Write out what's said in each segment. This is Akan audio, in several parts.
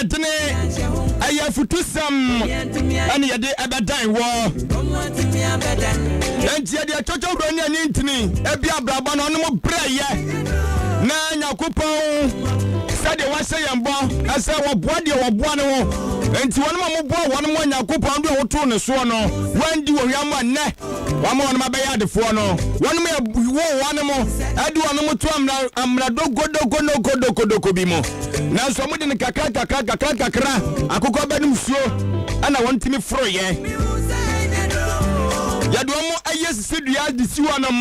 dene, ɛyɛ afutusɛm ɛne yɛde ɛbɛdan wɔ. Enti yɛde atwotwo wura ne ani ntini ebi abrabɔ na ɔnom brɛ yɛ na Nyankopɔn sɛdeɛ wahyɛ yɛn bɔ ɛsɛ wɔboa deɛ wɔboa ne ho. Enti wɔnom a wɔboa wɔnom a Nyankopɔn de wɔtoo ne soɔ no wɔandi wɔ hwam a nnɛ Wɔama wɔnom abɛyɛ adefoɔ no, wɔnom yɛ woo wɔnom de wɔnom to amena amena dokodokonokodokodoko bi mu. Nanso wɔn de no kakra kakra kakra kakra akokɔ bɛnom suo ɛna wɔn tumi foroyɛ. Yɛde wɔn ayɛ sisi dua de si wɔnom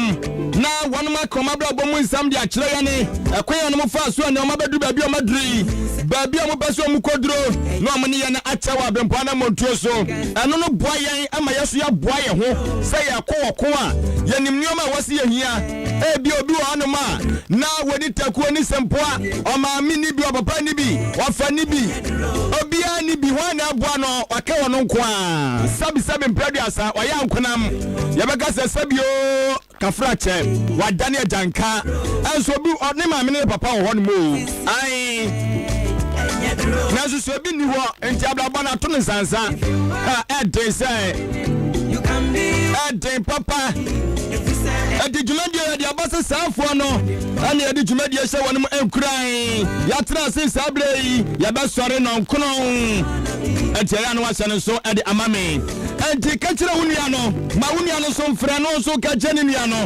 na wɔnom aka wɔn abrabɔ mu nsɛm de akyerɛ yɛne ɛkwan a wɔnom faa so a nea wɔn abɛduru baabi a wɔn aduru yi, baabi a wɔn pɛ sɛ wɔn kɔduro na wɔn ne yɛn akyɛ wɔ abrempɔn anammɔntuo so. Ɛno no boa yɛn ma yɛn nso yɛboa yɛn ho sɛ yɛkɔ ɔko a, yɛnim nneɛma a ɛwɔ sɛ yɛhia. Ebia obi wɔ hɔnom a na wɔni takuo ne sempoa, ɔmaame nni bi, ɔpapa nni bi, ɔfa nni bi, obiara nni bi. Hwan na ɛboa no? Waka ɔno nko ara. Sɛbisɛbi mprɛduasa, wayɛ ankonam. Yɛbɛka sɛ sɛbi oo. Kafra kyɛ, wadane agyanka. Ɛnso obi ne maame ne ne papa wɔ hɔ nom o. Ae. Nanso sɛ obi nni hɔ, nti abrabɔ no ato no nsansa. Ha, ɛden sɛ. Ɛden papa. Ɛde dwumadie yɛde aba sɛ saafoɔ no ɛne yɛde dwumadie hyɛ wɔn mu nkuran. Yɛatena ase saa berɛ yi, yɛbɛsɔre nɔnkono. Ɛnti ɛyɛ a na wahyɛ no nso ɛde ama me. Enti ka kyerɛ wo nua no, ma wo nua no nso mfrɛ no nso nka kyerɛ ne nua no,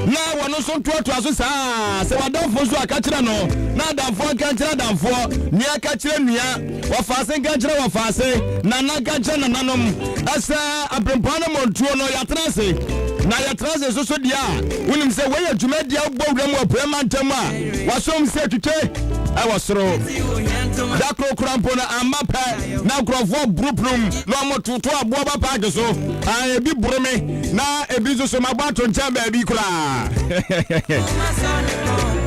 na wɔn nso ntoatoa so saa ara. Sɛ w'adamfo nso a, ka kyerɛ no, na adamfoɔ nka nkyerɛ adamfoɔ, nua ka kyerɛ nua, wɔfaase nka nkyerɛ wɔfaase, nana nka nkyerɛ nananom. Ɛsɛ aberempɔn no mmɔntuo no, yɛatena ase, na yɛtena ase nso so deɛ a, wonim sɛ wei yɛ dwumadie a wobɔ wura mu apueɛ mantam a, wɔasom sɛ twitwe ɛwɔ soro. Da koro koraa mpo no, amma pɛ. Na nkurɔfoɔ boro prum na wɔtoto aboɔ ba paake so. Ah, ebi boro me na ebi nso so mabɔ ato nkyɛn baabi koraa.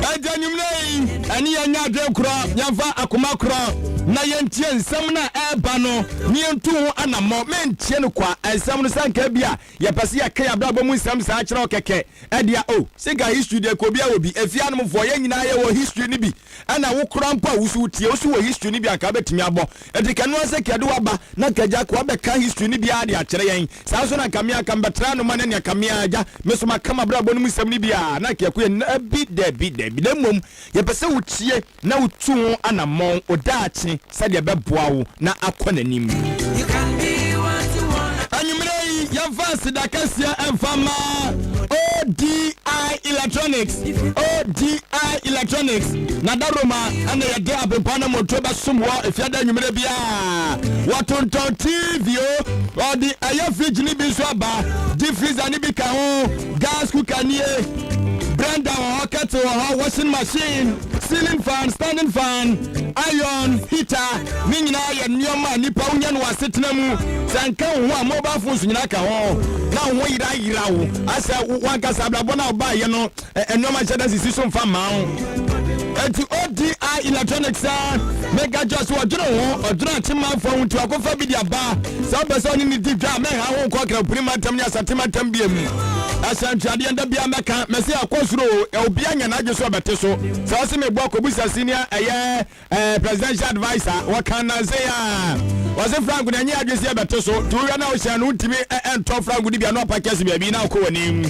Ɛnti anwummerɛ yi, ɛne yɛn nyɛ adwene korɔ, yɛmfa akoma korɔ na yɛntie nsɛm no a ɛreba no na yɛntu ho anammɔ. Mentie no kwa, nsɛm no sɛ nka bi a yɛpɛ sɛ yɛka yɛn abrabɔ mu nsɛm saa kyerɛ wo kɛkɛ ɛdeɛ o. Oh, sɛ nka history deɛ kɔ obiara wɔ bi, efie anomfoɔ yɛn nyinaa yɛwɔ history no bi. Ɛna wo koraa mpo a wo so wotie, wo so wɔ history no bi a anka wobɛtumi abɔ. Enti ka ɛno ara sɛ Kadu aba na anka Agya Ako abɛka history no bi ara de akyerɛ yɛn. Saa nso na anka me anka mebɛtra anoma na nea anka me ara Agya me nso maka m'abrabɔ no mu nsɛm no bi a na anka yɛkɔ yɛn Dabi, dabi, dabi. Na mmom yɛpɛ sɛ wotie na wotu ho anammɔn wo daakye sɛdeɛ ɛbɛboa wo na akɔ n'anim. Anwummerɛ yi, yɛmfa aseda kɛseɛ mfa mma ODI Electronics, ODI Electronics, na Daroma ɛna yɛde abempɔn na motuo bɛsom wɔ efiada anwummerɛ biara. Wɔtontɔn TV o, wɔde ɛyɛ fridge no bi nso aba, deep freezer no bi ka ho, gas cooker nie, blender wɔ hɔ, kettle wɔ hɔ, washing machine, ceiling fan, standing fan, iron, heater, ne nyinaa yɛ nneɛma a nipa wonya no wɔ asetena mu. Sɛ nka wo ho a, mobile phones nyinaa ka ho, na wo ho yerayera wo asɛ wankasa abrabɔ no a wobaayɛ no nneɛma nhyɛ da sisi so mfa mmaa wo. Enti ODI Electronics a meka kyerɛ so ɔdwene ho, ɔdwene akyemanfoɔ ho nti wakɔfa bi de aba. Sɛ wopɛ sɛ ɔne ne di dwa a, mɛnha ho nkɔ Krampuni mantam ne Asante mantam biam. Ɛsɛ ntuadeɛ nda biara mɛka, mɛsɛ akɔ soro o, obiara nya n'adwe so ɔbɛte so. Sɛ ɔse meboa kɔbusa senior ɛyɛ eh, presidential adviser, wɔka nanse a wɔse franco na ɛnyɛ adwe sɛ yɛbɛte so. Nti wohwɛ na wohyɛ no wontumi ɛntɔ franco no bia na ɔpa kɛse baabi na wokɔ w'anim.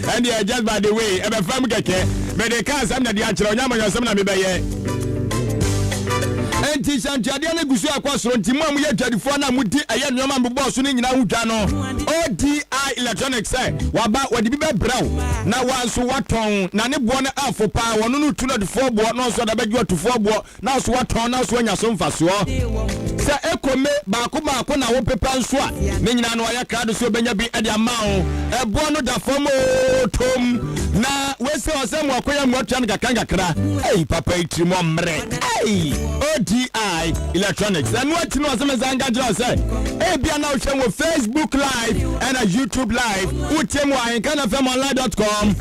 Ɛndeɛ just by the way, ɛbɛfa mu kɛkɛ. Mede ka asɛm na de akyerɛ, ɔnyɛ amanyɔsɛm na mebɛyɛ. Enti hyɛntuadeɛ no gu so ɛkɔ soro nti mo a moyɛ adwadifoɔ no a modi ɛyɛ nneɛma a mebɔɔ so no nyinaa ho dwa no, ODI Electronics sɛ waba wɔde bi bɛbrɛ wo na wa nso watɔn na ne boɔ no afo paa. Wɔno no tu no atufoɔ boɔ na ɔnso ɔde abɛgye atufoɔ boɔ na nso watɔn na nso anya so mfasoɔ. Sɛ ekome baako baako na wopepa nso a, ne nyinaa no ɔyɛ krado sɛ obenya bi de ama wo. Ɛboɔ no da fam oo, tom na wese ɔsɛ mo akoya mu atua no kakra nkakra. Ei papa yi tirim ɔmmerɛ. Ei ODI Electronics. Ɛno akyi no ɔsɛ me san nka kyerɛ wo sɛ ebia na wohwɛ wɔ Facebook Live ɛna YouTube Live. Wotie mu wɔ ahenkanfmonline.com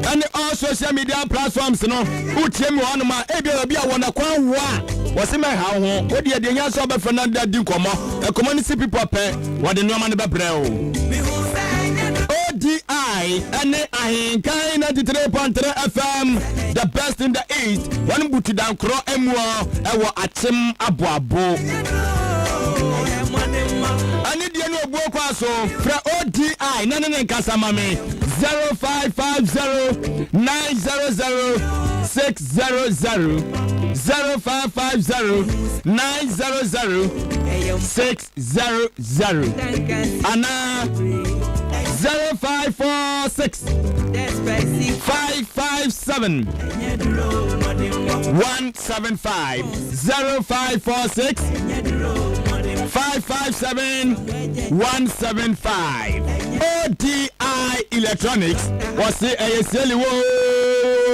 ɛne all social media platforms no. Wotie me wɔ hɔnom a, ebia baabi a wɔn akwan wo a, wɔse mɛha wo ho. Wo deɛ, deɛ hia sɛ wobɛfrɛ na de adi nkɔmmɔ. Nkɔmmɔ no si pipɔ pɛ, wɔde nneɛma no bɛbrɛ wo. ODI ɛne Ahenkan 93.3 FM, the best in the east, wɔn butu dankorɔ emuɔ ɛwɔ Akyem Aboabo. Ɛne deɛ ne obuo kɔ so, frɛ ODI na ne ne nkasa ma me, 0550 900 600, 0550 900 600 anaa 0546 557 175, 0546 557 175. ODI Electronics, wɔse ɛyɛ sieli wo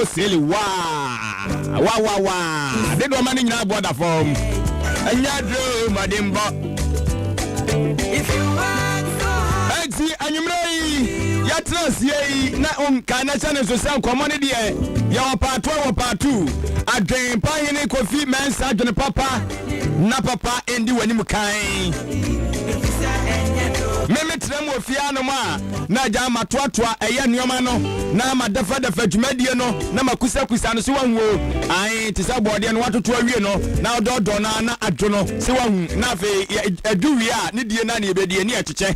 sieli waa wa wa wa de dɔma no nyinaa boɔ da fam, ɛnyɛ aduro mmɔdenbɔ. Enti anwummerɛ yi yɛtena aseɛ yi na nka na hyɛ ne nso sɛ nkɔmmɔ no deɛ, yɛwɔ part one, wɔ part two. Adwen pa hene Kofi Mɛnsa, adwene papa na papa ɛndi w'anim kan. Meme tena mu ofie anom a na agya matoatoa ɛyɛ nneɛma no na madɛfɛdɛfɛ dwumadie no na makusakusa no so, wahu o. Ae, te sɛ bɔɔdeɛ no watoto awie no na ɔdɔɔdɔɔ no na adwo no sɛ wahu, na afei adu wie a ne die na ne yɛbɛdie ne yɛkyekyɛ.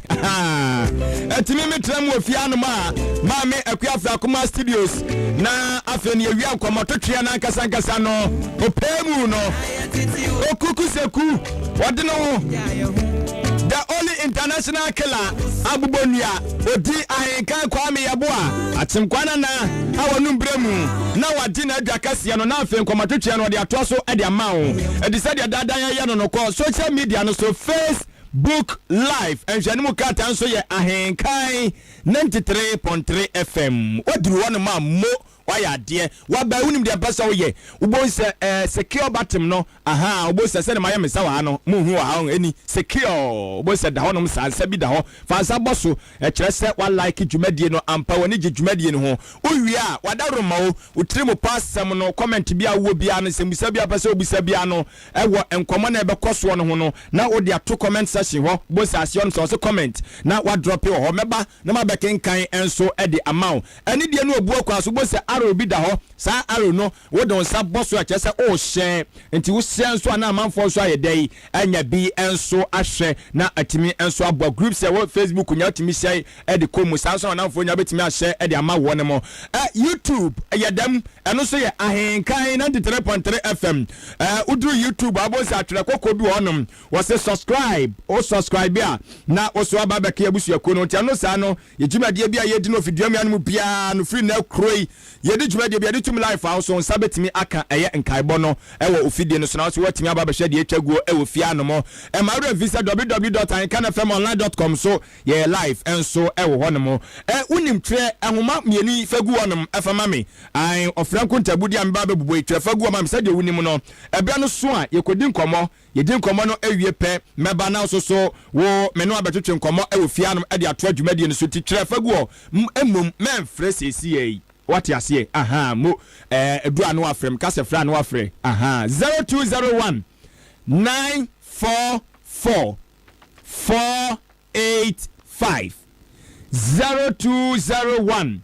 Ɛtumi metena mu ofie anom a Maame Akua Akoma Studios na afei ne yɛwia nkɔmmɔtotweɛ no ankasa ankasa no ɔpɛɛ mu no okuku seku wɔde no ho, the only international killer, abobɔnua odi Ahenkan Kwame Yɛboa Akyemkwa Nana a wɔnum berɛ mu na wagye n'adwa kɛseɛ no, na afei nkɔmmɔtwetweɛ no ɔde atoa so de ama wo. Ɛde sɛdeɛ daadaa yɛyɛ no no kɔ social media no so, Facebook Live nhwɛne krataa nso yɛ Ahenkan 93.3 FM. Waduru hɔ nom a mo wayɛ adeɛ waba, wonim deɛ mpɛ sɛ woyɛ, wobɛhu sɛ secure button no aha, wobɛhu sɛ sɛde mayɛ me nsa wɔ ha no, muhu wɔ ha ɛni secure. Wobɛhu sɛ da hɔnom saa nsa bi da hɔ, fa nsa bɔ so, ɛkyerɛ sɛ walike dwumadie no ampa, w'ani gye dwumadie no ho. Wowie a, wada roma wo wotiri mu pa asɛm no, comment bi a wowɔ biara no, nsɛmbusa bi a pɛ sɛ wobisa biara no ɛwɔ nkɔmmɔ na ɛbɛkɔ soɔ no ho no, na wode ato comment section hɔ. Wobɛhu sɛ aseɛ hɔ no sɛ ɔse comment na wadrop wɔ hɔ, mɛba na mabɛkenkan nso de ama wo. Ɛne deɛ no obuo kwan so, wobɛhu sɛ arrow bi da hɔ. Saa arrow no, wode wo nsa bɔ so a, kyerɛ sɛ wohyɛ. Nti wohyɛ nso a, na amanfoɔ nso ayɛ dɛ yi anya bi nso ahwɛ na atumi nso aboa. Groups ɛwɔ Facebook nya wotumi hyɛ de kɔ mu saa nso na ɔnamfoɔ nya wobɛtumi ahyɛ de ama wɔ ne mo. YouTube yɛ dɛm, ɛno nso yɛ Ahenkan 93.3 FM. Woduru YouTube a, wobɛhu sɛ atwerɛ kɔkɔɔ bi wɔ hɔnom, wɔsɛ subscribe. Wo subscribe a, na wo so aba bɛka abusuakuo no. Nti ɛno saa no, yɛ dwumadie bi a yɛdi no ofidua mu anom biara no firi na kuro yi yɛde dwumadie bi yɛde tum live a, wo so nsa bɛtumi aka ɛyɛ nkaebɔ no ɛwɔ ofidie no so na wo so woatumi aba bɛhwɛ deɛ ɛtwa guo ɛwɔ fie anom. Ɛma werɛ mfi sɛ www.ahenkanfmonline.com so yɛyɛ live nso ɛwɔ hɔnom. Ɛ wonim, twerɛ nhoma mmienu yi fa gu hɔnom ɛfa ma me. Ae, ɔfrɛ nkontabudi a meba bɛbobɔ yi, twerɛ fa gu hɔ ma me. Sɛdeɛ wonim no, ɛberɛ no so a yɛkɔdi nkɔmmɔ, yɛdi nkɔmmɔ no awie pɛ, mɛba na so so wo me no abɛtwetwe nkɔmmɔ ɛwɔ fie anom ɛde atoa dwumadie no so. Nti twerɛ fa gu hɔ. Mmom mɛmfrɛ seesei yi, wate aseɛ? Aha mo ɛɛ edu ano afrɛ m kasɛ frɛ ano afrɛ aha, 0201 944 485, 0201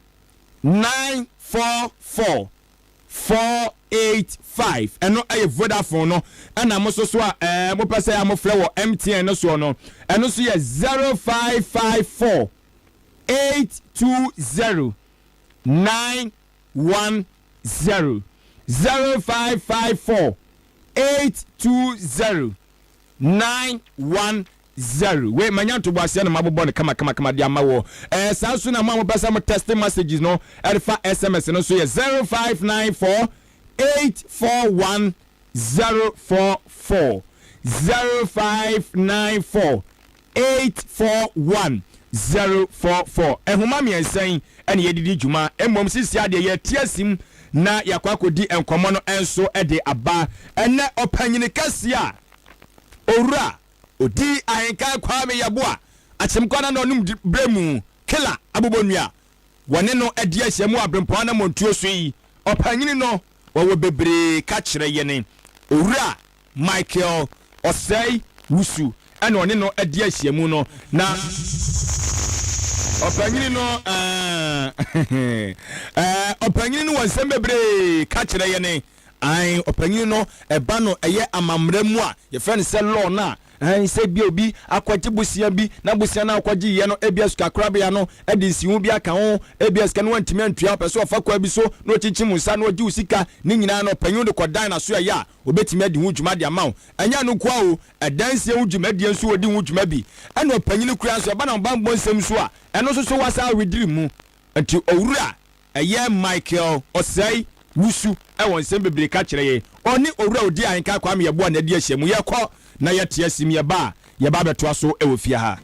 944 485. Ɛno ɛyɛ Vodafone no. Ɛna mo nso so a mopɛ sɛ a mofrɛ wɔ MTN no soɔ no, ɛno nso yɛ 0554 820 910, 0554 820 910. Wei manya ntoboaseɛ no mabobɔ no kamakamakama de ama wɔ. Saa nso na mo a mopɛ sɛ mo text messages no ɛde fa SMS no nso yɛ 0594 841 044, 0594 841 044. Ɛhoma mmiɛnsa yi ɛne yɛdidi dwuma. Mmom sisi adeɛ yɛte asim na yɛakɔ akɔdi nkɔmmɔ no nso de aba. Ɛnɛ ɔpanyini kɛseɛ a owura odi Ahenkan Kwame Yɛboa Akyemkwa na ɔnom berɛ mu kela abobɔnnua wɔne no adi ahyia mu aberempɔn anammɔntuo so yi, ɔpanyini no wɔwɔ bebree ka kyerɛ yɛne Owura Michael Ɔsɛe Wusu ɛna ɔne no adi ahyiamu no na. Ɔpanyini no ɛɛ ɔpanyini no wɔ nsɛm bebree ka kyerɛ yɛne. Ae, ɔpanyin no, ɛba no ɛyɛ amammerɛ mu a, yɛfrɛ no sɛ law no a, ae, sɛ ebia obi akɔgye bosea bi, na bosea no a ɔkɔgyeeɛ no, ebia sikakorabea no de nsiho bi aka ho, ebia sika no wantumi antua, ɔpɛ sɛ ɔfa kwan bi so na ɔkyinkyim wo nsa na ɔgye wo sika, ne nyinaa no, ɔpanyin no de kɔdan n'asoɛeɛ a, ɔbɛtumi adi ho dwuma de ama wo. Ɛnyɛ ɛno nko ara o, ɛdansie ho dwumadie nso ɔdi ho dwuma bi. Ɛna ɔpanyin koraa nso, ɛba n'ahobammɔ nsɛm nso a, ɛno nso so wasan awediri mu. Nti owura Ɛyɛ Michael Osei Wusu wɔ nsɛm bebree ka kyerɛ yɛn. Ɔne Owura Odi Ahenka Kwame Yeboah na adi ahyiamu. Yɛkɔ na yɛte asim, yɛba a, yɛba abɛtoa so wɔ fie ha.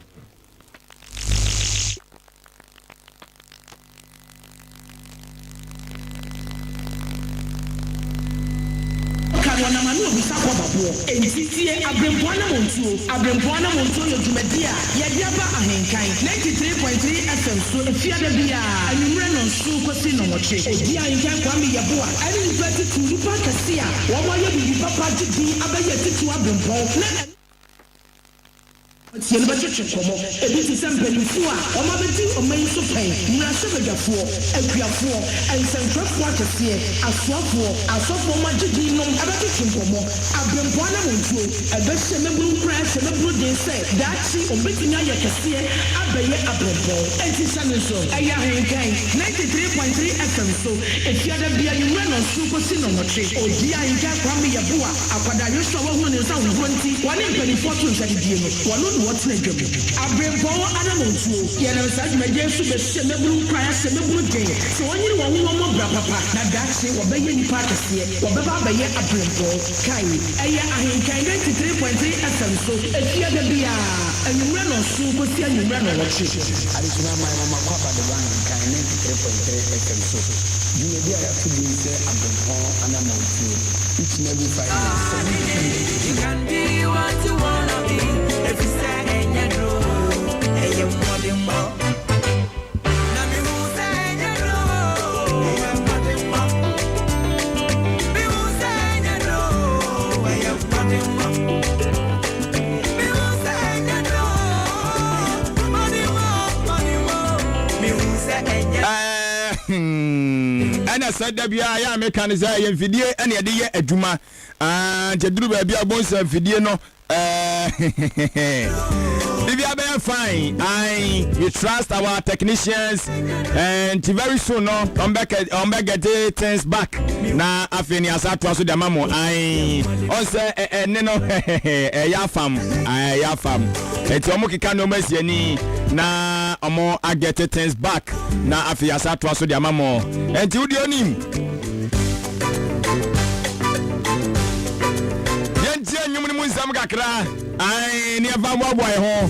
Ka no ɔnam ano obisa kɔba boɔ. Enti tie Aberempɔn Anamontuo. Aberempɔn Anamontuo yɛ dwumadie a yɛde aba Ahenkan 93.3 FM so Efiada biara anwummerɛ nnɔnson kɔsi nnɔnwɔtwe. Odi Ahenkan Kwame Yeboah ɛne nnipa atitiriw, nnipa akɛseɛ a wɔn ayɛ biribi papa agye din abɛyɛ atitiriw aberempɔn na ɛne Tie no bɛtwetwe nkɔmmɔ. Ebi te sɛ mpanimfoɔ a wɔabɛdi ɔman yi so pɛn, mmarahyɛbadwafoɔ, akuafoɔ, nsɛntwerɛfoɔ akɛseɛ, asoafoɔ, asɔfoɔ a wɔagye din nom bɛtwetwe nkɔmmɔ. Aberempɔn anammɔntuo, ɛbɛhyɛ mmabunu nkuran ahyɛ mmabunu den sɛ daakye wɔbɛtumi ayɛ kɛseɛ abɛyɛ aberempɔn. Enti hyɛ no nso, ɛyɛ Ahenkan 93.3 FM so, Efiada biara anwummerɛ nnɔnson kɔsi nnɔnwɔtwe. Ɔdi Ahenkan Kwame Yeboah. Akwadaa Yosua a wahunu ne nsa hohoro nti, wɔne mpanimfoɔ to nsa didie no, wɔno na wɔtena dwa mu. Aberempɔn anammɔntuo, Yɛnam saa dwumadie yi so bɛhyɛ mmabunu nkuran ahyɛ mmabunu den sɛ wɔnyere wɔn ho wɔmmɔ bra papa na daakye wɔbɛyɛ nnipa akɛseɛ, wɔbɛba abɛyɛ aberempɔn. Kae, ɛyɛ Ahenkan 93.3 FM so, Efiada biara, anwummerɛ nnɔnson kɔsi anwummerɛ nnɔnwɔtwe. Adesua Aman Nwoma Kwaba de ba Ahenkan 93.3 FM so, dwumadi a yɛato din sɛ Aberempɔn Anammɔntuo. Each and every Friday, 7 p.m. You can be what you wanna be. If you say ɛnyɛ duro, ɛyɛ mmɔdenbɔ. Na mehu sɛ ɛnyɛ duro, ɛyɛ mmɔdenbɔ. Mehu sɛ ɛnyɛ duro, ɛyɛ mmɔdenbɔ. Mehu sɛ ɛnyɛ duro, mmɔdenbɔ, mmɔdenbɔ. Mehu sɛ ɛnyɛ. Ɛna sɛ da biara yɛ a meka no sɛ ɛyɛ mfidie ɛna yɛde yɛ adwuma. Ah, nti ɛduru baabi a wobɛhu sɛ mfidie no biribiara bɛyɛ fine. I we trust our technicians and very soon no ɔmbɛ get things back na afei ne asa atoa so de ama mo. Ae ɔn sɛ ɛne no ɛyɛ afam, ɛyɛ afam, nti ɔmo keka nneɛma asi ani na ɔmo aget things back na afei asa atoa so de ama mo. Nti wodi onim yɛntie nnwom no mu nsɛm kakra. Ae ne yɛfa mmoaboa yɛ ho.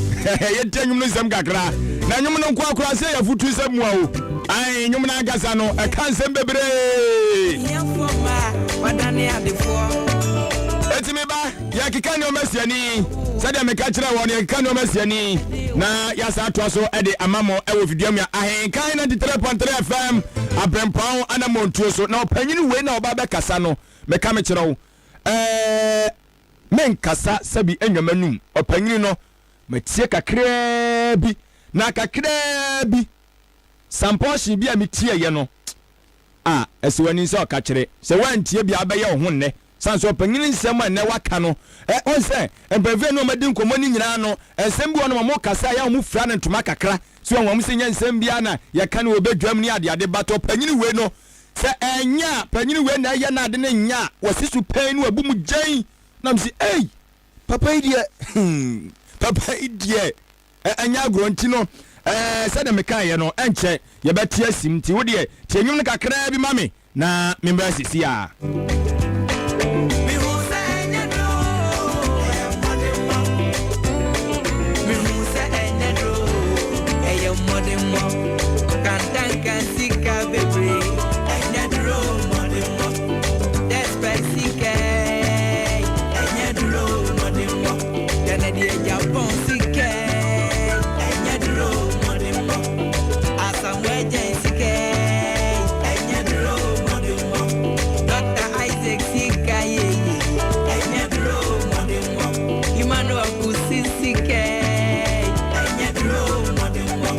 Yɛntie nnwom no nsɛm kakra na nnwom no nko akora sɛ yɛfotu sɛ mua o. Ae, nnwom no ankasa no ɛka nsɛm bebree. Ahiafoɔ mma wadane adefoɔ. Eti me ba, yɛkeka nneɛma si ani sɛdeɛ meka kyerɛ wɔ no, yɛkeka nneɛma si ani na yɛasa atoa so de ama mo ɛwɔ fidua mu Ahenkan 93.3 FM Abrempɔn anammɔntuo so. Na ɔpanyin wei na ɔba bɛkasa no, meka mekyerɛ wo, ɛɛ menkasa sɛbi enwama num. Ɔpanyin no matie kakraa bi na kakraa bi sampɔhye bi a metieeɛ no a ɛsɛ w'ani sɛ ɔka kyerɛ sɛ woantie bi a wobɛyɛ wo ho nnɛ san sɛ ɔpanyin nsɛm a nnɛ waka no ɛ ɔn sɛ mpanyinfoɔ ne wɔn adi nkɔmmɔ ne nyinaa no, nsɛm bi wɔ no wɔn kasa yɛ wɔn fira no ntoma kakra so wɔn sɛ nyɛ nsɛm biara na yɛka no wɔ badwam ne adeade, but ɔpanyin wei no sɛ ɛnyɛ a panyin wei na ɛyɛ n'ade ne nyɛ a wɔsi so pɛn no abu mu gyɛn nam si ei papa yi deɛ, papa yi deɛ ɛnyɛ agorɔ. Nti no ɛɛ sɛdeɛ mekaeɛ no, ɛnkyɛ yɛbɛte asim. Nti wo deɛ tie nnwom no kakraa bi ma me na memmra sisi a. Mehu sɛ ɛnyɛ duro, ɛyɛ mmɔdenbɔ. Mehu sɛ ɛnyɛ duro, ɛyɛ mmɔdenbɔ. Kantanka sika bebree, ɛnyɛ duro, mmɔdenbɔ. Despite sika, ɛnyɛ duro, mmɔdenbɔ. Kennedy Agyapong sika, ɛnyɛ duro, mmɔdenbɔ. Asamoah Gyan sika, ɛnyɛ duro, mmɔdenbɔ. Dr. Isaac sika yeye, ɛnyɛ duro, mmɔdenbɔ. Emmanuel Kusi sika, ɛnyɛ duro, mmɔdenbɔ.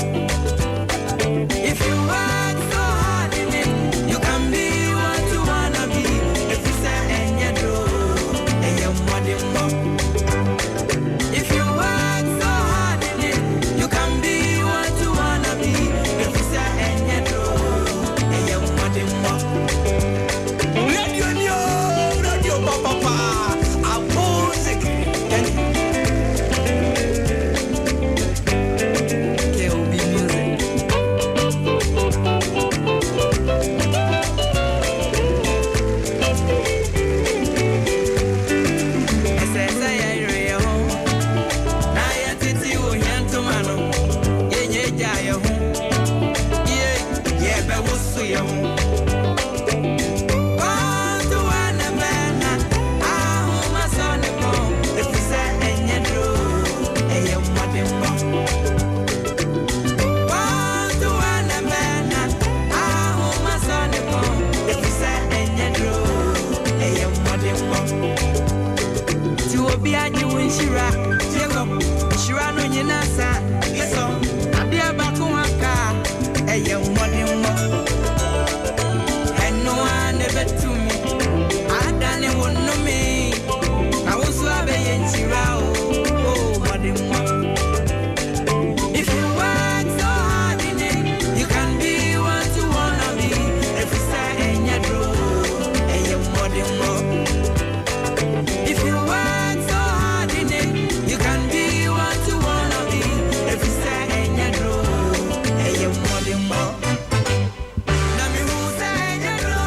obi agye wo nhyira, Jacob, nhyira no nyina sa, Esau, adeɛ baako aka a, ɛyɛ mmɔdemmɔ. Ɛno ara na ɛbɛtumi adane wo nnome, na wo nso abɛyɛ nhyira o, o mmɔdemmɔ. If you work so hard in it, you can be what you wanna be. If you say ɛnyɛ duro, ɛyɛ mmɔdemmɔ. If you work so hard in it, you can be what you wanna be. If you say ɛnyɛ duro, ɛyɛ mmɔdemmɔ. Na mehu sɛ ɛnyɛ duro,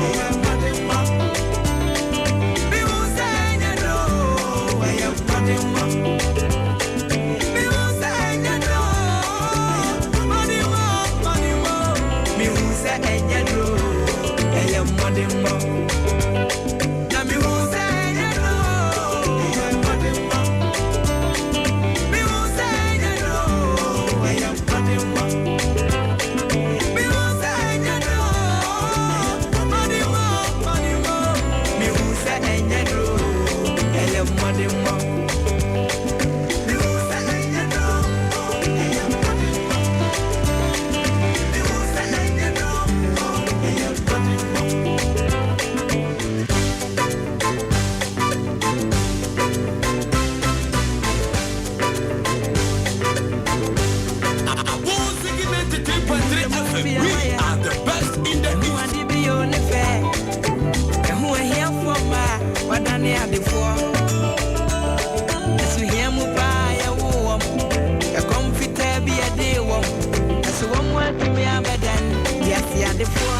ɛyɛ mmɔdemmɔ. Mehu sɛ ɛnyɛ duro, ɛyɛ mmɔdemmɔ. Mehu sɛ ɛnyɛ duro, mmɔdemmɔ, mmɔdemmɔ. Mehu sɛ ɛnyɛ duro, ɛyɛ mmɔdemmɔ. Na mehu sɛ ɛnyɛ duro, ɛyɛ mmɔdemmɔ. Mehu sɛ ɛnyɛ duro, ɛyɛ mmɔdemmɔ. Mehu sɛ ɛnyɛ duro, mmɔdemmɔ, mmɔdemmɔ. Mehu sɛ ɛnyɛ duro, ɛyɛ mmɔdemmɔ. Mehu sɛ ɛnyɛ duro, ɛyɛ mmɔdemmɔ. Mehu sɛ ɛnyɛ duro, ɛyɛ mmɔdemmɔ. Abonsigi 93.3 FM. We are the best in the Ɛho East. ade bi yɛ ne fɛ. Ɛho ahiafoɔ ma wadane adefoɔ. Ɛso hia mu paa yɛwo wɔm. Ɛkɔm fitaa bi yɛde wɔm. Ɛso wɔn mu atumi abɛdan wiase adefoɔ.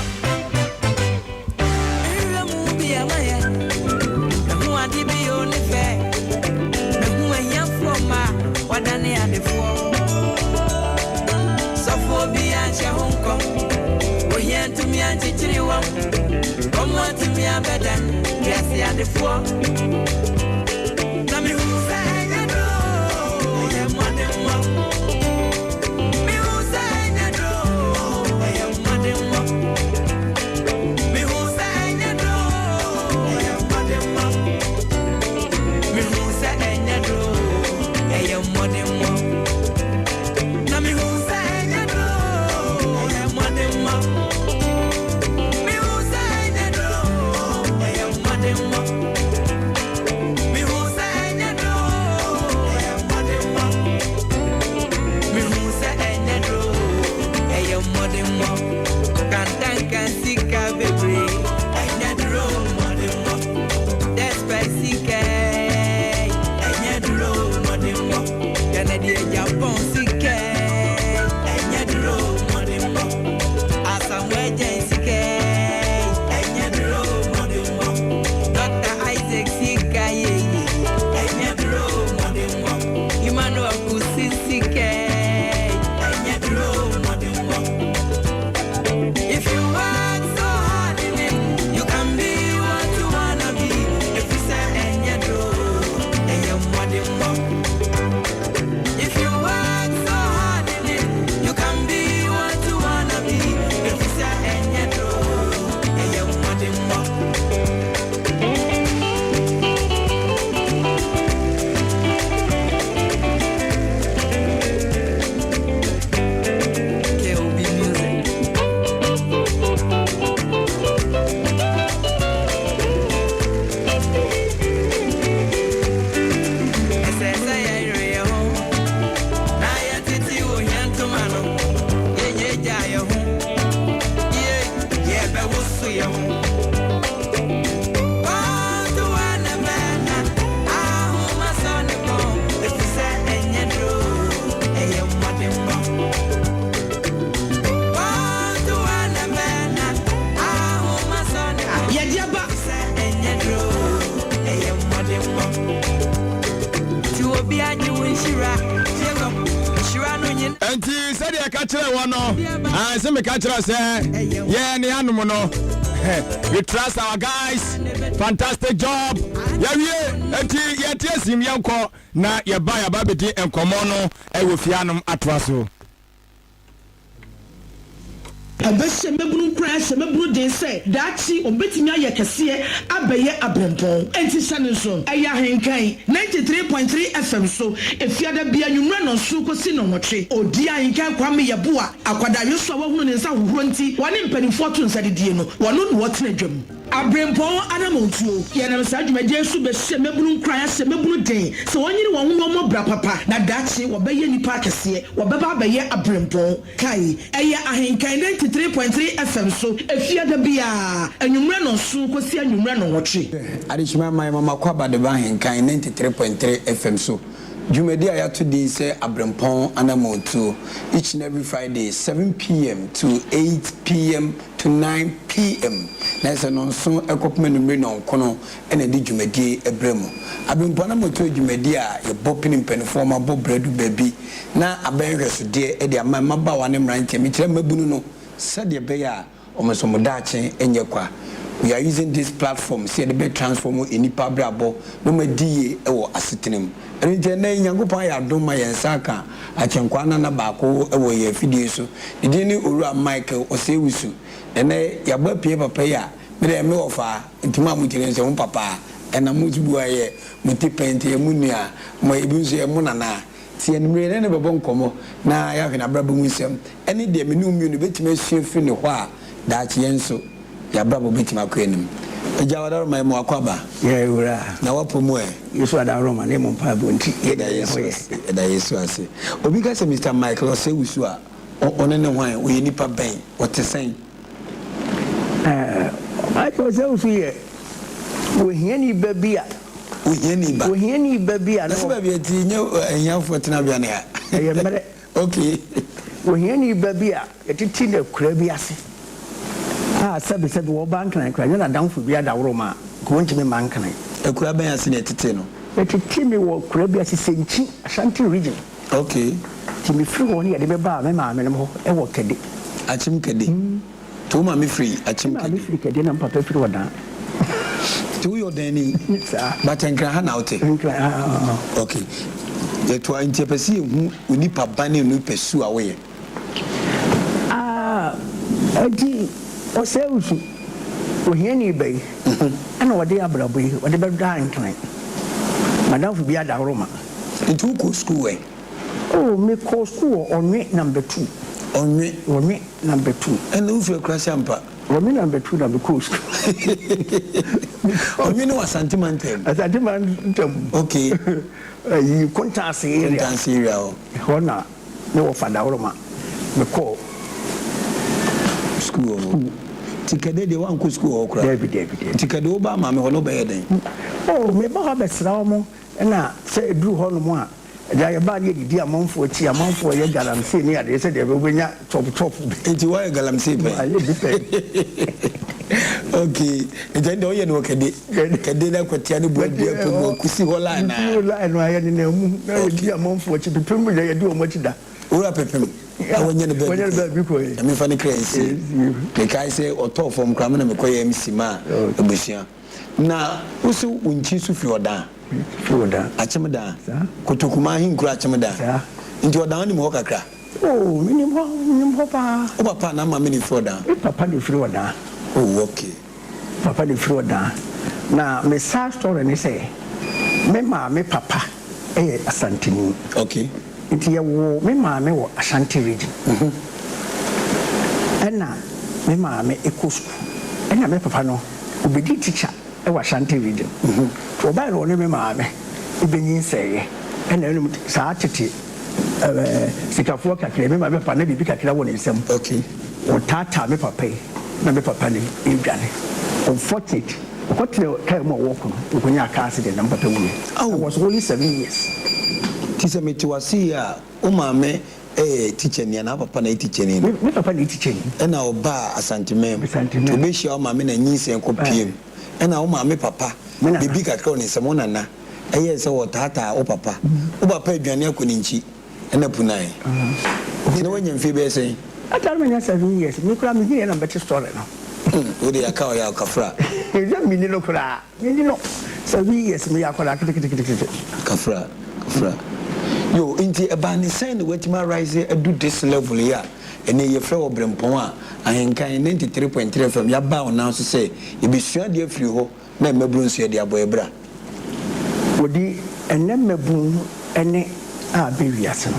Nwura mu bi a mayɛ. Ɛho ade bi yɛ ne fɛ. Ɛho ahiafoɔ ma wadane adefoɔ. Sɔfoɔ bi anhyɛ ho nkɔm. Ohia ntumi ankyekyere wɔm. Wɔn atumi abɛdan wiase adefoɔ. Na mehu sɛ ɛnyɛ duro, ɛyɛ mmɔdemmɔ. Mehu sɛ ɛnyɛ duro, ɛyɛ mmɔdemmɔ. Mehu sɛ ɛnyɛ duro, ɛyɛ mmɔdemmɔ. Mehu sɛ ɛnyɛ duro, ɛyɛ mmɔdemmɔ. Na mehu sɛ ɛnyɛ duro, ɛyɛ mmɔdemmɔ. Mehu sɛ ɛnyɛ duro, ɛyɛ mmɔdemmɔ. Mehu sɛ ɛnyɛ duro, ɛyɛ mmɔdemmɔ. Mehu sɛ ɛnyɛ duro, ɛyɛ mmɔdemmɔ. Kantanka sika bebree, ɛnyɛ duro mmɔdemmɔ. Despite sika, ɛnyɛ duro mmɔdemmɔ. Kennedy Agyapong sika, ɛnyɛ duro mmɔdemmɔ. Asamoah Gyan sika, ɛnyɛ duro mmɔdemmɔ. Dr. Isaac sika yeye, ɛnyɛ duro mmɔdemmɔ. Emmanuel Kusi sika, ɛnyɛ duro mmɔdemmɔ. If you work so hard in it, you can be what you wanna be. If you say ɛnyɛ duro, ɛyɛ mmɔdemmɔ. If you work so hard in it, you can be what you wanna be. If you say ɛnyɛ duro, ɛyɛ mmɔdemmɔ. KOB Music. Ɛsɛ sɛ yɛyere yɛn ho na yɛtete ohia ntoma no, yɛgyagya yɛn ho yie, yɛbɛwoso yɛn ho. Kɔntoa ne bɛna ahoma sɔ ne kɔn, ɛfiri sɛ ɛnyɛ duro, ɛyɛ mmɔdemmɔ. Kɔntoa ne bɛna ahoma sɔ ne kɔn, Yɛde aba. sɛ ɛnyɛ duro, ɛyɛ mmɔdemmɔ. Nti obi agye wo nhyira, Jacob, nhyira no nyina. Enti sɛdeɛ ɛka kyerɛ wɔ no, ah, sɛ meka kyerɛ sɛ yɛ ne anom no, we trust our guys. Fantastic job. Yɛwie, enti yɛte asim, yɛnkɔ na yɛba, yɛba bɛdi nkɔmmɔ no ɛwɔ fie anom atoa so. Ɛbɛhyɛ mmabunu nkuran ahyɛ mmabunu den sɛ daakye wɔbɛtumi ayɛ kɛseɛ abɛyɛ aberempɔn. Enti hyɛ no nso, ɛyɛ Ahenkan 93.3 FM so Efiada biara anwummerɛ nnɔnson kɔsi nnɔnwɔtwe. Ɔdi Ahenkan Kwame Yeboah, akwadaa Yosua a wahunu ne nsa hohorɔ nti wɔne mpanimfoɔ to nsa didie no, wɔno na ɔtena dwam. Aberempɔn anammɔntuo, Yɛnam saa dwumadie yi so bɛhyɛ mmabunu nkuran ahyɛ mmabunu den sɛ wɔnyere wɔn ho na wɔmmɔ bra papa na daakye wɔbɛyɛ nnipa akɛseɛ, wɔbɛba abɛyɛ aberempɔn. Kae, ɛyɛ Ahenkan 93.3 FM so Efiada biara, anwummerɛ nnɔnson kɔsi anwummerɛ nnɔnwɔtwe. Adehyema man ma makɔ Abadeba Ahenkan 93.3 FM so dwumadi a yɛato din sɛ Aberempɔn Anammɔntuo each and every Friday 7pm to 8pm to 9pm na ɛsɛ nnɔnson kɔpem anwummere nnɔnkono na ɛde dwumadie brɛ mu. Aberempɔn Anammɔntuo yɛ dwumadie a yɛbɔ pini mpaninfoɔ ma bɔ brɛ du baabi na abɛyɛ nhwɛsodeɛ de ama mmabaawa ne mmeranteɛ, mekyerɛ mmabunu no, sɛdeɛ ɛbɛyɛ a wɔn nso wɔn daakye nyɛ kwa. We are using this platform sɛ yɛde bɛ transform nnipa abrabɔ na wɔn adi yie wɔ asetena mu. Ɛno nti ɛnnɛ yi Nyankopɔn ayɛ adom ma yɛn nsa aka Akyenkwaa Nana baako wɔ yɛn afidie so. Ne din ne Owura Michael Osei-Wusu. Ɛnnɛ yɛabɔ apue papa yi a, me deɛ me wɔfa nti mo a motie no nso mo papa ɛna mo nso bi wɔ ha yɛ mo ti pɛn nti yɛ mo nua, mo ebi nso yɛ mo nana. Nti anwummere yɛne no bɛbɔ nkɔmmɔ na yɛahwɛ n'abrabɔ mu nsɛm ne deɛ me ne wo mmienu bɛtumi asua afiri ne hɔ a daakye yɛn nso yɛn abrabɔ bɛtumi akɔ anim. Agya Ɔdaworoma yɛ mo akwaaba. Yɛ Wura. Na w'apɔ mu ɛ? Yesu Adaworoma ne mo mpaebɔ nti yɛ Yɛda deɛ Yesu yɛ. ase, yɛda Yesu ase. Obi ka sɛ Mister Michael Osei-Wusu a, ɔno ne hwan? Ɔyɛ nipa bɛn? Ɔte sɛn? Ɛɛ, Michael Osei-Wusu yɛ ohiani ba bi a. Ohiani ba. Ohiani ba bi a na. Na sɛ baabi a ɛte nyɛ ahiafoɔ tenabea ne ha. Ɛyɛ mmerɛ. Okay. Ohiani ba bi a yɛtete no akuraa bi ase a sɛbesɛbe wɔba Nkran koraa, nyɛ n'adamfo bi adaworoma a, nka ɔntumi mma Nkran. Akuraa bɛn ase na yɛtetee no? Yɛtetee me wɔ akuraa bi ase, Senkyi, Ashanti Region. Okay. Nti mefiri hɔ no yɛde me baa me maamenom hɔ wɔ Kɛde. Akyem Kɛde. Nti wo maame firi Akyem Kɛde? Me maame firi Kɛde na me papa firi Ɔdan. Nti woyɛ Ɔdanni? Saa. But Nkran ha na wote? Nkran ha, ah. Okay. Yɛtoa, nti yɛpɛ sɛ yɛhu wo nipa ba ne nipa su a woyɛ. Ah, nti Ɔsɛewusu, ohiani ba yi, ɛna ɔde abrabɔ yi, ɔde bɛdaa Nkran. M'adamfo bi adaworoma. Nti wokɔɔ sukuu wɛn? Oh, mekɔɔ sukuu wɔ Ɔnwe number 2. Ɔnwe? Ɔnwe number 2. Ɛnna wofiri akurase ampa? Ɔnwe number 2 na mekɔɔ sukuu. Ɔnwe no wɔ Asante mantam? Asante mantam. Okay. Ayi, Kontanse area. Kontanse area hɔ. Ɛhɔ na me wɔfa Dawuroma mekɔɔ. Sukuu wɔ hɔ. Nti Kɛdɛ deɛ woankɔ sukuu wɔ hɔ koraa? Dabi, dabi, dabi. Nti Kɛdɛ wobaa maame hɔ no wobɛyɛɛ dɛn? Oh, meba hɔ abɛsra wɔn. Ɛna sɛ ɛduru hɔ nom a, agya yɛbaa ne yɛdidi amanfoɔ akyi, amanfoɔ yɛ galamsey ne adeɛ sɛdeɛ ɛbɛyɛ wobɛnya chop chop bi. Nti woayɛ galamsey pɛn? Mayɛ bi pɛn. Ok, nti ɛnde woyɛ no wɔ Kɛde? Kɛde na Kwatia ne Boadua pɛ mu Akusi hɔ line a. Akusi line no a yɛnenam mu na yɛdi amanfoɔ akyi, pepem mu deɛ yɛdi wɔn akyi da. Owura Pepem a wanya ne baabi kɔ yi, Nyame mfa ne kra nsie. Mekae sɛ ɔtɔɔ fam koraa me na mekɔyɛɛ MC maa abusua. Na wo se wo nkyi nso firi Ɔdan? Firi Ɔdan. Akyem Dan? Saa. Kotokuma ahenkuro Akyem Dan? Saa. Nti Ɔdan wonim hɔ kakra? Oh, menim hɔ, menim hɔ paa. Wo papa anaa maame na efiri Ɔdan? Me papa na efiri Ɔdan. Oh, okay. Me papa na efiri Ɔdan. Na me sad story ne sɛ, me maame papa yɛ Asanteni. Okay. Nti yɛwoo me maame wɔ Ashanti region. Ɛna me maame kɔ sukuu. Ɛna me papa no, obedii teacher wɔ Ashanti region. Nti ɔbae no ɔne me maame benyinsɛeɛ. Ɛna ɛnom saa tete ɛɛ sikafoɔ kakra yi, me maame papa na biribi kakra wɔ ne nsam. Okay. Ɔtaataa me papa yi na me papa no redwane. Unfortunate, ɔkɔtenaa kaa mu a ɔrekɔ no, ɔkɔnyaa car accident na me papa wuiɛ. I was only 7 years. Nti sɛ mete w'ase yi a, wo maame yɛ tikyani anaa wo papa na ɛyɛ tikyani no? Me papa na ɛyɛ tikyani. Ɛna ɔbaa Asanteman mu. Asanteman. Nti ɔbɛhyia wo maame na nyinsɛn kɔ pue mu. Ɛna wo maame papa, Me nana. biribi kakra wɔ ne nsam, wo nana, ɛyɛɛ sɛ ɔretaataa wo papa. Wo papa adwane akɔ ne nkyi ɛna punae. Nti na woanya mfie bɛyɛ sɛn? That time na manya 7 years. Me koraa mehuiɛ na mebɛte story no. Wo deɛ yɛaka wo yaw kafra. Sɛ menni no koraa. Menni no 7 years, meyɛ akwadaa keteketekete. Kafra, kafra. Yo, nti ɛbaa ne sɛn na watumi a rise adu this level yi a ɛnɛ yɛfrɛ wɔ Brempɔn a Ahenkan 93.3 FM yɛaba wo nan so sɛ yɛbɛsua adeɛ afiri hɔ na mmabunu nso yɛde abɔ yɛ bra. Wɔde ɛnnɛ mmabun ne a bɛ wiase no,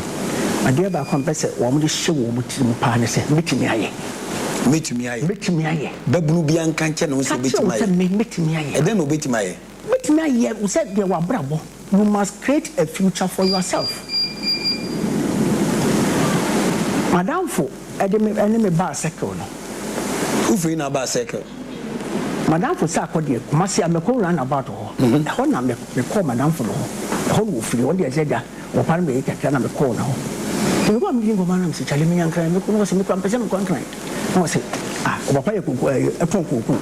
adeɛ baako a mepɛ sɛ wɔn de hyɛ wɔn tirim paa ne sɛ, mɛtumi ayɛ. Mɛtumi ayɛ. Mɛtumi ayɛ. Babunu biara nka nkyɛ ne ho sɛ Ka kyerɛ ɔbɛtumi wo ayɛ. sɛ me, mɛtumi ayɛ. Ɛdɛn na ɔbɛtumi ayɛ? Wobɛtumi ayɛ wo sɛ deɛ w'abrabɔ, you must create a future for yourself. M'adamfo de me ne me baa circle no. Wo firi na abaa circle? M'adamfo Sarkɔ deɛ Kumasi a mɛkɔ round about hɔ, ɛhɔ na me kɔɔ m'adamfo no hɔ, ɛhɔ na ɔfiri, ɔno deɛ sɛ agya wɔpare me ayi kakra na me kɔɔ ne hɔ. Nti mekɔɔ a medi nkɔmmɔ na mese kyale menya nkran, mekɔ na ɔse mekura mpɛ sɛ mekɔ nkran, na ɔse ah ɔpapa yɛ koko ɛɛ ɛtɔn koko.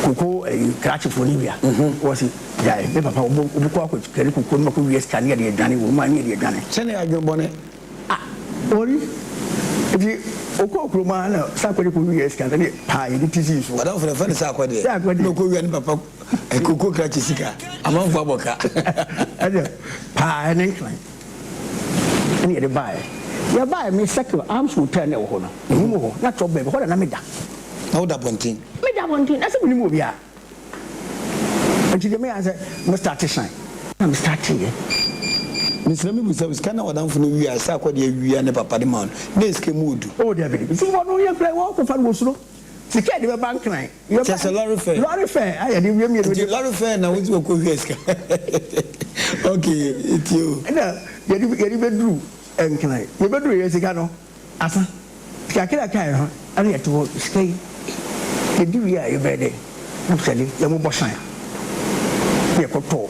Koko ɛyi krakyefoɔ no wia. Wɔ se gyae me papa wo bo kɔ akɔ kari koko no makɔ wia sika ne yɛde adwane wɔ mu a ne yɛde adwane. Sɛ ne yɛ adwene bɔne. Ah ɔri nti ɔkɔɔ kurom a na Sarkodie kɔ wia sika no ne paa yɛde ti sii so. Wadamfo no yɛfrɛ no Sarkodie Sarkodie. Na ɔkɔ wia ne papa koko krakye sika amanfoɔ abɔ ka. Ɛdeɛ paa ɛne nkran ɛne yɛde baeɛ. Yɛbaeɛ me circle arms hotel na ɛwɔ hɔ no anim hɔ na chop baabi hɔ na na meda. Na woda abɔnten? Meda abɔnten, na sɛ menim obiara. Nti deɛ meyɛ ara ne sɛ me starte shine, na me starteeɛ. Mesrɛ mebisa wo, sika no a w'adamfo no wiae sɛ akɔdeɛ awia ne papa de maa no, na ɛyɛ sika mu ɔdu? Oh dabi dabi, sika no yɛ kura wɔkɔfa no wɔsuro, sika a yɛde bɛba Nkran. Kyerɛ sɛ lɔre fare? Lɔre fare a yɛde wie mmienu. Nti lɔre fare na wode wɔkɔwia sika? Ok, tie o. Ɛna yɛde bɛduru Nkran, yɛbɛduru yɛ sika no. Asa, sika kakra a ɛkae no na yɛte hɔ, sika yi yɛdi wie a yɛbɛyɛ dɛn? Na sɛde yɛbobɔ san na yɛkɔtɔɔ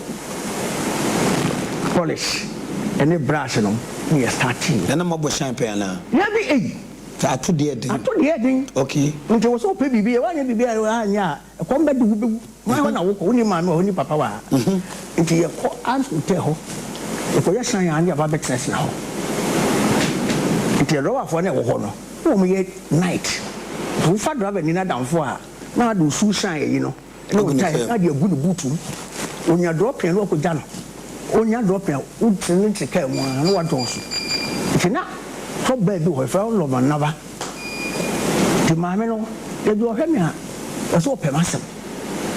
polish ne brush no na yɛ startee. Na na moabɔ shan pɛn anaa? Dabi ei! Sɛ ato deɛ ɛden. Ato deɛ ɛden. Okay. Nti wɔ sɛ wopɛ biribi yɛ, woanyɛ biribi a anyɛ a Ɛkɔm bɛde wo bɛwu. Hwan hɔ na wokɔ? Wonni maame wɔ hɔ, wonni papa wɔ ha. Nti yɛkɔ Arms Hotel hɔ, yɛkɔyɛ shan a ne yɛaba bɛtenatena hɔ. Nti adrɔbafoɔ no a ɛwɔ hɔ no, na wɔyɛ night. Nti wofa drɔbani no adamfo a, na wode wo shoe shine ayi no ne wo tie na wode agu ne boot mu. Ɔnya drɔpin a na wakɔgya no. Ɔnya drɔpin a, wotene no te kaa mu ara na wadɔɔso. Nti na top baa bi wɔ hɔ, yɛfrɛ no Lɔvanava. Nti maame no, da bi ɔhwɛ me a, ɔse ɔpɛ m'asɛm.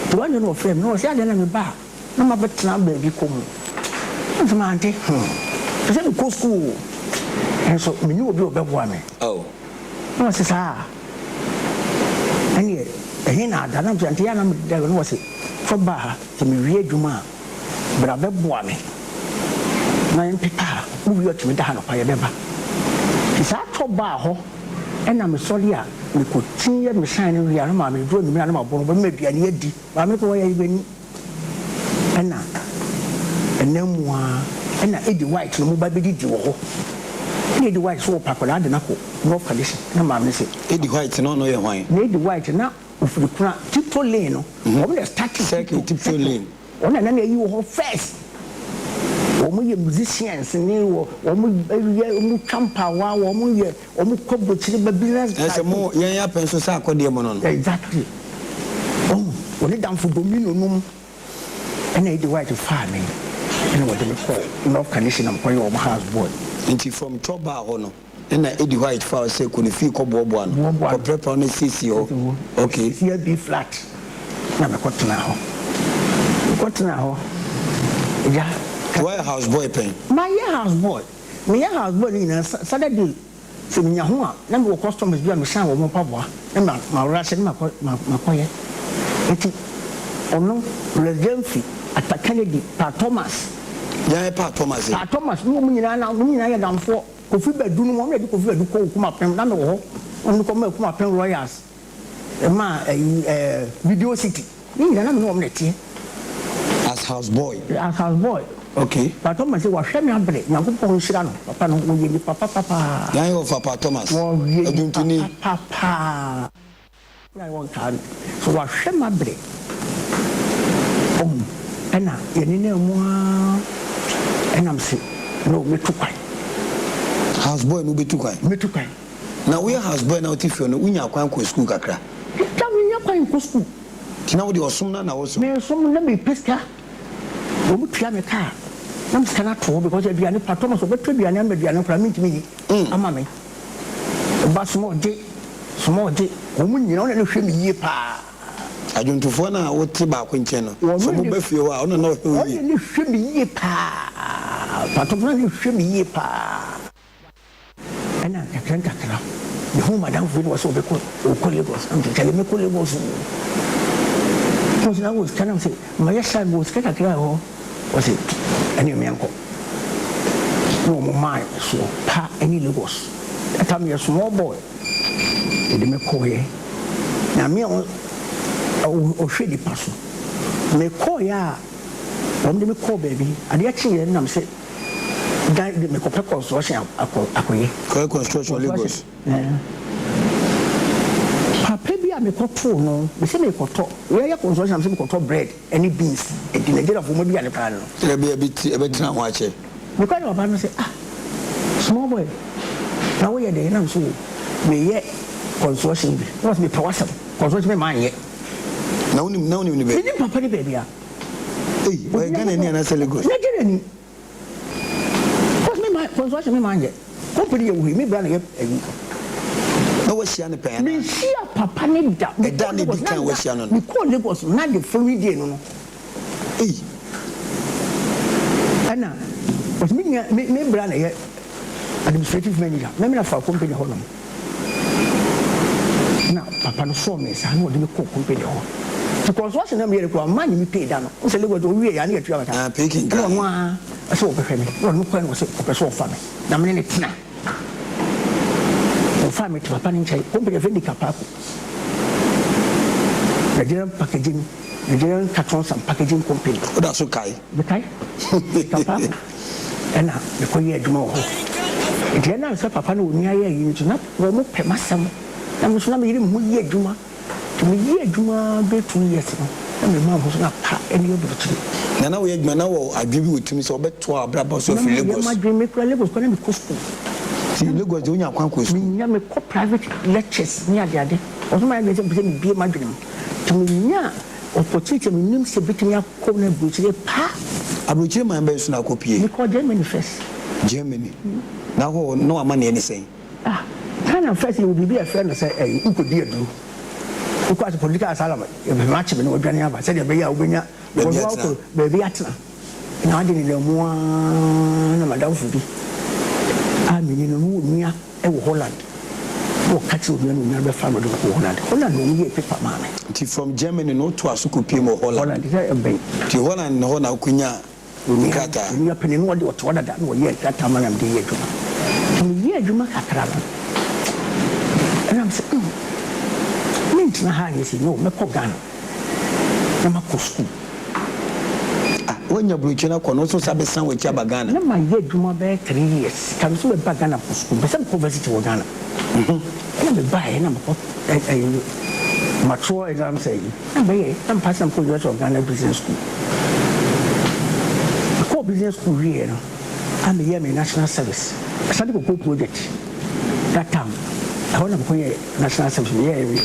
Nti one day na ɔfrɛɛ me na ɔse adɛn na meba a na mabɛtena baabi komm. Na mese mante, hmm, pɛ sɛ mekɔ sukuu o, nanso menni obi a ɔbɛboa me. Na ɔse saa a, ɛneɛ ɛhe na ada? Na mese ante yɛ a na meda hɔ. Na ɔse fa ba ha, sɛ mewie adwuma a bra bɛboa me na yɛmpepa ha, wowie a tumi da ha anɔpa yɛbɛba. Nti saa tɔ baa hɔ ɛna mesɔre a mekɔ kyin yɛ me shine no wie a na maame duru anwummerɛ a na mabɔ no ɔbɛma aduane adi, maame no koraa ɔyɛ ayibani ɛna ɛnam mu ara ɛna Eddie White no mo ba bɛdidi wɔ hɔ ɛna Eddie White so ɔpɛ akwadaa de no akɔ North Kaneshie na maame no se. Eddie White no ɔno yɛ hwan? Na Eddie White na Ofiri kuna tiptoe lane no wɔn na start Circle tiptoe lane. Wɔn na na ayi wɔ hɔ first. Wɔn yɛ musicians ne wɔ wɔn yɛ wɔn twa mpawa wɔn yɛ wɔn kɔ burokyiri ba business. Ɛsɛ mo yɛn yɛ apɛn so sɛ akɔdeɛ mo no no. Exactly. Wɔn wɔne danfo domino nom ɛna Eddie White faa me ɛna wɔde me kɔɔ North Kaneshie na mekɔ yɛ wɔn house boy. Nti from chop bar hɔ no. Nna Eddie White fa wo sɛ kɔ ne fie kɔboaboa no, kɔprapra no siesie hɔ. Okay. Siesie B flat na mekɔtenaa hɔ. Mekɔtenaa hɔ, agya. Nti woayɛ house boy pɛn? Mayɛ house boy. Meyɛ house boy no nyinaa, Saturday sɛ menya ho a, na mewɔ customers bi a mesan wɔn mpaboa na mawerɛ ahyɛ na makɔyɛ. Nti ɔno, Rev Gyamfi, Atta Kennedy, Pa Thomas. Yɛn Pa Thomas yi? Pa Thomas ne wɔn nyinaa na wɔn nyinaa yɛ nnamfoɔ. Kofi Badu no mu, wɔn na ɛde Kofi Badu kɔɔ Okumapem, na mewɔ hɔ, wɔn de kɔmaa Okumapem Royals, ɛmaa ɛyi ɛɛ Video City, ne nyinaa na me ne wɔn na ɛteɛ. As house boy. As house boy. Okay. Pa Thomas sɛ wahwɛ me abrɛ, Nyankopɔn nhyira no, papa no wɔyɛ nipa papa paa. Yɛn ayɛ ɔfa Pa Thomas, Wɔyɛ nipa adwontoni. papa paa. Na wɔntaa no. So wahwɛ m'abrɛ ɔhu ɛna yɛnenam mu aa ɛna mese no mɛtu kwan. House boy no wobɛtu kwan? Mɛtu kwan. Na woyɛ house boy na wote fie hɔ no wonya kwan kɔ sukuu kakra? Da menya kwan nkɔ sukuu. Nti na wodeɛ ɔsom no na wosom? Mesom na mepɛ sika, wɔn tua me ka a. Na me sika no ato hɔ because aduane pa Thomas ɔbɛtɔ aduane ama aduane koraa mentumi nni ama me. Ɔba small gye small gye wɔn nyinaa ɔna na hwɛ me yie paa. Adwontofoɔ no a wote baako nkyɛn no, sɛ wɔba fie hɔ a, ɔna na ɔhwɛ wo yie. Ɔna na hwɛ me yie paa. Patɔfo no na hwɛ me yie paa. Ɛna nkakra nkakra mehuu m'adamfo bi na ɔsɛ ɔbɛkɔ ɔkɔ Lagos na mesɛ kyale mɛkɔ Lagos o na ɔsɛ na wɔ sika na mesɛ mayɛ saa mewɔ sika kakra wɔ hɔ ɔsɛ ɛne meɛnkɔ na wɔn maa soɔ pa ɛne Lagos that time yɛ small boy yɛde me kɔɔyɛ nyame a ɔhwɛ nipa so mekɔɔyɛ a wɔn de me kɔɔ baabi adeɛ kyeeɛ nam sɛ Dan de mekɔpɛ construction akɔ akɔyɛ. Kɔyɛ construction Lagos. Papa bi a mekɔtoo no, mese mekɔtɔ, yɛyɛ construction mese mekɔtɔ bread ne beans adi, Nigeriafoɔ wɔn aduane paa no. Sɛdeɛ ɛbɛyɛ bi ti ɛbɛtena ho akyɛ. Mekɔɛ na papa no se ah small boy na woyɛ dɛn na mese o meyɛ construction bi na ɔse mepɛ w'asɛm construction me maa nyɛ. Na wonim na wonim ne baabi? Menim papa no baabi a. Ei ɔyɛ Ghana ni anaasɛ Lagos? Nigeria ni. Cause me ma construction me ma nyɛ. Company yɛ wɔ yi me bra na yɛ ayi. Na wahyia no pɛn anaa? Me nhyia papa ne da. Ɛda na edi kan wahyia no no. Me kɔɔ Lagos no na the following day no no. Ei. Ɛna ɔsɛ me nua me me bra na yɛ administrative manager. Me me na fa company hɔ nom. Na papa no sɔɔ me nsa na ɔde me kɔɔ company hɔ. Nti construction na meyɛ no koraa ɔmma nye me pay da no. Wohu sɛ Lagos deɛ wowie yɛ a na yɛtua wo ka. Ah, pay kenkan. Ɛna ɔno ara sɛ ɔbɛhwɛ me. Na ɔde me kɔɛ na ɔse ɔpɛ sɛ ɔfa me na me ne no tena. Ɔfaa me te papa no nkyɛn. Company yɛfrɛ no Nikapaco. Nigerian packaging, Nigerian cartons and packaging company. Woda so kae? Mekae. Nikapaco. Ɛna mekɔyɛɛ adwuma wɔ hɔ. Nti ɛnam sɛ papa no onua yɛ ayi nti na wɔpɛ m'asɛm. Na me nso na meyere me ho yɛ adwuma. Nti meyɛɛ adwuma ara bɛyɛ 2 years no, na memaa me ho so na pa ne aburukyire. Na na woyɛ adwuma na wɔ adwene bi wɔ tirim sɛ wobɛtoa w'abrabɔ so Na afiri mayɛ Lagos? m'adwene, mekura Lagos koraa na mekɔ sukuu. Nti Lagos deɛ wonya kwan kɔɔ sukuu? Menya, mekɔ private lectures ne adeade. Ɔso mayɛ adwene sɛ mepɛ sɛ mebue m'adwene mu. Nti menyaa opportunity a mennim sɛ bɛtumi akɔ no aburokyire pa. Aburokyire man bɛn so na wokɔ pue? Mekɔɔ Germany first. Germany. Na hɔ na w'amanneɛ ne sɛn? Ah, Ghana first yɛwɔ biribi a yɛfrɛ no sɛ ɛyi, wokɔdi aduro. Wokɔ ase political asylum, yɛbɛma akye me na wadwane aba sɛdeɛ ɛbɛyɛ a wobɛnya Baabi because atena. woakɔ baabi atena. Na ade nenam mu ara na m'adamfo bi a menni no, mewɔ nua wɔ Holland. Na ɔka kyerɛɛ onua no, onua no bɛfaa me de me kɔɔ Holland. Holland na wɔyɛɛ paper maa me. Nti from Germany no wotoa so kɔpue mu wɔ Holland? Holland, sɛ ɛbɛn. Nti Holland hɔ na wokɔnyaa nkrataa? Onua panin no ɔde ɔte hɔ dada na ɔyɛɛ nkrataa maa me a mede yɛɛ adwuma. Nti meyɛɛ adwuma kakra no, ɛna mesɛ mm, mentena ha anyɛ sei, no, mɛkɔ Ghana na makɔ sukuu. Ah, woanya burokyire no akɔ no, wo nso wosan bɛsan w'akyi aba Ghana? Na mayɛ adwuma bɛyɛ 3 years, nka me nso mɛba Ghana akɔ sukuu, mepɛ sɛ mekɔ university wɔ Ghana. Ɛna mebaeɛ na mekɔ ɛyi mature exams ayi na mɛyɛ na mepaase na mekɔ University of Ghana Business School. Mekɔɔ business school wieɛ no a meyɛɛ me national service, Asante Cocoa Project that time, ɛhɔ na mekɔyɛɛ national service meyɛɛ wie.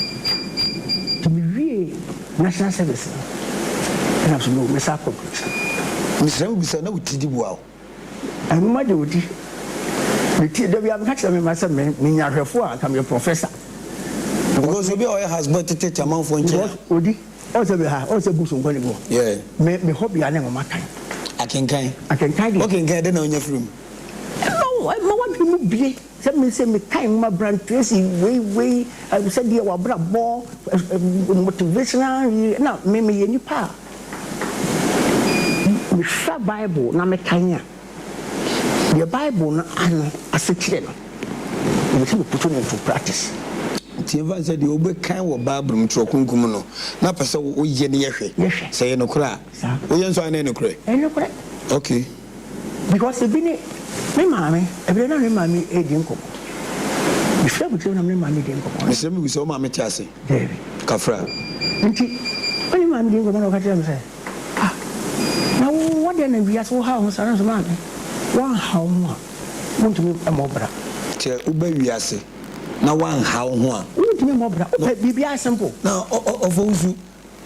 Nti mewie national service no ɛna so no mɛsa akɔ aburokyire. Mesrɛ wo bisa na wo ti di boa wo? Nwoma deɛ ɔdi. Me ti da biara meka kyerɛ me mma sɛ me menya ahwɛfoɔ a anka meyɛ professor. Because obi a ɔyɛ houseboy tetete amanfoɔ nkyɛn a. Because ɔdi ɔn sɛ me ha ɔn sɛ books nkɔ ne mu hɔ. Yeah. Me me hobby ara ne nwoma kan. Akenkan. Akenkan deɛ. Wokenkan dɛn na wonya firi mu? Ɛma wo ɛma w'adwene mu bue sɛ me sɛ mekan nwoma Brian Tracy wei wei sɛdeɛ w'abrabɔ motivational yi na me meyɛ nipa a mehwɛ Bible na mekan a, deɛ Bible no ano ase kyerɛ no, mepɛ sɛ me put no into practice. Nti yɛmfa no sɛ deɛ wobɛkan wɔ Bible mu, Twerɛ Kronkron mu no, na pɛ sɛ woyɛ no yɛhwɛ Yɛhwɛ. sɛ ɛyɛ nokorɛ a, Saa. woyɛ nso a na ɛyɛ nokorɛ? Ɛyɛ nokorɛ. Okay. Because ebi ne, me maame, ɛberɛ na me maame redi nkɔmmɔ. Mefiri abotire mu na me maame redi nkɔmmɔ. Mesrɛ mebisa, wo maame te ase? Dabi. Kafra. Nti, me ne maame di nkɔmmɔ na ɔka kyerɛɛ me sɛ, Ah, na wo wodeɛ na wiase wohaw wo ho saa? Na me sɛ, Maame, woanhaw wo ho a, wontumi mmɔ bra. Sɛ woba wiase na woanhaw wo ho a. Wontumi mmɔ bra. Wopɛ biribiara simple. Na ɔfa wo su.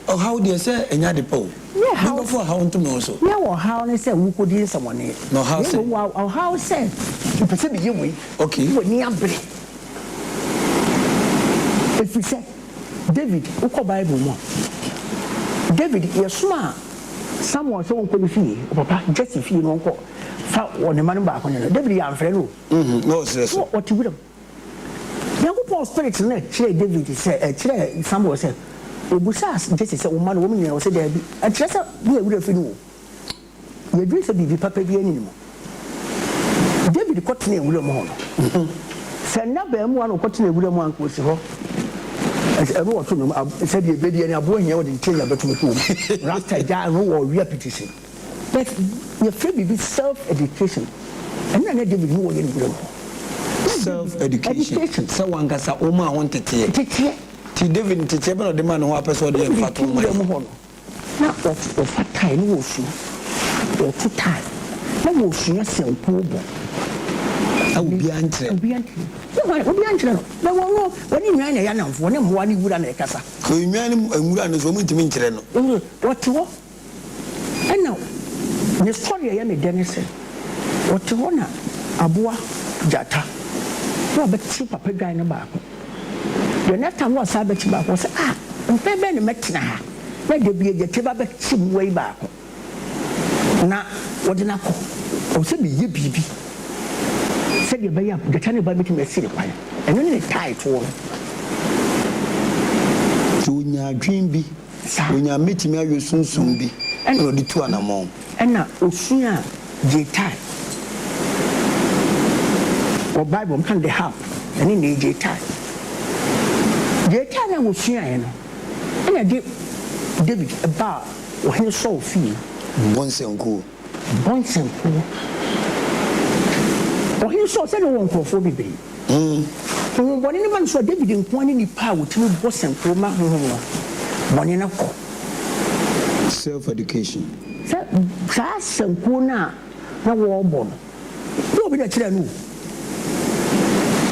Ɔhaw deɛ sɛ ɛnyɛ ade pa o. Nyɛ haw. Menkɔfa ɔhaw nto me ho so. Nyɛ ɔhaw ne sɛ wokɔdi nsɛmɔne. Na ɔhaw sɛ? Na mmom ɔhaw sɛ mepɛ sɛ meyɛ wei. Okay. Na w'ani abere. Ɛfiri sɛ David, wokɔ Bible mu a, David, yɛsomaa Samuel sɛ ɔnkɔ ne fie, ɔpapa Jesse fie na ɔnkɔ fa wɔ ne mma no baako ne no. David yɛamfrɛ no o. Na ɔsrɛ so. Na ɔte wuram. Nyankopɔn spirit no na ɛkyerɛɛ David sɛ, ɛkyerɛɛ Samuel sɛ, obisaa Jesse sɛ, wo mma no, wɔn nyinaa? Ɔse daabi. Ɛnkyerɛ sɛ ne yɛ werɛ afi no o. Yɛdwene sɛ biribi papa biara nni ne mu. David kɔtenaa wuram hɔ no, sɛ nna abaamua na ɔkɔtenaa wuram a, anka ɔsi hɔ. Ɛno wɔto nnwom, sɛdeɛ ɛbɛdi ɛne aboa hia wɔde ne tianya bɛto kuo mu. Rasta gyaa no wɔ ɔwea pitisi. But yɛfrɛ biribi self education. Ɛno na na David ne wɔyɛ no wuram hɔ. Self education. Sɛ wankasa womaa ho nteteɛ. Nteteɛ. Nti David nteteɛ bɛ na ɔde maa ne ho a pɛ sɛ ɔde yɛ mfatoho ma David te yɛn? wuram hɔ no, na wɔfa tae na wɔsua, wɔto tae na wɔsua sankuo bɔ. Na obiara nkyerɛ. Obiara nkyerɛ. Ne hwan? Obiara nkyerɛ no. Na wɔn no, wɔne nnwan na ɛyɛ anamfo, wɔne mmoa ne wura na ɛkasa. Nnwan ne nwura no nso, wɔntumi nkyerɛ no. Wɔte hɔ. Ɛna ne sɔre a ɛyɛ me dɛ ne sɛ, ɔte hɔ na aboa gyata na wabɛkye papa dwan no baako. The next time na wasan abɛkye baako, ɔsɛ ah, mpɛn bɛn na mɛtena ha na da bi gyata ba bɛkye mmoa yi baako na wɔde no akɔ. Ɔwɔ sɛ meyɛ biribi sɛdeɛ ɛbɛyɛ a gyata no ba bɛtumi asi ne kwan. Ɛno ne ne tae toɔ no. Nti ɔnya adwene bi. Saa. Onyame betumi awe sunsum bi na ɔde tu anamɔn. Ɛna osuaa gyetae. Wɔ Bible mu, wɔka no the harp, ɛne ne gyetae. Gyetae no a wosuaeɛ no, ɛna ɛde David baa Ɔhene Saul fie. Bɔ nsankuo. Bɔ nsankuo. Ɔhene Saul, sɛdeɛ ɔwɔ nkurɔfoɔ bebree. Honhom bɔne no ba no so a, David nko ara ne nipa a ɔtumi bɔ sankuo ma honhom no bɔne no kɔ. Self education. Sɛ saa sankuo no a na wɔrebɔ no, na obi na ɛkyerɛɛ no o.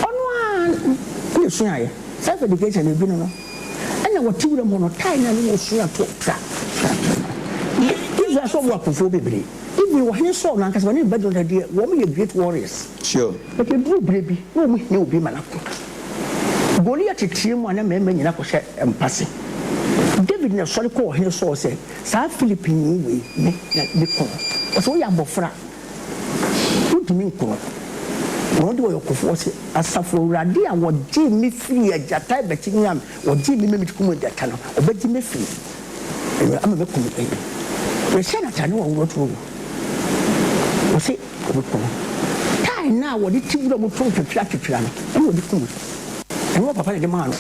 Ɔno ara na ɛsuaeɛ. Self education no ebi no no. Ɛna wɔte wuram hɔ no, tae no a na wɔsua to tra tra tra. Israel nso wɔwɔ akofoɔ bebree. Even ɔhene Saul no ankasa ɔne ne ba Jonathan deɛ wɔn yɛ great warriors. Sure. But ɛduruu berɛ bi na wɔn hia obi ma no ako. Goliath teɛ mu a na mmarima nyina kɔhyɛ mpase. David na ɛsɔre kɔɔ ɔhene Saul sɛ, saa Philipini wei me na mɛku no. Ɔsɛ woyɛ abɔfra, wontumi nku no. Na ɔno deɛ ɔyɛ ɔkofoɔ. Ɔse, Asafo Awurade a ɔgyee me firii agyata abati ne a ɔgyee me ma mekum agyata no, ɔbɛgye me afiri Ɛyɛ ama mɛkum no ɛyɛ. Yɛhyɛ no atade wɔ aworɔ turo mu. Wɔse wɔbɛku no. Tae no a wɔde te wura mu to ntwetwera twetwera no ɛna wɔde kum no. Ɛno wɔ papa na ɛde maa no.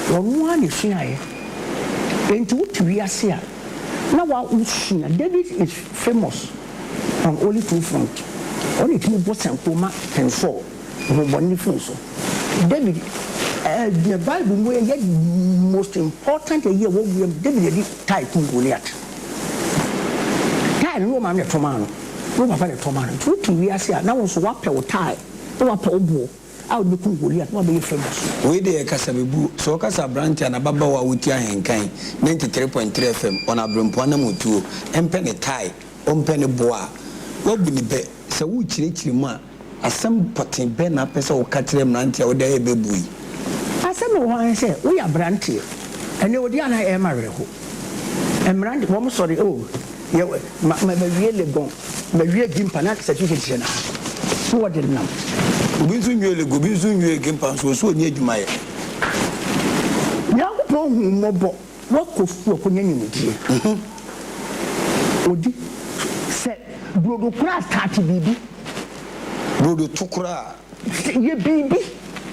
Ɔno ara na ɛsuaeɛ. Enti wote wiase a na wa wosua. David is famous on only two front. Ɔno na ɛtumi bɔ sankuo ma King Saul. Honhommɔne no firi so. David, eh, deɛ Bible mu yɛ most important ɛyi a ɛwɔ wiem, David yɛde tae kum Goliath. Tae no ne wo maame na ɛtɔ maa no, ne wo papa na ɛtɔ maa no. Nti wote wiase a na wo nso woapɛ wo tae na woapɛ wo boɔ a wode bɛkum Goliath na woabɛyɛ famous. Wei deɛ yɛ kasabebuo. Sɛ wɔka sɛ aberanteɛ anaa ababaawa a ɔti ahenkan 93.3 FM on Aberempɔn anammɔntuo mpɛ ne tae, ɔmpɛ ne boɔ a, woabu ne bɛ. Sɛ worekyerɛkyerɛ mu a, Asɛm pɔtee bɛn na wopɛ sɛ woka kyerɛ mmerante a wode ayɛ bɛ bu yi? Asɛm a ɛwɔ hɔ ara ne sɛ, woyɛ aberanteɛ. Ɛnnɛ odi a na ɛyɛ me awerɛho. Mmerante, wɔn sɔre, oh, yɛ, ma, ma, mawie Legon, mawie Gimpa, na certificate hyɛ n'aha, na wɔde nam. Obi nso nwie Legon, obi nso nwie Gimpa nso, ɔse ɔnni adwuma yɛ. Nyankopɔn hu wo mmɔbɔ. Woakɔ sukuu akɔnya nimdeɛ. Odi sɛ brodo koraa start biribi. Brodo to koraa. Yɛ biribi.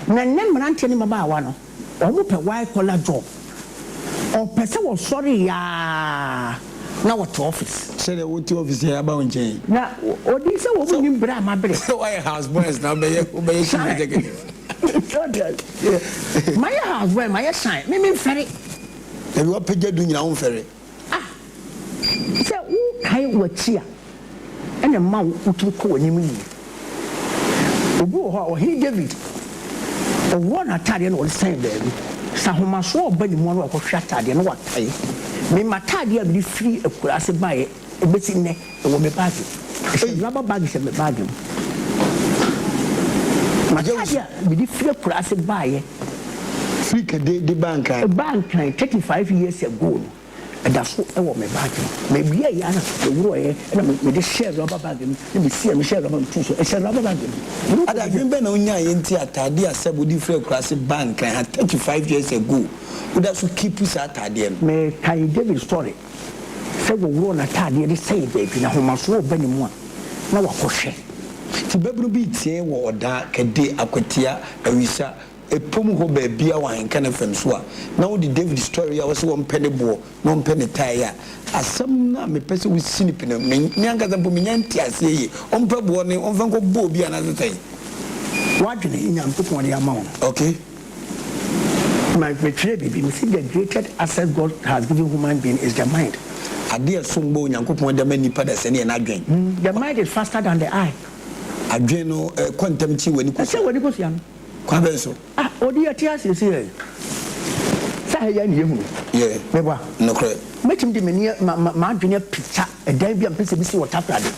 Na nnɛ mmeranteɛ ne mmabaawa no, wɔn pɛ white collar job. Ɔpɛ sɛ wɔsɔre aa na wɔte office. Sɛdeɛ wote office yi aba wo nkyɛn yi. Na odi sɛ wɔn nnim berɛ a mabrɛ. Sɛ woayɛ house boys na wobɛyɛ wobɛyɛ chief executive. Mayɛ house boy, mayɛ shine, me memfɛre. Dabi wapagya du nyina womfɛre. Ah, sɛ wokae w'akyi a, ɛna ɛma wotumi kɔ w'anim yie. Obi wɔ hɔ a, Ɔhene David, ɔworɔ n'ataadeɛ na ɔde sɛn baabi. Sɛ ahomasoɔ reba ne mu a na wakɔhwɛ ataadeɛ na wakae. Me m'ataadeɛ a mede firi akuraase baeɛ bɛsi nnɛ, ɛwɔ me baage mu. Ɛhyɛ rubber bag hyɛ me baage mu. M'ataadeɛ a mede firi akuraase baeɛ. Firi Kade de baa Nkran. Baa Nkran 35 years ago no. Ɛda so wɔ me bag mu. Mewiaeɛ ara na meworɔeɛ na mede hyɛɛ rɔba bag mu na mesiiɛ mehyɛɛ rɔba mu too so. Ɛhyɛ rɔba bag mu. Mede Ada, adwene bɛn na wonyaeɛ nti ataadeɛ a sɛb wode firi akuraase baa Nkran ha 35 years ago woda so keep saa ataadeɛ no? Mekae David story sɛ wɔworɔɔ n'ataadeɛ de sɛee baabi na ahomasoɔ reba ne mu a na wakɔhwɛ. Nti babunu bi reteɛ wɔ Ɔdaa, Kade, Akwatia, Awisa, Ɛpom hɔ baabiara wɔ Ahenka FM so a, na wode David story a ɔse wɔmpɛ ne boɔ na ɔmpɛ ne tae a, asɛm no a mepɛ sɛ wosi no pi no, me me ankasa mpo mennya nteaseɛ yie. Ɔmpɛ boɔ ne ɔmfa nkɔbɔ obi anaasɛ sɛn? W'adwene Nyankopɔn de ama wo no. Okay. Ma metwerɛ biribi, mese the greatest asset God has given human being is the mind. Adeɛ a ɛsom bo a Onyankopɔn de ama nnipa dasani yɛ n'adwene. The mind is faster than the eye. Adwene no kɔ ntɛm kyen w'ani kosua. Ɛkyɛn w'ani kosua no. Kwan bɛn so? Ah, ɔde yɛ te ase sɛ yɛ. Sɛ ha yi ara na yɛhunu. Yɛ. Meboa. Nokorɛ. Mɛtumi de m'ani, ma, ma, m'adwene apikya ɛdan bi a mepɛ sɛ mesi wɔ Takoradi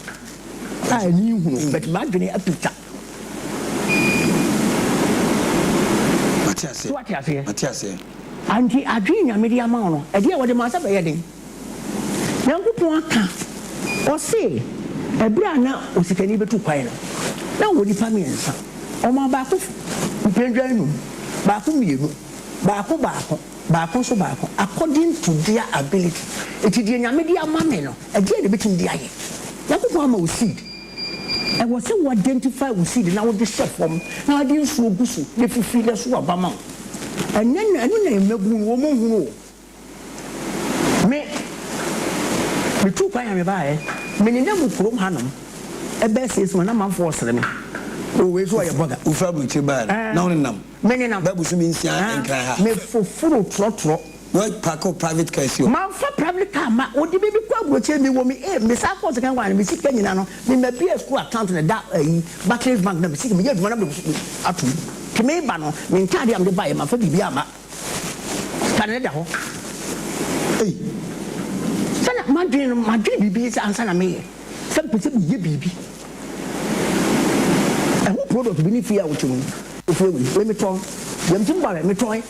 a ani nhunu, but m'adwene apikya. Mate aseɛ. So wate aseɛ? Mate aseɛ. Ah, nti adwene Nyame de ama wo no, ɛdeɛ a wɔde ma wo sɛ bɛyɛ den. Nyankopɔn aka, Ɔse, ɛberɛ a na osikani bɛtu kwan no, na ɔwɔ nnipa mmiɛnsa, ɔmaa baako mpɛndwa nnum, baako mmienu, baako baako, baako nso baako, according to their ability. Enti deɛ Nyame de ama me no, ɛdeɛn na mɛtumi de ayɛ? Nyankopɔn ama wo seed, ɛwɔ sɛ wo identify wo seed na wode hyɛ fam, na wode nsuo gu so, na ɛfifiri na ɛso aba ma wo. Ɛnyɛ na, ɛno na mmabunu no wɔn nhunu o. Me, metuu kwan a mebaeɛ, menenam mu kurom hanom ɛbɛyɛ seesei na amanfoɔ resere me. O, wei nso ɔyɛ bɔga. Wofiri aburokyire baeɛ no, na wonenam? Menenam. Bɛyɛ bosome nsia Nkran ha. Mefoforo trɔtrɔ. Na woapaake wo private car asi hɔ? Mamfa private car amma. Wɔde me mekɔ aburokyire, mewɔ me aim. Mesan kɔɔ second one no, me sika nyinaa no, mema bia school account na ɛda ayi, Barclays Bank na me sika, meyɛ adwuma na mede ato mu. Nti meba no, me ntaadeɛ a mede baeɛ, mamfa biribiara amma. Sika no da hɔ. Ei! Sɛ na m'adwene no, madwene biribi sɛ ansa na meyɛ, sɛ mepɛ sɛ meyɛ biribi. Ɛho product bi ne fie a wote mu yi, efie wei, wei metɔn. Deɛ mete mu bawe, metɔn.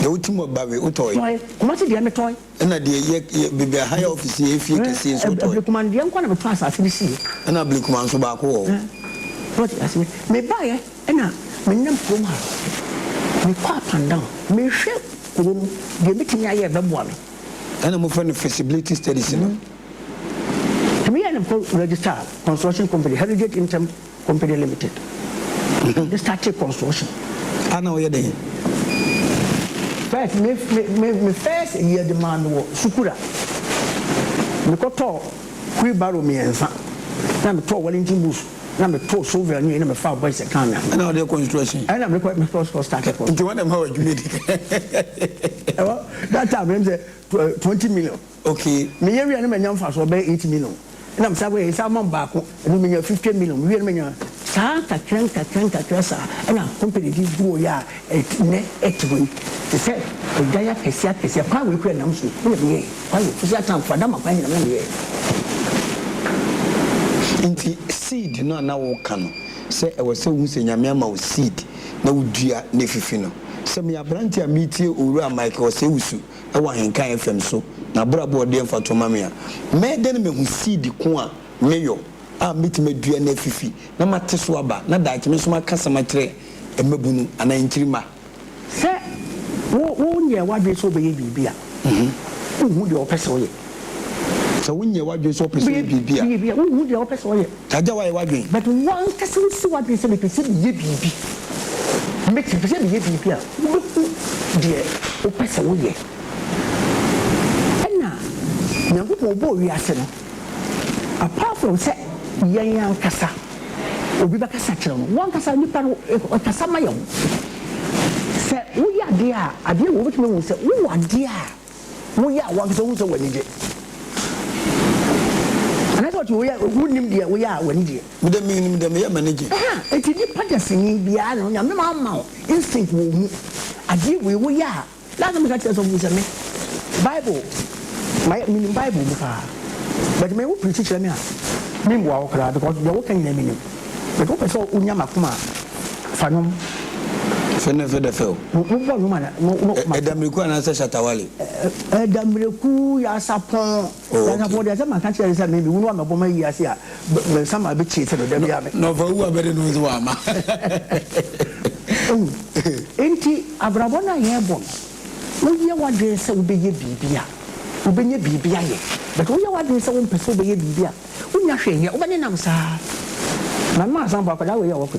Deɛ wote mu bawe, wotɔe? Tɔe. Kumasi deɛ metɔn. Ɛna deɛ yɛ, yɛ, baabi a higher office yɛ efie kɛseɛ nso wotɔe? Ablekuma no deɛ nko na metɔ asase no siiɛ. Ɛna Ablekuma nso baako wɔ hɔ. Wote aseɛ? Mebaeɛ. Ɛna me nam kurom ha, me kɔ up and down, me hwɛ kuro no, deɛ mɛtumi ayɛ ɛbɛboa me. Ɛna mo frɛ no feasibility studies no. Nti me yɛ na me kɔ register construction company, Heritage Interim Company Limited. Me starte construction. A na woyɛ dɛn? First, me me me me first year de maa me wɔ Sukura. Me kɔ tɔɔ wheelbarrow mmiɛnsa, na me tɔɔ Wellington boots. Na me too sovel nwi na me faa boys ɛkaa me ho. Ɛna ɔde construction. Ɛna me kɔ me kɔ kɔ start kɔ. Nti wɔn na ɛma wɔ adwuma di. Ɛwɔ that time ɛm sɛ 20 million. Okay. Me yɛ wia ne ma nya nfa so ɔbɛyɛ 8 million. Ɛna me sa kɔ yɛ sa ma baako ɛno me nya 50 million me wia ne ma nya saa nkakra nkakra nkakra saa ɛna company di grow yɛ a ɛnɛ ɛte hɔ yi te sɛ ɛdan akɛseɛ akɛseɛ kwan wei kura nam so ɛna me yɛ. Kwaye, Fusi atamfo, Adama kwan nyina me na meyɛɛ. Nti seed no a na woka no sɛ ɛwɔ sɛ wohu sɛ Nyame ama wo seed na wodua na efifi no. Sɛ meyɛ aberante a meretie Owura Michael Osei-Wusu wɔ Ahenkan FM so n'abrabɔ a ɔde mfatoho ma me a, mɛyɛ dɛn na mahu seed ko a meyɔ a mɛtumi adua na afifi na mate so aba na daakye me nso maka asɛm akyerɛ mmabunu anaa nkyirimma? Sɛ wo wonyɛɛ w'adwene sɛ wobɛyɛ biribi a, wonhu deɛ wopɛ sɛ woyɛ. Sɛ wonyɛɛ w'adwene sɛ wopɛ sɛ woyɛ biribi a. Biribi a, wonhu deɛ wopɛ sɛ woyɛ. Agya woayɛ w'adwene. But wo ankasa wosi w'adwene sɛ mepɛ sɛ meyɛ biribi, mepɛ sɛ meyɛ biribi a, wobɛhu deɛ wopɛ sɛ woyɛ. Ɛna Nyankopɔn ɔbɔɔ wiase no, apart from sɛ yɛn ankasa. Obi bɛkasa akyerɛ wo no, wo ankasa nipa no kasa ma yɛn ho. Sɛ woyɛ adeɛ a, adeɛ wɔ wobɛtumi ahu sɛ wowɔ adeɛ a woyɛ a wo ankasa wohu sɛ w'ani gye. Anaasɛ ɔte woyɛ wonnim deɛ woyɛ a w'ani gyeɛ. Me deɛ menim deɛ meyɛ m'ani gye. Ɛha, enti nipa dasani biara no Nyame ama wo instinct wɔ wo mu. Adeɛ wei woyɛ a Last time meka kyerɛ sɔfo bi sɛ me Bible mayɛ menim Bible mu paa but me wo preachi kyerɛ me a menbua wo koraa because deɛ woka nyinaa menim but wopɛ sɛ wonya makoma a fa nwom. Fɛ ne fɛ dɛ fɛ o. Wobɔ nwom a na na Ɛ ɛda mmireku anaasɛ Shatta Wale? Ɛ ɛda mmireku Yasapɔn Oh okay. Yasapɔn deɛ sɛ maka kyerɛ no sɛ me mewu no a mɛbɔ mayi ase a me nsa ma bɛkyie sɛ no da biara me. Na ɔfa wu a bɛde no nso wamma. Wohu? Enti abrabɔ no a yɛrebɔ no. Woyɛ w'adwene sɛ wobɛyɛ biribi a, wobɛnya biribi ayɛ. But woyɛ w'adwene sɛ wompɛ sɛ wobɛyɛ biribi a, wonnya hwee nyɛ. Wobɛnenam saa. Maame Asampong, akwadaa wei a ɔwɔ he?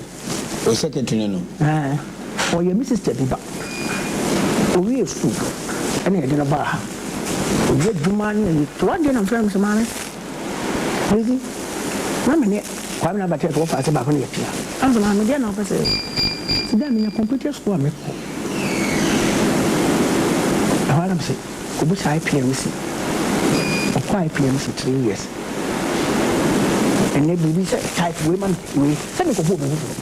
Wo secretary no no? Ɛɛ, ɔyɛ me sister bi ba. Ɔwiee sukuu ɛna yɛde no baa ha. Ɔyɛ adwuma ne ayi. So one day na mefrɛ no sɛ, Maame, Lizzy, na me ne Kwame Abateɛ wɔ faase baako na yɛte ha. Ɛna ɔse, Maame, deɛn na wopɛ sɛ yɛyɛ? Mese, Dɛn, menya computer school a mekɔ. Ɛhɔ ara na mese, kɔbisa IPMC. Ɔkɔ IPMC 3 years. Ɛnnɛ biribi sɛ type wei ma me wei, sɛ mekɔbɔ obi foforɔ.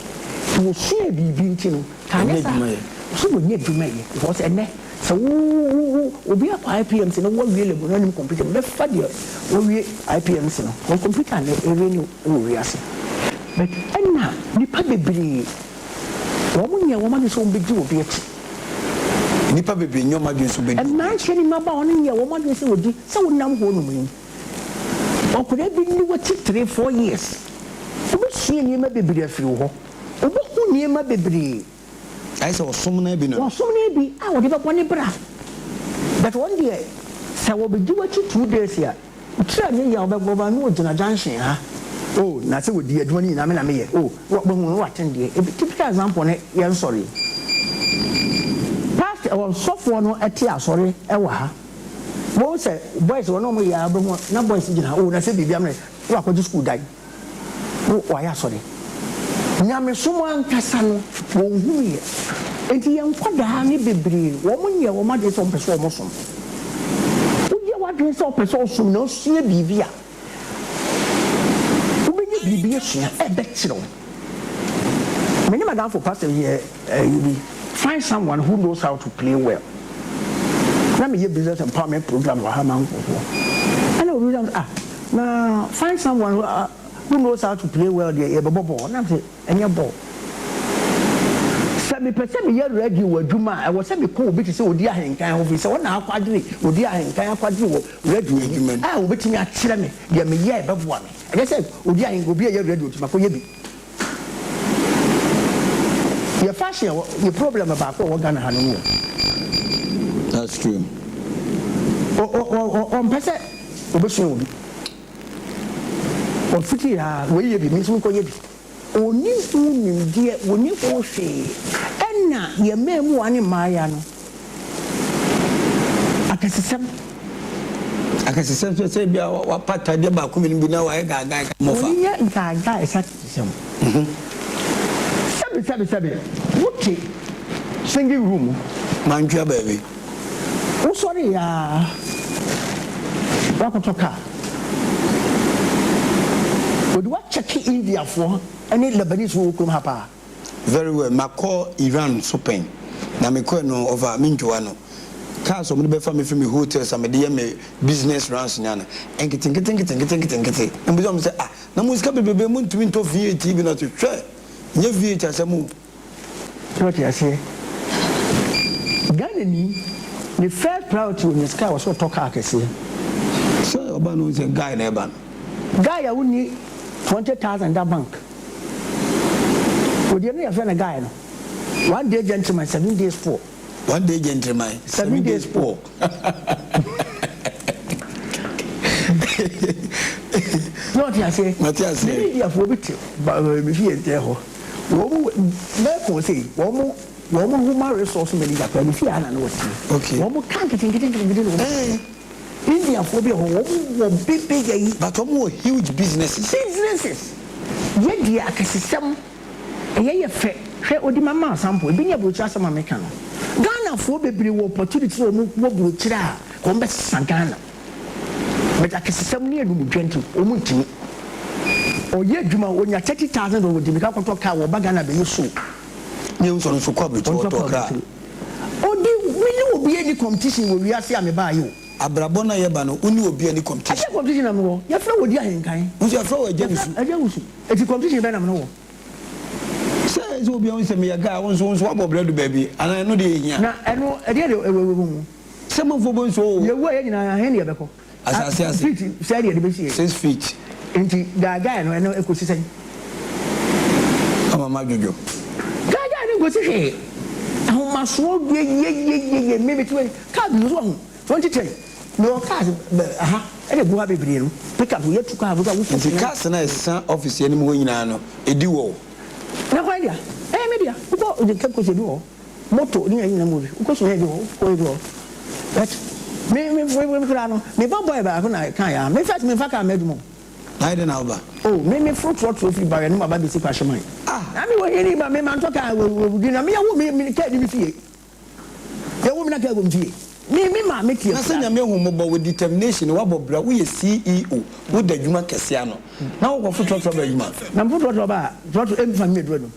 Nti wɔsuaa biribi nti no, ka anyɛ saa a, ɔse wɔnyɛ adwuma yɛ. Because ɛnnɛ, sɛ wo wo wo obi akɔ IPMC na wawie Legon na ɔnim computer, mɛfa deɛ wawie IPMC no. Because computer nnɛ ɛreign wɔ wiase. But ɛna nnipa bebree Wɔn nyɛ wɔn adwene sɛ wɔbɛdi obi akyi. Nnipa bebree nyɛ wɔn adwene sɛ wɔbɛdi obi akyi. Mmeranteɛ ne mmabaawa no nyɛ wɔn adwene sɛ wɔdi sɛ wonam hɔ nom yi. Akwadaa bi nni w'akyi 3, 4 years, wobɛsua nneɛma bebree afiri wo hɔ. Wobɛhu nneɛma bebree. Ayɛ sɛ ɔsom no ara bi no. Ɔsom no ara bi a wɔde bɛbɔ ne bra. But wɔn deɛ, sɛ wɔbɛdi w'akyi 2 days a, Tiri a ne yaw bɛbɔ ba no ogyina junction ha oh na sɛ wɔdi adwuma no nyinaa me na meyɛ oh wahu no waten deɛ ebi typical example ne yɛn sɔre yi pastor ɔsɔfoɔ no ɛte asɔre ɛwɔ ha wɔn sɛ boys wɔn a wɔn yɛ a bɛhu na boys gyina ha oh na sɛ biribi amena na wakɔgye school dan. Wo wayɛ asɔre. Nyamesom ankasa no wɔnhunuiɛ. Enti yɛn nkwadaa no bebree wɔn nyɛɛ wɔn adwene sɛ wɔn pɛ sɛ wɔn som. Woyɛ w'adwene sɛ wopɛ sɛ wosom na wosua biribi a, wobɛnya biribi asua a ɛbɛkyerɛ wo. Me ne m'adamfo pastor yɛ ɛyi bi, find someone who knows how to play well. Na meyɛ business empowerment program wɔ ha ma nkurɔfoɔ. Ɛna obi bisa me sɛ, ah, Na find someone who who knows how to play well deɛ yɛbɛbɔ bɔɔl. Na mese ɛnyɛ bɔɔl. Sɛ mepɛ sɛ meyɛ radio wɔ adwuma a, ɛwɔ sɛ mekɔ obi te sɛ Odi Ahenkan hɔ firi sɛ ɔna akwadwene, Odi Ahenkan akwadwene wɔ radio mu a ɔbɛtumi akyerɛ me deɛ meyɛ a ɛbɛboa me. Ɛnyɛ sɛ Odi Ahenkan, obi a ɛyɛ radio nti makɔyɛ bi. Yɛ fashion wɔ yɛ problem baako a ɛwɔ Ghana ha no no o. That's true. O o o ɔmpɛ sɛ obesua obi. Ɔfiti ha wei yɛ bi me nso mekɔ yɛ bi. Ɔnni ho nimdeɛ, ɔnni ho hwee. Ɛna yɛ mmaamua ne mmaaya no akɛsesɛm. Akɛsesɛm nso sɛ ebia wapa atadeɛ baako mmienu bi na wayɛ gaagae mmɔfa. Wɔn yɛ gaagae sɛ akɛsesɛm. Sɛbi sɛbi sɛbi wote singing room mu. Mantwea baabi. Wosɔre yɛ ara woakɔtɔ car. Wɔde wo akyɛke Indiafoɔ ne Lebanese wɔ kurom ha paa. Very well makɔ Iran so pɛn na mekɔɛ no ɔfa me ntwowa no cars ɔmo de bɛfa me firi me hotels a mede yɛ me business runs nyinaa no nketenkete nketenkete nketenkete na mebisa ɔmo sɛ ah na mo sika bebrebe mo ntumi ntɔ V8 yi bi na ɔse hwɛ nyɛ V8 asɛm o. So wate aseɛ? Ghanani ne first priority onya sika a ɔsɛ ɔtɔ car kɛseɛ. Sɛ ɔba no wohu sɛ guy na ɛba no. Guy a wonni 20,000 da bank. Odeɛ no yɛfrɛ no guy no one day gentleman 7 days poor. One day gentleman 7 days poor. Na ɔte aseɛ. Mate aseɛ. Me ne Indiafoɔ bi te ba me fie nkyɛn hɔ. Wɔn mu mɛko sei wɔn mo wɔn mo human resource manager koraa me fie ha na na ɔte. Okay. Wɔn mo ka nketenkete nketenkete na wɔn. Eh. Indiafoɔ bi wɔ hɔ wɔn wɔ big big ayi. But wɔn wɔ huge businesses. Businesses. Yɛ deɛ akɛsesɛm ɛyɛ yɛ fɛ hwɛ odi ma ma sample ebi ne aburokyire asɛm a meka no Ghanafoɔ bebree wɔ opportunity sɛ wɔn wɔ burokyire a wɔn bɛ sesa Ghana but akɛsesɛm ne anumdwa nti wɔn ntumi ɔyɛ adwuma onya $30,000 ɔdi mika kɔtɔ car wɔ ba Ghana bɛyɛ show. Nye nsɔ no so kɔ aburokyire Ɔntɔ ɔtɔ car kra. aburokyire odi me ne obi ani competition wɔ wiase a me baa yi o. Abrabɔ no a yɛba no, wo ne obi ani competition. Ɛdeɛn competition na mewɔ? Yɛfrɛ wo Odi Ahenkan. Wo nso yɛfrɛ wo Agya Wusu. Agya Wusu. Eti competition bɛn na me ne wo wɔ? Sɛ sɛ obi ahu sɛ meyɛ guy a, wo nso wo nso woabɔ bra du baabi anaa ɛno deɛ ɛhia? Na ɛno ɛdeɛn na ɛwɔ mu? Sɛ manfoɔ bɔ nsuo o. Yɛwu a yɛn nyinaa ahe na yɛbɛkɔ? Asase ase. Feet sɛn na yɛde bɛsi yɛn? 6 feet. Nti guy guy no ɛno ɛkɔsi sɛn? Ama madwodwo. Guy guy no nkɔsi hwee. Ahomasoɔ yeyeyeyeye me mete wei car bi nso wahu 2010 mewɔ cars bɛ aha ɛna egu ha bebree no pick up yɛtu car bi a wofu. Nti cars no a ɛsesa office anim hɔ nyinaa no ɛdi wɔ wo? Na hwan dea? Ɛyɛ me dea. Wokɔ Cape Coast ebi wɔ hɔ. Moto ne ayi nyinaa mu bi. Wokɔ Sunyani ebi wɔ hɔ, wokɔ ebi wɔ hɔ. But me me me me koraa no, me ba boy baako na ɛka yɛ a, me first me nfa car mma adwuma o. Na ayɛ dɛn na woba? Oh, me me foro trɔtrɔ firi Barɛ no mu aba bɛsi Kwahyeman. Ah! Na me wɔ hiani ba, me mantɔ car wɔ wɔ wɔ na me yɛwo me me car ni me fie. Yɛwo me na car wɔ me fie. Me me maame te Na sɛ akura. Nyame ahu mmɔbɔ, wo determination, woabɔ bra, woyɛ CEO, woda adwuma kɛseɛ ano, na wokɔforo trɔtrɔ ba adwuma. Na meforo trɔtrɔ ba a, trɔtrɔ ɛmfa me mmɛduru adum.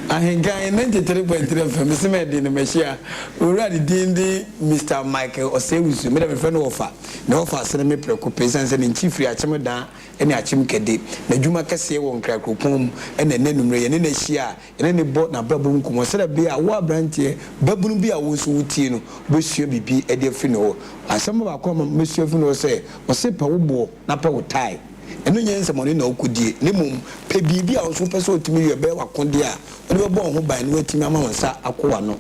Ahenkan 93.3 FM mese mɛde no mahyia owura ne din de Mister Michael Osei-Wusu me deɛ mefrɛ no wɔfa na wɔfa asene me prɛko pɛ ɛsiane sɛ ne nkyi firi Akyem Dan ne Akyem Kɛde n'adwuma kɛseɛ wɔ Nkran kuropɔn mu ɛna ɛnɛ anummerɛ yɛne no ahyia a yɛne no bɔ n'abrabɔ mu nkɔmmɔ sɛdeɛ ɛbɛyɛ a wo aberanteɛ babunu bi a wo nso wotie no wobɛsua biribi de afiri ne hɔ asɛm baako a mɛsua afiri ne hɔ sɛ ɔse pɛ wo boɔ na pɛ wo tae Ɛno nyɛ nsɛmmɔne na wokodie, na mmom pɛ biribi a wo nso wopɛ sɛ wotumi yɛ, ɛbɛyɛ w'akodeɛ a wode bɛbɔ wo ho ban na woatumi ama wo nsa akɔ w'ano.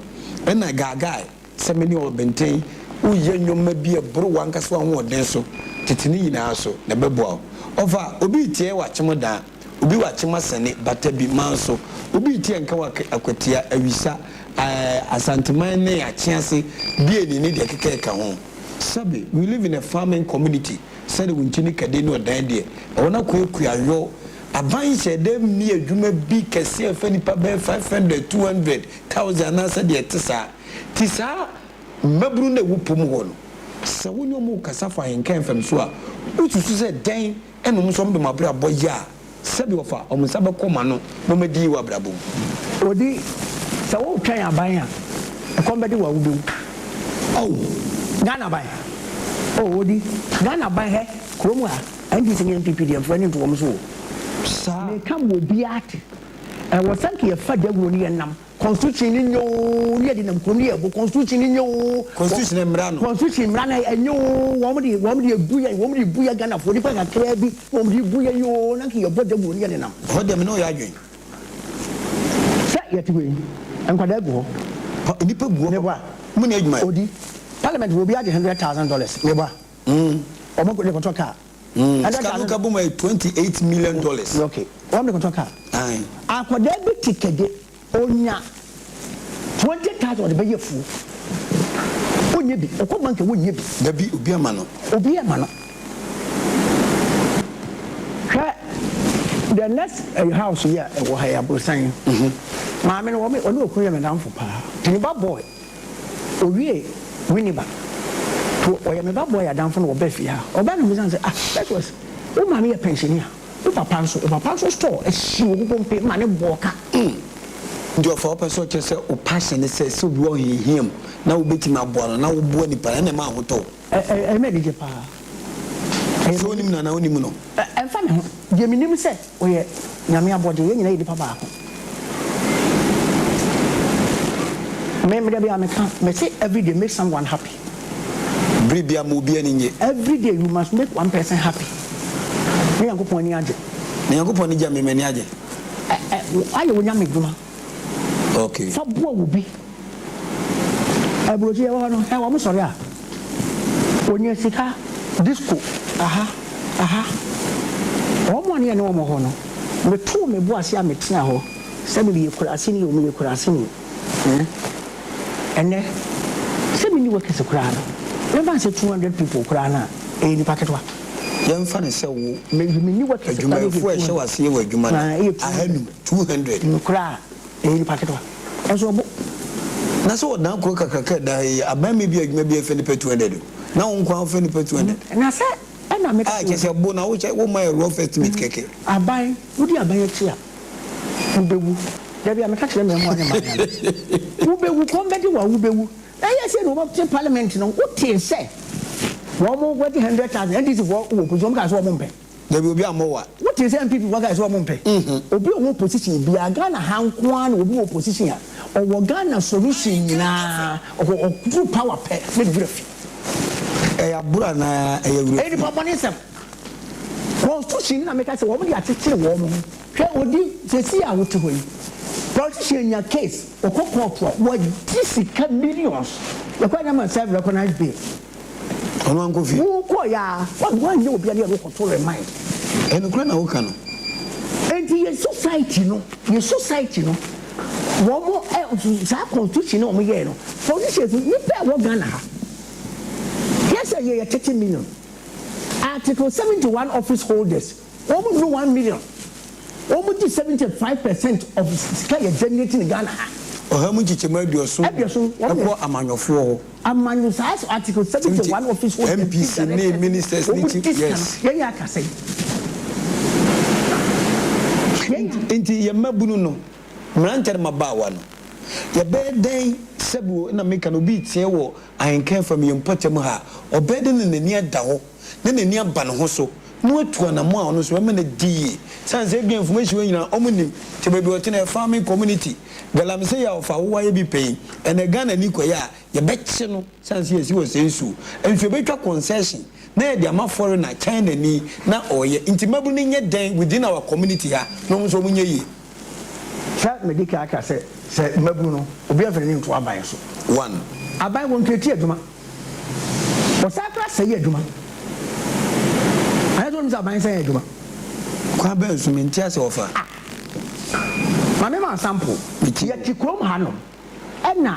Ɛnna gaagae sɛ me ne ɔbenten woreyɛ nneɛma bi a ɛboro w'ankasa w'ahoɔden so tete no nyinaa so, na ɛbɛboa wo. Ɔfa, obi retie w'akyem dan, obi w'akyem asɛne, bata bi, man so, obi retie nka wɔ Akwatia, Awisa, ɛɛ, Asanteman ne Akyease, Bieni ne deɛ ɛkeka ɛka ho. Sɛbe, we live in a farming community. Sɛdeɛ wo nkyi ne kɛde ne ɔdan deɛ, ɛwɔ no akɔ akuayɔ. Aban hyɛɛ da mmie adwuma bi kɛseɛ a ɛfa nnipa bɛyɛ 500, 200, thousand anaasɛ deɛ ɛte saa. Nti saa mmabunu no a ɛwɔ pom hɔ no, sɛ wo ne wɔn rekasa fa ahenkan fam so a, wosusu sɛ dɛn na wɔn nso wɔde wɔn abrabɔ yɛ a Sɛdeɛ ɔfa wɔn nsa bɛkɔ wɔn ano na wɔadi yie wɔ abrabɔ mu. Odi, sɛ woretwɛn aban a, ɛkɔm bɛde wo a wobɛwu. Oh, Ghana aban. Oh, Odi, Ghana aban hɛ, kurom ha, NDC ne NPP deɛ mfa ani nto wɔn so o. Saa. Meka ma obiara te. Ɛwɔ sɛ nka yɛfa dawuro ne yɛnam. Constitution no nyɛ oo ne yɛde nam kurom ne yɛbo constitution no nyɛ oo. Constitution mmra no. Constitution mmra no ɛnyɛ oo wɔn de wɔn de ebu yɛn wɔn de bu yɛn Ghanafoɔ nipa kakraa bi na wɔn de bu yɛn oo na nka yɛbɔ dawuro ne yɛde nam. Ɛhɔ deɛ me ne wo yɛ adwene. Sɛ yɛte hɔ yi nkwadaa gu hɔ. Pa nnipa gu hɔ. Meboa. Mo ni adwuma yɛ. Odi parliament wɔ obi agye $100,000 meboa. Wɔn de kɔtɔ car. Sika no ka bom yɛ $28 million. Okay, wɔn de kɔtɔ car. Aye. Akwadaa bi te kɛde, onya 20,000 ɔde bɛyɛ afuo. Ɔnyɛ bi, ɔkɔ bank a ɔnyɛ bi. Dabi, obi ama no. Obi ama no. Hwɛ, the next eh, house yi a ɛwɔ ha yi, aborosan yi. Maame no, wɔn ɔne okunu yɛ me damfo paa. Nti ne ba boy. Owiee Winneba to ɔyɛ me ba boy adamfo na wɔbaa fie ha. Ɔbaa na mebisa no sɛ, ah Petros, wo maame yɛ pɛnhyɛni a, wo papa nso, wo papa nso store asi wɔ Kokompe ma ne bɔɔ ka. Mm. Nti ɔfa wopɛ sɛ ɔkyerɛ sɛ wo passion ne sɛ sɛ obi wɔ ahohiahia mu na wobɛtumi aboa no na woboa nipa no ɛna ɛma ahotɔ wo. Ɛ ɛ ɛyɛ me anigye paa. Ɛyɛ Sɛ me wonim no anaa wonnim no. Ɛ ɛmfa me ho. Deɛ menim sɛ ɔyɛ Nyame abɔdeɛ, yɛn nyinaa yɛ nipa baako. Me me da biara meka, mese everyday make someone happy. Bere biara ma obi ani nnye. Everyday you must make one person happy. Ne Nyankopɔn ani agye. Ne Nyankopɔn ani gye a me m'ani agye. Ɛ ɛ ayɛ wo Nyame dwuma. Okay. Fa boa obi. Aburokyi yɛwɔ hɔ no, ɛ wɔn sɔre a, wɔnya sika, disco, aha, aha. Wɔn a ne yɛne wɔn wɔ hɔ no, metoo me bo ase a metena hɔ sɛ meyɛ kuraseni o, meyɛ kuraseni. Eh, ɛnnɛ, sɛ menni workers koraa no, yɛmfa no sɛ 200 people koraa no a, ɛyɛ nipa ketewa. Yɛmfa no sɛ wo Me, menni workers koraa no, ɛyɛ adwumayɛfoɔ a ɛhyɛ 200. w'aseɛ wɔ adwuma no, Ah, ɛyɛ 200. ahanum, 200. Koraa a. Ɛyɛ nipa ketewa nso ɔbo. Na sɛ ɔdan kuro kakraka a ɛda ha yi aban mi bi adwuma bi ɛfɛ nipa 200 o na wo nko ara wofɛ nipa 200. Na sɛ ɛna meka A kyerɛ sɛ bo na wokyɛ wo ma yɛ rough estimate kɛkɛ. Aban wodi aban akyi a wobɛwu. Dabi a meka kyerɛ mmaamua ne mmayewa no, wobɛwu, kɔm bɛde wo a wobɛwu. Na ɛyɛ sei na wɔte parliament no, wotee sɛ wɔn wɔgye 100,000, NDC foɔ wɔ opposition, wɔn kaa sɛ wɔn mpɛ. Dabi obi ammɔ wa. Wotee sɛ NPP foɔ kaa sɛ wɔn mpɛ. Obi a ɔwɔ opposition biara, Ghana ha nko ara na obi wɔ opposition a ɔwɔ Ghana solution nyinaa, ɔkɔ ɔduru power pɛ na ne werɛ fi. Ɛyɛ aboro anaa ɛyɛ werɛ fi? Ɛyɛ nipa bɔne sɛm. Constitution no na meka sɛ wɔn de akyekyere wɔn ho. Hwɛ odi sɛsi a wote hɔ yi politician nya case ɔkɔ court a wagye sika millions yɛkɔ anya ma self recognized bail. Ɔno ankɔ fie. Wo kɔ ya wanyɛ obi adeɛ wokɔ to remind. Ɛnokorɛ na woka no. Enti yɛ society no yɛ society no wɔn ɛ saa constitution no wɔn yɛɛ no politicians nipa ɛwɔ Ghana ha yɛ sɛ yɛ yɛ 30 million Article 71 office holders wɔn nnuru 1 million. Wɔn gye 75% of sika yɛ generate in Ghana ha. 70% 70 wɔn ɛkɔ amanyɔfoɔ hɔ. Amanyo saa Article 71 office holders. MPs ne ministers ne wɔn chief di sika yes. no yɛn yɛ akasa yi. Nti yɛn mmabunu no, mmeranteɛ no mmabaawa no, yɛbɛyɛ dɛn sɛbi na meka no obi tie wɔ Ahenkan fam yɛn mpɔtam ha a, ɔbɛyɛ dɛn na n'ani ada hɔ na n'ani aba ne ho so na watu anammɔn a ɔno nso bɛma no adi yie? Sane sɛ ebia information wei nyinaa wɔn nnim, nti baabi a ɔte no ɛyɛ farming community, galamsey a ɔfa awowa yɛ bi pɛ yi, ɛnɛ Ghanani kɔyɛ a yɛbɛkye no sane sɛ yɛsi wɔ sɛ nsuo nso yɛbɛtwa concession na yɛde ama foreigner, Chinani na ɔyɛ, nti mmabunu no nyɛ dɛn within our community ha na wɔn nso wɔn nyɛ yie? Sɛ medi kan aka sɛ, sɛ mmabunu no, obiara mfa n'ani nto aban so. 1. Aban wɔ nketewa adwuma. Wɔsan koraa sɛe adwuma. Anyɛ sɛ wonim sɛ aban sɛe adwuma. Kwan bɛn so? Mente ase ɔfa. Ah! Ma me ma sample. Mete o. Yɛte kurom hanom ɛna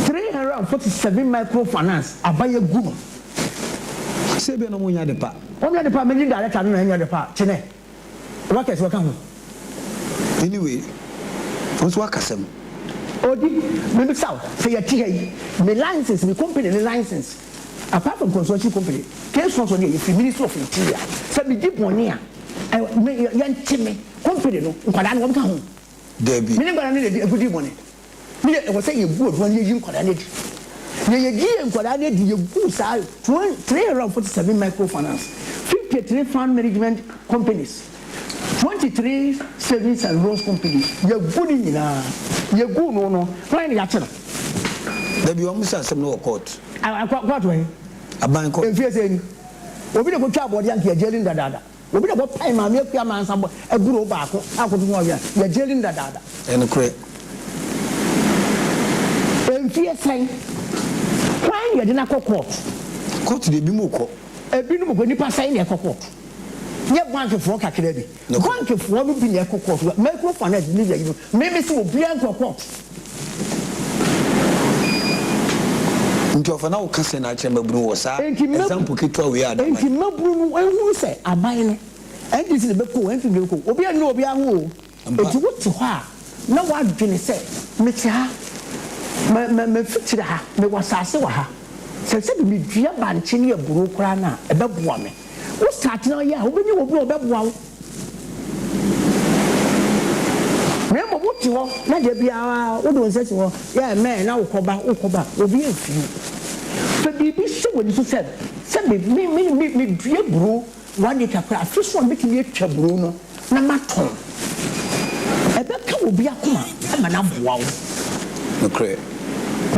347 microfinance aban agu no. Sɛ ebia na wɔnyɛ ade pa. Wɔnyɛ ade pa, managing director no na ɛnyɛ ade pa a, kyenɛ. Workers wɔka ho. Anyway, wo nso woakasa mu. Odi, mebisa wo, sɛ yɛte ha yi, me license, me company ne license, apart from construction company, case sponsor deɛ yɛfiri Ministry of Interior, sɛ medi bɔne a, ɛ, me, yɛnte me company no, nkwadaa no wɔka ho. Dabi. Me ne nkwadaa no na ɛdi bɔne. Me deɛ ɛwɔ sɛ yɛgu adwuma no yɛyi nkwadaa no adi. Na yɛyi yɛn nkwadaa no adi, yɛgu saa 347 microfinance, 53 fund management companies, 23 savings and loans companies, yɛgu ne nyinaa. Yɛgu no no, hwan na yɛakye no? Dabi, wɔn sɛ asɛm no wɔ court. Court wɔ he? Aban court. Mfie sɛn ni? Obi na kɔtwa abɔdeɛ anka yɛgyeli no dadaada. Obi na kɔpae Maame Akua Mansa bɔ aburow baako akoto ho awia, yɛgyeli no dadaada. Ɛyɛ nokorɛ. Mfie sɛn? Hwan na yɛde no akɔ court? Court deɛ ebinom kɔ. Ebinom kɔ, nnipa sɛn na ɛkɔ court? Nyɛ bankfoɔ kakra bi. Nokorɛ. Bankfoɔ no bi na ɛkɔ court. Microfinance ne yɛyi no, me mese obiara nkɔ court. Nti ɔfa na woka sɛn akyerɛ mmabunu wɔ saa Enti mma example ketewa wei a ade ama enti yi? mmabunu no nhunu sɛ aban no, NDC na ɛbɛkɔ o, NPP na ɛbɛkɔ o, obiara nni obiara ho o. Ampa. Enti wote hɔ a na woadwene sɛ, mete ha, ma ma mafikyire ha, mewɔ asase wɔ ha, sɛ sɛbi medua bankye ne aburoo koraa no a, ɛbɛboa me. Wo start na woyɛ a, wobɛnya obi a ɔbɛboa wo. Na mmom wote hɔ na da biara wode wo nsa si hɔ, yɛ mɛɛ na wokɔba, wokɔba, obi amfi wo. Fa biribi hyɛ w'ani so sɛ, sɛ me, me, me, me, medua aburoo 1 acre koraa, afe so a mɛtumi atwa aburoo no na matɔn. Ɛbɛka obi akoma ma no aboa wo. Nokorɛ.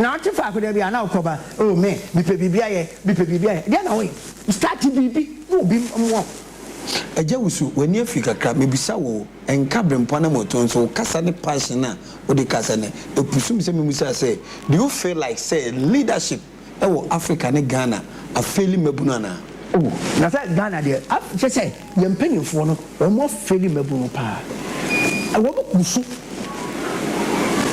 Na wote faako da biara na wokɔba, oh me, mepɛ biribi ayɛ, mepɛ biribi ayɛ. Deɛn na woyɛ? Start biribi na obi mmoa wo. Agya Wusu, w'ani afiri kakra, mebisa wo o, ɛnka berempɔn na moto nso wo kasa ne passion a wode kasa no, ɛpusu me sɛ memusa sɛ, do you feel like sɛ leadership wɔ Africa ne Ghana afeeli mmabunu anaa? Oh, na sɛ Ghana deɛ, af, kyerɛ sɛ yɛn mpanimfoɔ no, wɔn afeeli mmabunu paa. Wɔn gu so,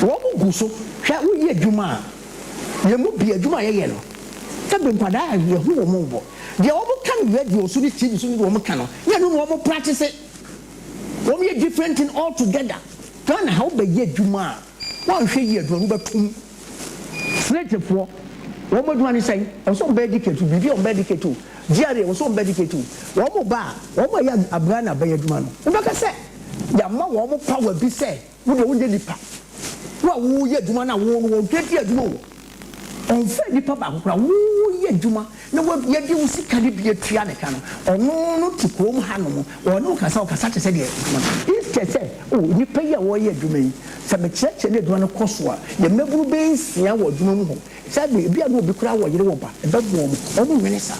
wɔn gu so. Hwɛ, woyɛ adwuma a, yɛn mu bi adwuma a yɛyɛ no, sɛbe nkwadaa a yɛhu wɔn wɔ, deɛ wɔn ka no radio so ne TV so ne deɛ wɔn ka no, nyɛ ɛno na wɔn practice. Wɔn yɛ different thing all together. Ghana ha wobɛyɛ adwuma a, woanhwɛ yie adwuma no wobɛtom. Slatefoɔ, wɔn adwuma ne sɛn? Ɛwɔ sɛ wɔn bɛ educate wo, biribi a wɔn bɛ educate wo. GRA, ɛwɔ sɛ wɔn bɛ educate wo. Wɔn ba a, wɔn a ɛyɛ abran na abɛyɛ adwuma no, wobɛka sɛ yɛama wɔn power bi sɛ. Wo deɛ wonyɛ nipa. Wo a woyɛ adwuma no a wo no wɔdwa di adwuma o. Ɔmfaa nipa baako koraa. Wo yɛ adwuma na yɛde wo sika no bi atua ne ka no, ɔno no te kurom hanom, ɔne wo kasa, ɔkasa te sɛ deɛ adwuma no. Instead sɛ, oh nipa yi a ɔreyɛ adwuma yi, sɛ mekyerɛkyerɛ na adwuma no kɔ so a, yɛn mmabunu bɛyɛ nsia wɔ adwuma mu hɔ. Saa bere yi, ebia na obi koraa wɔ yere wɔ ba, ɛbɛboa wɔn. Wɔnnwene saa.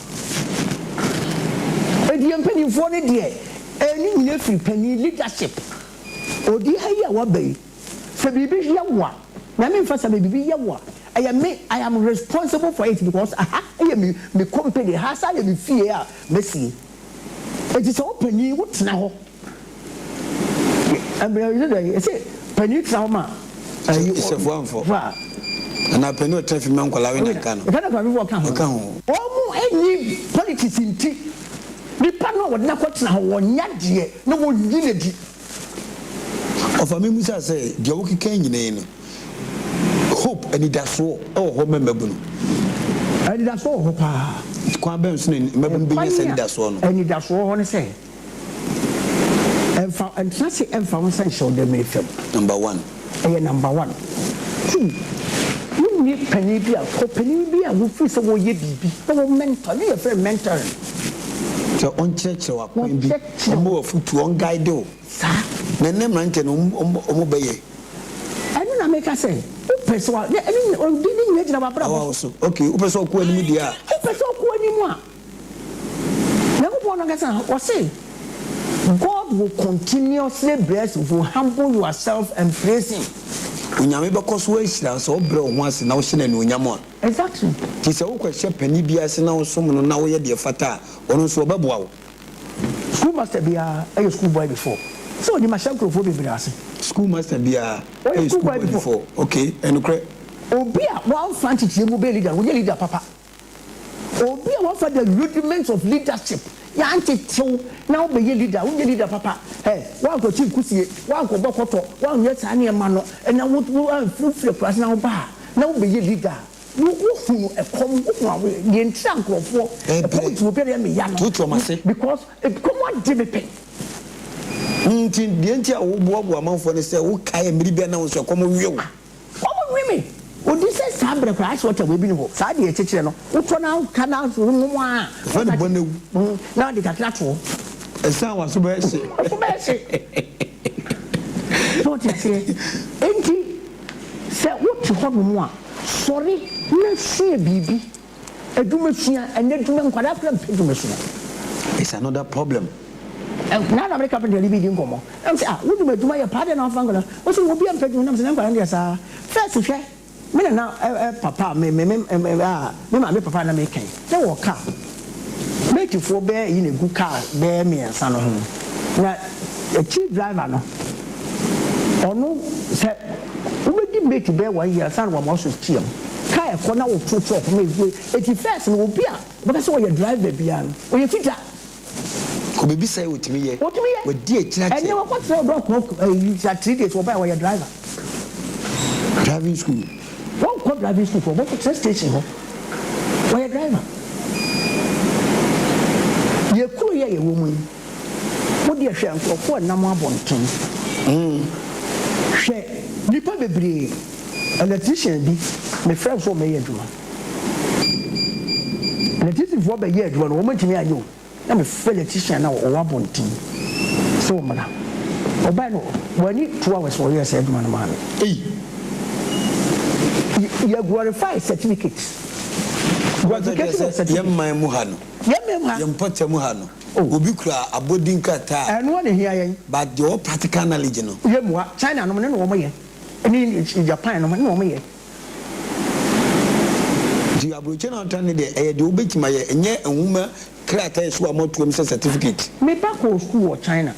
Enti yɛn mpanimfoɔ no deɛ, ɛne nyinaa firi panin, leadership. Odi ha yi a waba yi, sɛ biribi yɛ wo a, Nyame mfa sɛ biribi yɛ wo a, ɛyɛ me, I am responsible for it because aha yɛ me me company, ha san yɛ me fie a masie. Enti sɛ wo panin, wotena hɔ. Ɛsɛ panin tena hɔ ma Sɛfo amfɔ. Anaa panin ɔtena fi ma nkwadaa we nanka no. Ɛka na nkwadaa ɔka ho. Ɔka ho. Wɔn nyi politics nti nipa no a wɔde no akɔtena hɔ wɔnyɛ adeɛ na wɔnyi no adi. Ɔfa me musa sɛ deɛ wokeka nyina yi no hope anidasoɔ wɔ hɔ ma mmabunu? Anidasoɔ wɔ hɔ paa. Kwan bɛn so na mmabunu bɛnya saa anidasoɔ no? Kwan a anidasoɔ wɔ hɔ ne sɛ Ɛmfa ntena ase ɛmfa wo nsa nhyɛ wo dɛm fam. Number one. Ɛyɛ number one. Two, wonni panin bi a, kɔ panin bi a wofiri sɛ wɔyɛ biribi na wɔ mentor, ɛno yɛfrɛ no mentoring. Sɛ ɔnkyerɛkyerɛ wo akwan bi, ɔmmɔ wo afotuo, ɔnguide wo. Saa. Na ɛnnɛ mmeranteɛ no, wɔn bɛyɛ. Ɛno na meka sɛ, wopɛ sɛ wa, ne, ne, ne nyinaa gyina w'abrabɔ so. Okay, wopɛ sɛ ɔkɔ anim deɛ a. Wopɛ sɛ ɔkɔ anim a. Nyankopɔn no ankasa ɔse, God will continuously bless if you humble yourself and praise him. Onyame bɛkɔ so ahyira wo sɛ wobrɛ wo ho ase na wohyɛ no anuonyam a. Exactly. Nti sɛ wokɔhyɛ panin bi ase na wosom no na woyɛ deɛ ɛfata a, ɔno nso ɔbɛboa wo. School master biara yɛ school boy before. Sɛ onim ahyɛ nkurɔfoɔ bebree ase. School master biara yɛ school boy before. Okay, ɛnokorɛ. Obi a wamfa nteteɛ mu bɛyɛ leader no, ɔnyɛ leader papa. Obi a wafa the rudiments of leadership, yɛantetew na wobɛyɛ leader a, wonyɛ leader papa. Hey, woankɔkye nkusie, woankɔbɔ kɔtɔ, woanyɛ saa nneɛma no, na wo wo amfirifiri akuraase na woba a, na wobɛyɛ leader a, wo wohunu ɛkɔm, wohunu awo, deɛ nti a nkurɔfoɔ, ɛkɔm nti obiara yɛ me ya no, Tutu wɔn ase. because ɛkɔm ade me pɛ. Nti deɛ nti a woboaboa amanfoɔ ne sɛ wokae mmere bi a na wo nso ɛkɔm we wo. Wɔn we me. Odi sɛ saa berɛ koraa ice water wei bi ni hɔ. Saa deɛ ɛkyekyerɛ no, wotɔ na woka na wonom a. Yɛfrɛ no bɔnawu. Na wode kakra to hɔ. Ɛsan w'aso bɛyɛ hye. W'aso bɛyɛ hye. So wote aseɛ? Enti sɛ wote hɔnom a, sɔre na sua biribi. Adwuma sua, ɛnɛ adwuma nkwadaa koraa mpɛ adwuma sua. It's another problem. Na na me ne carpenter ni bi di nkɔmmɔ. Na me sɛ, ah, wonim adwuma yɛ paa deɛ na wafa nkwadaa. Ɔsɛ obi a mpɛ adwuma na me sɛ na nkwadaa no deɛ saa. First hwɛ, me nana ɛ papa a me me me a me maame papa na meka yi, na wɔ car. Matefoɔ bɛyɛ yi na egu car bɛyɛ mmiɛnsa no ho. Na akyiri driver no, ɔno sɛ wobɛdi mate bɛyɛ one year ansa na wama wo so team. Car ɛkɔ na woto chalk ma ɛgu. Eti first no obi a wobɛka sɛ ɔyɛ driver biara no, ɔyɛ fita. Kɔ baabi sɛɛ otumi yɛ. Otumi yɛ. Wadi akyire akyɛ. Ɛnɛ wakɔ tena ɔdɔ kɔ ɛyi sa 3 days wɔbaɛ wɔyɛ driver. Driving school. Wɔnkɔ driving school kɔ wɔkɔ tena station hɔ wɔyɛ driver. Yɛ kuro yi a yɛwɔ mu yi wo deɛ hwɛ nkorɔfoɔ ɛnam abɔnten hwɛ nipa bebree electrician bi me frɛ no sɛ ɔmɛyɛ adwuma. Electricity foɔ bɛyɛɛ adwuma no wɔn antumi anyɛ o na me frɛ electrician no a ɔwɔ abɔnten sɛ ɔmmra ɔbae no wanni 2 hours ɔyɛɛ saa adwuma no maa me. Ei! Yɛ glorify certificate. Glorification of certificate. Yɛn man mu ha no. Yɛn man mu ha. Yɛn mpɔtam ha no. Oh. Obi kura abɔdin krataa. Ɛno na ehia yɛn. But deɛ ɔwɔ practical knowledge no. Yɛn mu ha China nom ne na wɔn yɛ ne Japan nom ne na wɔn yɛ. Nti aburokyire na ɔtɔn no deɛ ɛyɛ deɛ wobɛtumi ayɛ ɛnyɛ nwoma krataa a ɛsi w'amɔtoam sɛ certificate. Me ba kɔɔ sukuu wɔ China.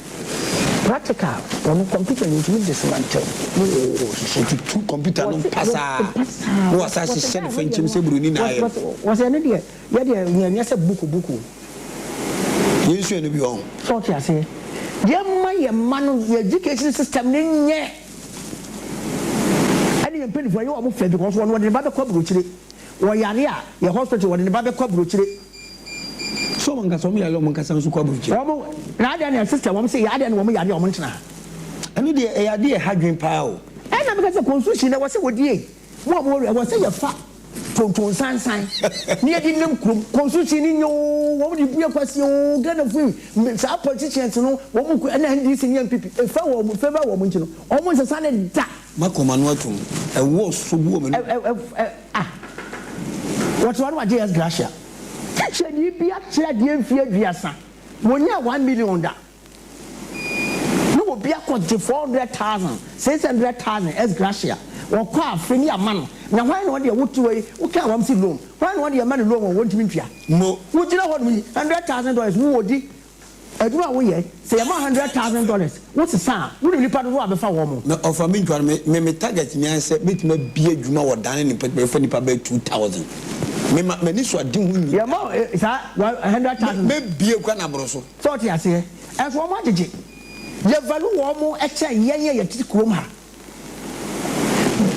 Practical, ɔno computer no ntumi dismantle ne ɔhyehyɛ. Ɔtutu computer no pasaa na wasan ahyehyɛ no fɛnkyɛm sɛ buroni na ayɛ no. Wɔse ɛno deɛ yɛ deɛ yɛnyɛ sɛ buku buku. Yɛnsua no bi wɔ ho. So wote aseɛ? Yɛmma yɛn mma no yɛn education system no nyɛ. Ɛne yɛn mpaninfoɔ ɛyɛ wɔn fɛ because wɔn wɔde ne ba bɛkɔ aburokyire wɔyare a yɛ hospital wɔde ne ba bɛkɔ aburokyire. So wɔn ankasa wɔn yare a wɔn ankasa nso kɔ aburokyire. Wɔn na adeɛ na sister wɔn se yɛ adeɛ na wɔn yare a wɔn ntena ha. Ɛno deɛ ɛyɛ adeɛ a ɛha dwen paa o. Ɛna meka sɛ constitution no ɛwɔ sɛ wɔdi ei. Mo a mowɔ ɛwɔ sɛ yɛfa tonton nsansan na yɛde nam kurom. Constitution no nyɛ oo, wɔn de bue kwasi oo, Ghanafoɔ yi, saa politicians no, wɔn ku ɛna NDC ne NPP, efa wɔn, favour wɔn nti no, wɔn nsesa no da. Makɔ m'ano atom, ɛwoɔ so gu wɔ m'anum. Ɛ ɛ ɛ ah, wɔte hɔ na wɔagye S. Gracia. Tikyani bi akyerɛ adeɛ mfeɛ aduasa, wɔnyaa 1 million da. Na obi akɔgye 400,000, 600,000 ex gratia, wɔkɔ afe ne ama no, na hwan na ɔde wote hɔ yi, wokaa wɔn si loan, hwan na ɔde ɛma no loan wɔ wɔntumi ntua? Mo. Wogyina hɔ nom yi, $100,000 wo wɔdi, adwuma a woyɛ, sɛ yɛma $100,000, wosesa a, wonim nipa dodoɔ a bɛfa wɔn mo. Na ɔfa me ntwa no, me target nyinaa ne sɛ mɛtumi abue adwuma wɔ dan ne ne mpɔtam, bɛfa nipa bɛyɛ 2000. Me ma m'ani so ade ho nyinaa. Yɛma saa 100,000. Mɛbue kora na aboro so. Sɛ ɔte aseɛ? Ɛnso wɔn agyegye. Yɛ value wɔn kyɛn yɛn a yɛte kurom ha.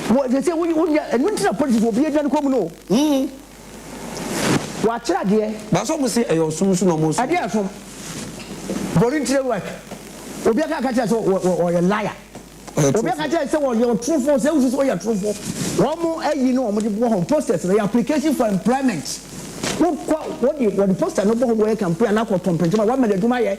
Wɔ sɛ wo wo nyɛ ɛnu nti na politics obi adwane kɔ mu no. Wɔakyerɛ adeɛ. Baasa wɔn se ɛyɛ ɔsom so na wɔn som. Ɛdeɛ ɛsom. Voluntary work. Obi aka aka kyerɛ sɛ ɔyɛ liar. Obi aka kyerɛ sɛ ɔyɛ ɔtorofo, sɛ wosu sɛ ɔyɛ torofo. Wɔn ayi no wɔn de bɔ hɔ posters no yɛ application for employment. Wokɔ wɔde wɔde poster no bɔ hɔ wɔyɛ campaign anaa kɔ tɔn pɛntɛm a wɔama no adwuma yɛ.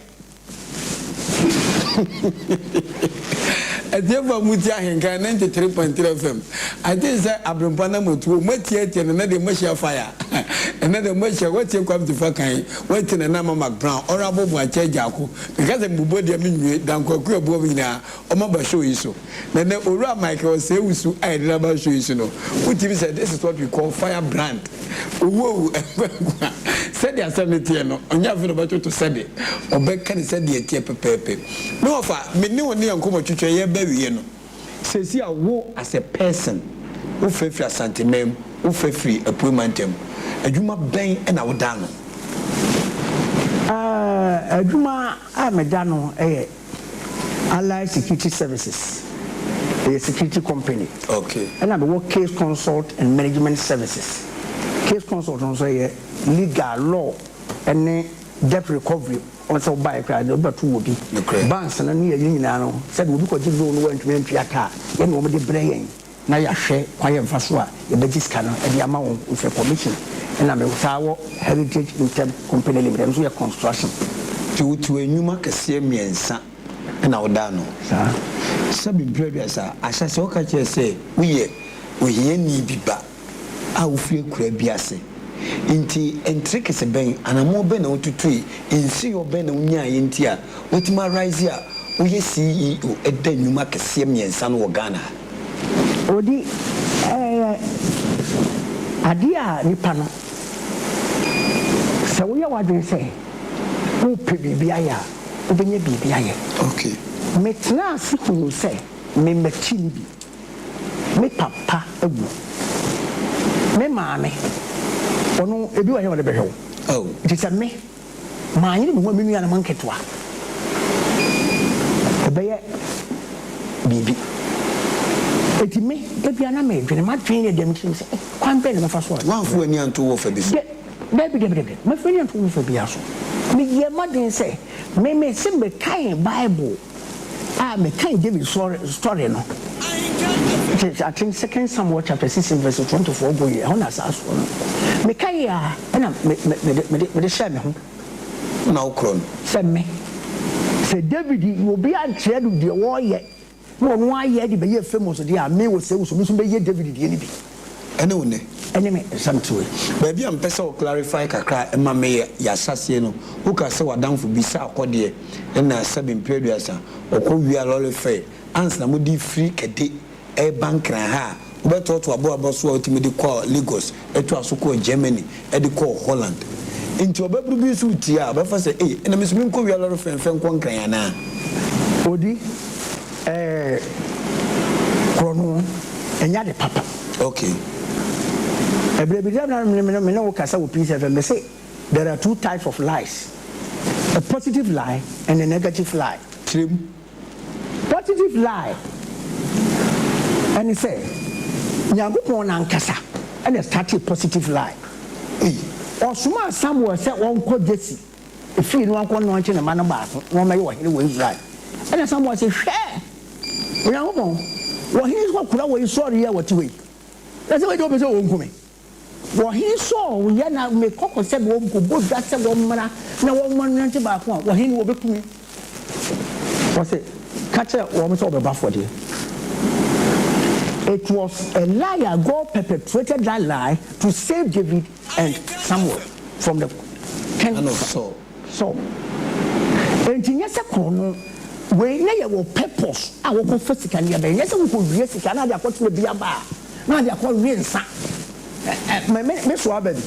Atiefo a mutie Ahenkan 93.3 FM, I think sɛ Abrempɔ Anamotuo, moatiatia no, ɛnnɛ deɛ moahyia fire. Ɛnnɛ deɛ moahyia, woatie Kwame Tifua Kan, woatie Nana Ama McBrown, Honourable Boakye Agyarko, meka sɛ mebobɔ deɛ menwie, Danko Akua Abuom nyinaa, wɔaba show yi so. Na nnɛ Owura Michael Osei Owusu a yɛde no aba show yi so no, wotumi sɛ this is what we call fire brand. Owu owu, nkwa nkwa. Sɛdeɛ asɛm no teɛ no, ɔnyɛ afei na ɔbɛtoto sɛdeɛ, ɔbɛka no sɛdeɛ ɛteɛ pɛpɛɛpɛ. Me wɔfa, me ne wo ne yɛn nkɔmmɔtwetwe yɛreba awie no, seesei a wo as a person, wo fa firi Asanteman mu, wo fa firi Apuei Mantam, adwuma bɛn na woda ano? Adwuma a meda ano yɛ Allied Security Services, ɛyɛ security company. Okay. Ɛna mewɔ Case Consult and Management Services. Case Consult no nso ɛyɛ legal, law ɛne debt recovery. Wɔn sɛ wobaeɛ koraa deɛ wobɛto wɔ bi. Nokorɛ. Banks no ne yɛyi nyinaa no, sɛdeɛ obi kɔgye loan no wantumi antua ka a, yɛne wɔn de brɛ yɛn na yɛahwɛ kwan yɛmfa so a yɛbɛgye sika no de ama wɔn. Sɛ commission. Ɛna me saa wɔ Heritage Ntem Company Limited, ɛno nso yɛ construction. Nti wotu nnwuma kɛseɛ mmiɛnsa na woda ano. Saa. Sɛbi mprɛ aduasa, ahyɛaseɛ woka kyerɛɛ sɛ woyɛ ohiani bi ba a wofiri akuraa bi ase. Nti ntirekese bɛn, anammɔn bɛn na wotutui, nsiyɔ bɛn na wonyaeɛ nti a woatumi a rise a woyɛ CEO da nnwuma akɛseɛ mmiɛnsa no wɔ Ghana ha? Odi, Ɛyɛ adeɛ a nipa no, sɛ woyɛ w'adwene sɛ worepɛ biribi ayɛ a, wobɛnya biribi ayɛ. Okay. Metenaa ase hunuu sɛ me m'akyi nni bi. Me papa awu. Me maame, ɔno ebi wɔ he a ɔde bɛhwɛ wo. Oh. Nti sɛ me, manyere me ho a me nuanom nketewa, ɛbɛyɛ biribi. Enti me, da biara na medwene, m'adwene yɛ dɛm nti na mesɛ, eh, kwan bɛn na mɛfa so a. Woamfa w'ani anto wo fa bi so? Dɛ, dabi, dabi, dabi, mamfa m'ani anto wo fa biara so. Meyɛɛ m'adwene sɛ, me, mese mekae Bible a mekae David sɔre, story no. Nti, I think Second Samuel chapter 16 verse 24 going, ɛhɔ na saa soɔ no. Mekae a, ɛna me, me, mede, mede, mede hyɛɛ me ho. Na wokorɔ no. Sɛ me, sɛ David, obi ankyerɛ no deɛ ɔreyɛ, na ɔno ayɛ de bɛyɛɛ famous deɛ a, me wɔ sɛ wusu, me nso mɛyɛ David deɛ no bi. Ɛne wo nnɛ. Ɛne me nsɛm te wei. Baabi a mepɛ sɛ wo clarify kakra ma me yɛ yɛahyɛaseɛ no, woka sɛ w'adamfo bi sɛ akɔdeɛ na sɛbe mprɛ aduasa ɔkɔ wia lɔre fare ansa na mode firi Kɛde reba Nkran ha a wobɛtoatoa aboaba so a wotumi de kɔɔ Lagos toa so kɔɔ Germany de kɔɔ Holland. Nti ɔbabunu bi nso retie a ɔbɛfa sɛ ei ɛna me nso menkɔ wia lɔre fare mfɛ nkɔ Nkran anaa? Odi, Ɛɛ korɔno ɛnyɛ ade papa. Okay. Ɛberɛ bi na me ne wo kasa wɔ Peace FM, mese there are two types of lies, a positive lie and a negative lie. Kyerɛ mu. Positive lie ɛne sɛ Nyankopɔn no ankasa ɛna startee positive lie. Ei. Ɔsomaa Samuel sɛ ɔnkɔ Jesse fie na wankɔ nnɔnkye ne mma no baako na ɔmmɛyɛ ɔhene wɔ Israel. Ɛna Samuel se, Hwɛ! Onyankopɔn, wɔ he kɔkora wɔ yi sɔre yi a wɔte hɔ yi? Na sɛ wei deɛ wɔpɛ sɛ wɔnku me. Wɔ he sɔɔ yɛ na me kɔkɔ sɛ wɔnkɔbɔ dwa sɛ wɔmmra na wɔmma nnante baako a, wɔ he ne wɔbɛku me? Wɔse, ka kyerɛ wɔn sɛ wɔbɛbɔ afɔdeɛ. It was a lie a God perpetrated that lie to save David and Samuel from the king Hand of Saul. Saul. Enti nyɛ sɛ korɔno wei na yɛwɔ purpose a wɔkɔfa sika no yɛbɛyɛ. Nyɛ sɛ wokɔwie sika na ade akɔtena bi aba a na ade akɔwe nsa. Ɛ, ɛ, me, me, me soa aba bi.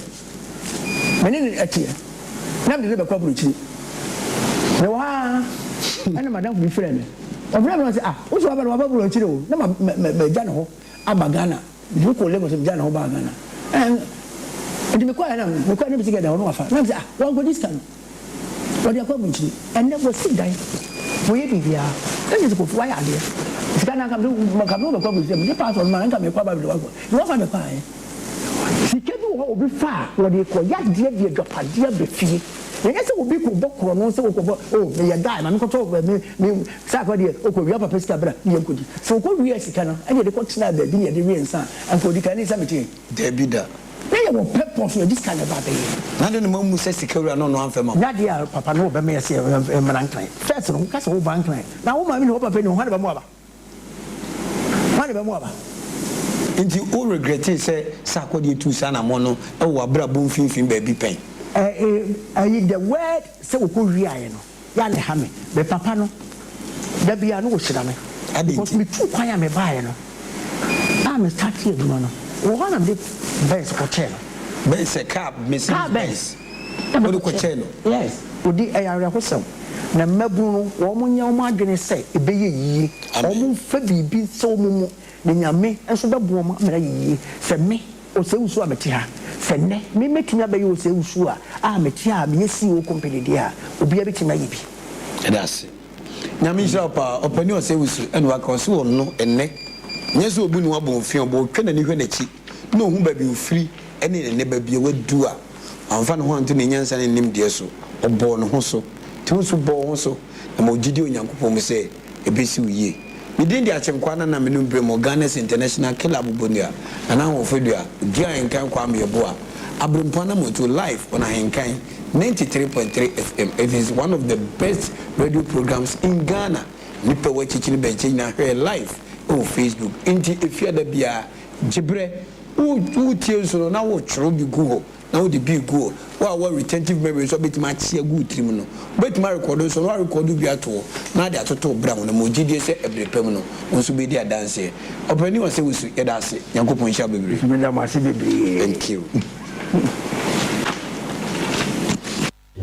Me ne no teɛ na mede no bɛkɔ aburokyiri. Mewɔ ha ara ɛna madamfo bi frɛɛ me. Ɔfrɛɛ me na ɔse, ah, wo soa aba no waba aburokyiri o. Na ma, ma, ma, magya ne hɔ aba Ghana. Mede no kɔɔ Lagos na megyaa ne hɔ baa Ghana. Ɛn, nti mekɔeɛ na mekɔeɛ na me sika da hɔ na wafa. Na mese, ah, wankɔgye sika no. Wɔde akɔ aburokyiri. Ɛnnɛ wɔasi dan, wɔyɛ biribiara. Na kyerɛ sɛ Kofi wayɛ adeɛ. Sika no anka mede, anka mede wo bɛkɔ aburokyiri a, mede passport no ma no anka mekɔ aba abɛde wakɔ. Nti wafa de kɔaeɛ. Sika bi wɔ hɔ a obi fa a, wɔde rekɔyɛ adeɛ de agyapadeɛ aba fie. Na ɛnyɛ sɛ obi rekɔbɔ korɔno sɛ wokɔbɔ, oh meyɛ guy ma menkɔtɔ me, me, saa akwa deɛ ɔkɔwia papa sika bra ne yɛnkɔdi. Sɛ ɔkɔwia sika no ɛna yɛde kɔtenaa baabi na yɛde wee nsa a, anka ɔdi kan ne nsa meteɛ. Dabi da. Na yɛwɔ purpose yɛde sika na ɛba abɛyɛ. Na adɛn na moammu sɛ sika wura no ɔno amfa ma mo? Nyɛ adeɛ a papa no ɔbɛma yɛ sɛ yɛmmra Nkran. First no woka sɛ woba Nkran na wo maame ni hɔ wo papa ni hɔ hwan na ɛbɛma woaba? Hwan na ɛbɛma woaba? Nti wo regretee sɛ Sarkodie tuu saa anamɔn no wɔ w'abrabɔ mfimfini baabi pɛn? Ɛyi the word sɛ wokɔ wiaeɛ no yɛ a na ɛha me. Me papa no da biara na ɔhyira me Adɛn because nti? me tuu kwan a me baeɛ no a me startee adwuma no wɔ hɔ a na mede Benz kɔkyɛɛ no. Benz sɛ car Mercedes Car Benz Benz na wode mede kɔkyɛɛ kɔkyɛɛ no? Yes, ɔdi ɛyɛ awerɛhosɛm na mmabunu no wɔn nyɛ wɔn adwene sɛ ɛbɛyɛ yie, Amen. wɔn mfa biribi nhyɛ wɔn mu na Nyame nso bɛboa wɔn ama no ayɛ yie. Sɛ me Osei-Wusu a mete ha, sɛ nnɛ me mɛtumi abɛyɛ Osei-Wusu a a mete ha a meyɛ CEO company deɛ a, obiara bɛtumi ayɛ bi. Yɛda ase. Nyame nhyira wo paa. Ɔpanin Osei-Wusu ɛna waka, ɔse ɔno ɛnnɛ nyɛ sɛ ɔbu ne ho abɔnfia, ɔbɔ ɔtwa n'ani hwɛ n'akyi na ɔhu baabi ɔfiri ɛne ne nnɛ baabi a wadu a, wamfa ne ho anto ne nyansa ne ne nimdeɛ so, ɔbɔɔ ne ho so. Nti wo nso bɔ wo ho so na ma wo gyidie Onyankopɔn mu sɛ ɛbɛsi wo yie. Me din de Akyemkwaa Nana Menu Bremo, Ghana's International Killer Abobonua, Nana Ahoɔfɛdua, Dua Ahenkan Kwame Yeboah, Abrempong Anamotuo live on Ahenkan 93.3 FM. It is one of the best radio programs in Ghana. Nnipa wɔ akyikyiri bɛnkyɛ nyinaa hwɛɛ live wɔ Facebook. Nti Efiada biara, gye berɛ, wo wotie nso no na wotwerɛ bi gu hɔ. na wode bi regu hɔ. Wo a wowɔ retentive memory nso a wobɛtumi akye agu wo tirim no, wobɛtumi arekɔdo nso na woarekɔdo bi ato hɔ na ade atoto wo bra ho na mewɔ gyidie sɛ ɛberɛ pa mu no wo nso wobɛdi adanseɛ. Ɔpanin Ɔsɛwusu, yɛda ase. Nyankopɔn nhyira wo bebree. Meda mo ase bebree. Thank you.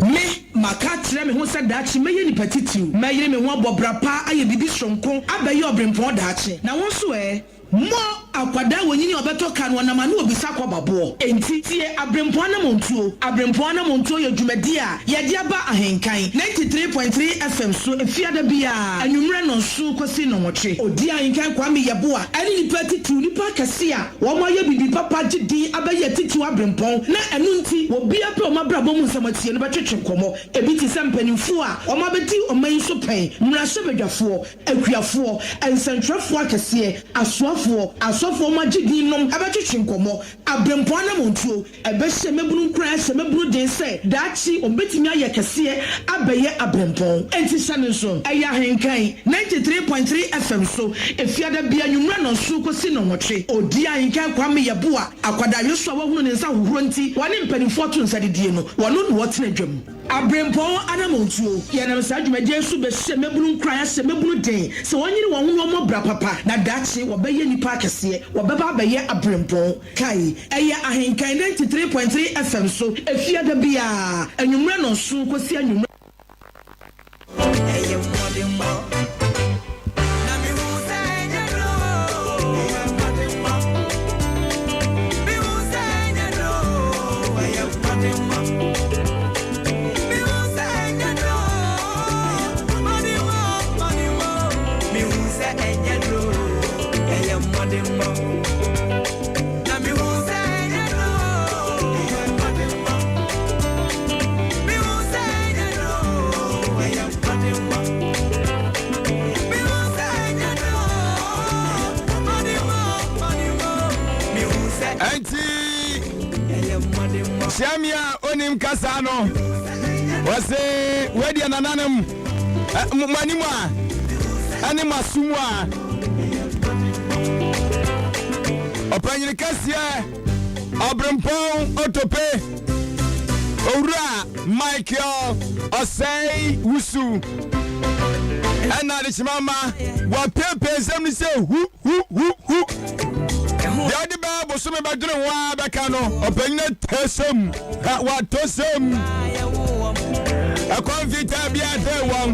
Me, maka akyerɛ me ho sɛ daakye mɛyɛ nipa titiriw. Mɛyere me ho abɔ bra pa ayɛ biribi soronko abɛyɛ ɔberempɔn daakye. Na wo nso ɛ? Mo, akwadaa a onyini a ɔbɛtɔ ka no ɔnam ano obisa kɔba boɔ. Enti, tie Aberempɔn Anamontuo. Aberempɔn Anamontuo yɛ dwumadie a yɛde aba Ahenkan 93.3 FM so Efiada biara anwummerɛ nnɔnson kɔsi nnɔnwɔtwe. Ɔdi Ahenkan Kwame Yeboah ne nnipa atitiriw, nnipa akɛse a Wɔayɛ biribi papa agye din abɛyɛ atitiriw aberempɔn, na ɛno nti obiara pɛ wɔn abrabɔ mu nsɛm atie no bɛtwetwe nkɔmmɔ. Ebi te sɛ mpanyimfo a wɔabedi ɔman yi so pɛn, mmarahyɛbadwafoɔ, akuafoɔ, nsɛntwerɛfoɔ akɛseɛ, asoafoɔ, asɔfoɔ a wɔagye din nom bɛtwetwe nkɔmmɔ. Aberempɔn anammɔntuo. Ɛbɛhyɛ mmabunu nkuran ahyɛ mmabunu den sɛ daakye wɔbɛtumi ayɛ kɛseɛ abɛyɛ aberempɔn. Enti hyɛ no nso, ɛyɛ Ahenkan 93.3 FM so, Efiada biara anwummerɛ nnɔnson kɔsi nnɔnwɔtwe. Ɔdi Ahenkan Kwame Yeboah, akwadaa Yosua a wahunu ne nsa hohorɔ nti wɔne mpanimfoɔ to nsa didie no, wɔno na ɔtena dwam. Aberempɔn anammɔntuo. Yɛnam saa dwumadie yi so bɛhyɛ mmabunu nkuran ahyɛ mmabunu den sɛ wɔnyere wɔn ho na wɔmmɔ bra papa na daakye wɔbɛyɛ nnipa akɛseɛ, wɔbɛba abɛyɛ aberempɔn. Kae, ɛyɛ Ahenkan 93.3 FM so Efiada biara, anwummerɛ nnɔnson kɔsi anwummerɛ. Ɛyɛ mmɔdenbɔ na mehu sɛ ɛnyɛ duro. Ɛyɛ mmɔdenbɔ. Mehu sɛ ɛnyɛ duro. Ɛyɛ mmɔdenbɔ. Mehu sɛ ɛnyɛ duro. Ɛyɛ mmɔdenbɔ, mmɔdenbɔ. Mehu sɛ ɛnyɛ duro. Ɛyɛ mmɔdenbɔ. Na mehu sɛ ɛnyɛ duro. Ɛyɛ mmɔdenbɔ. Mehu sɛ ɛnyɛ duro. paa no. Wɔse wei deɛ nananom mo anim a ɛne mo aso mu a ɔpanyini kɛseɛ ɔbrempɔn otope owura Michael Ɔsɛe Wusu ɛna adekyema ma wɔapiapia nsɛm no sɛ hu hu hu hu. Deɛ ɔde bɛyɛ bosome bɛdwene ho ara bɛka no, ɔpanyin atɔ sɛm, watɔ sɛm. Ɛkwan fitaa bi adɛn wɔn.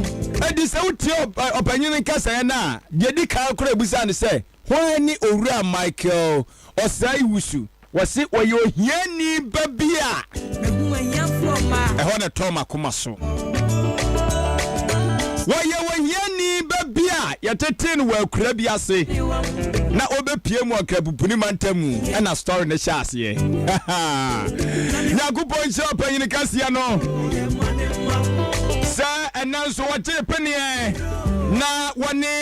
Edi sɛ wotie ɔpanyin nkasɛɛ no a, deɛ di kan koraa ebisa no sɛ, hwan ne Owura Michael Ɔsɛe Wusu? Wɔse ɔyɛ ohiani ba bi a ɛhɔ na ɛtɔɔ m'akoma so. Wɔyɛ ohiani ba bi a yɛtetee no wɔ akura bi ase na ɔbɛpie mu ɔkrabupuni mantam mu ɛna story no hyɛ aseɛ. Nyankopɔn nhyira ɔpanyin kɛseɛ no sɛ ɛnɛ nso wɔgyee peneɛ na wɔne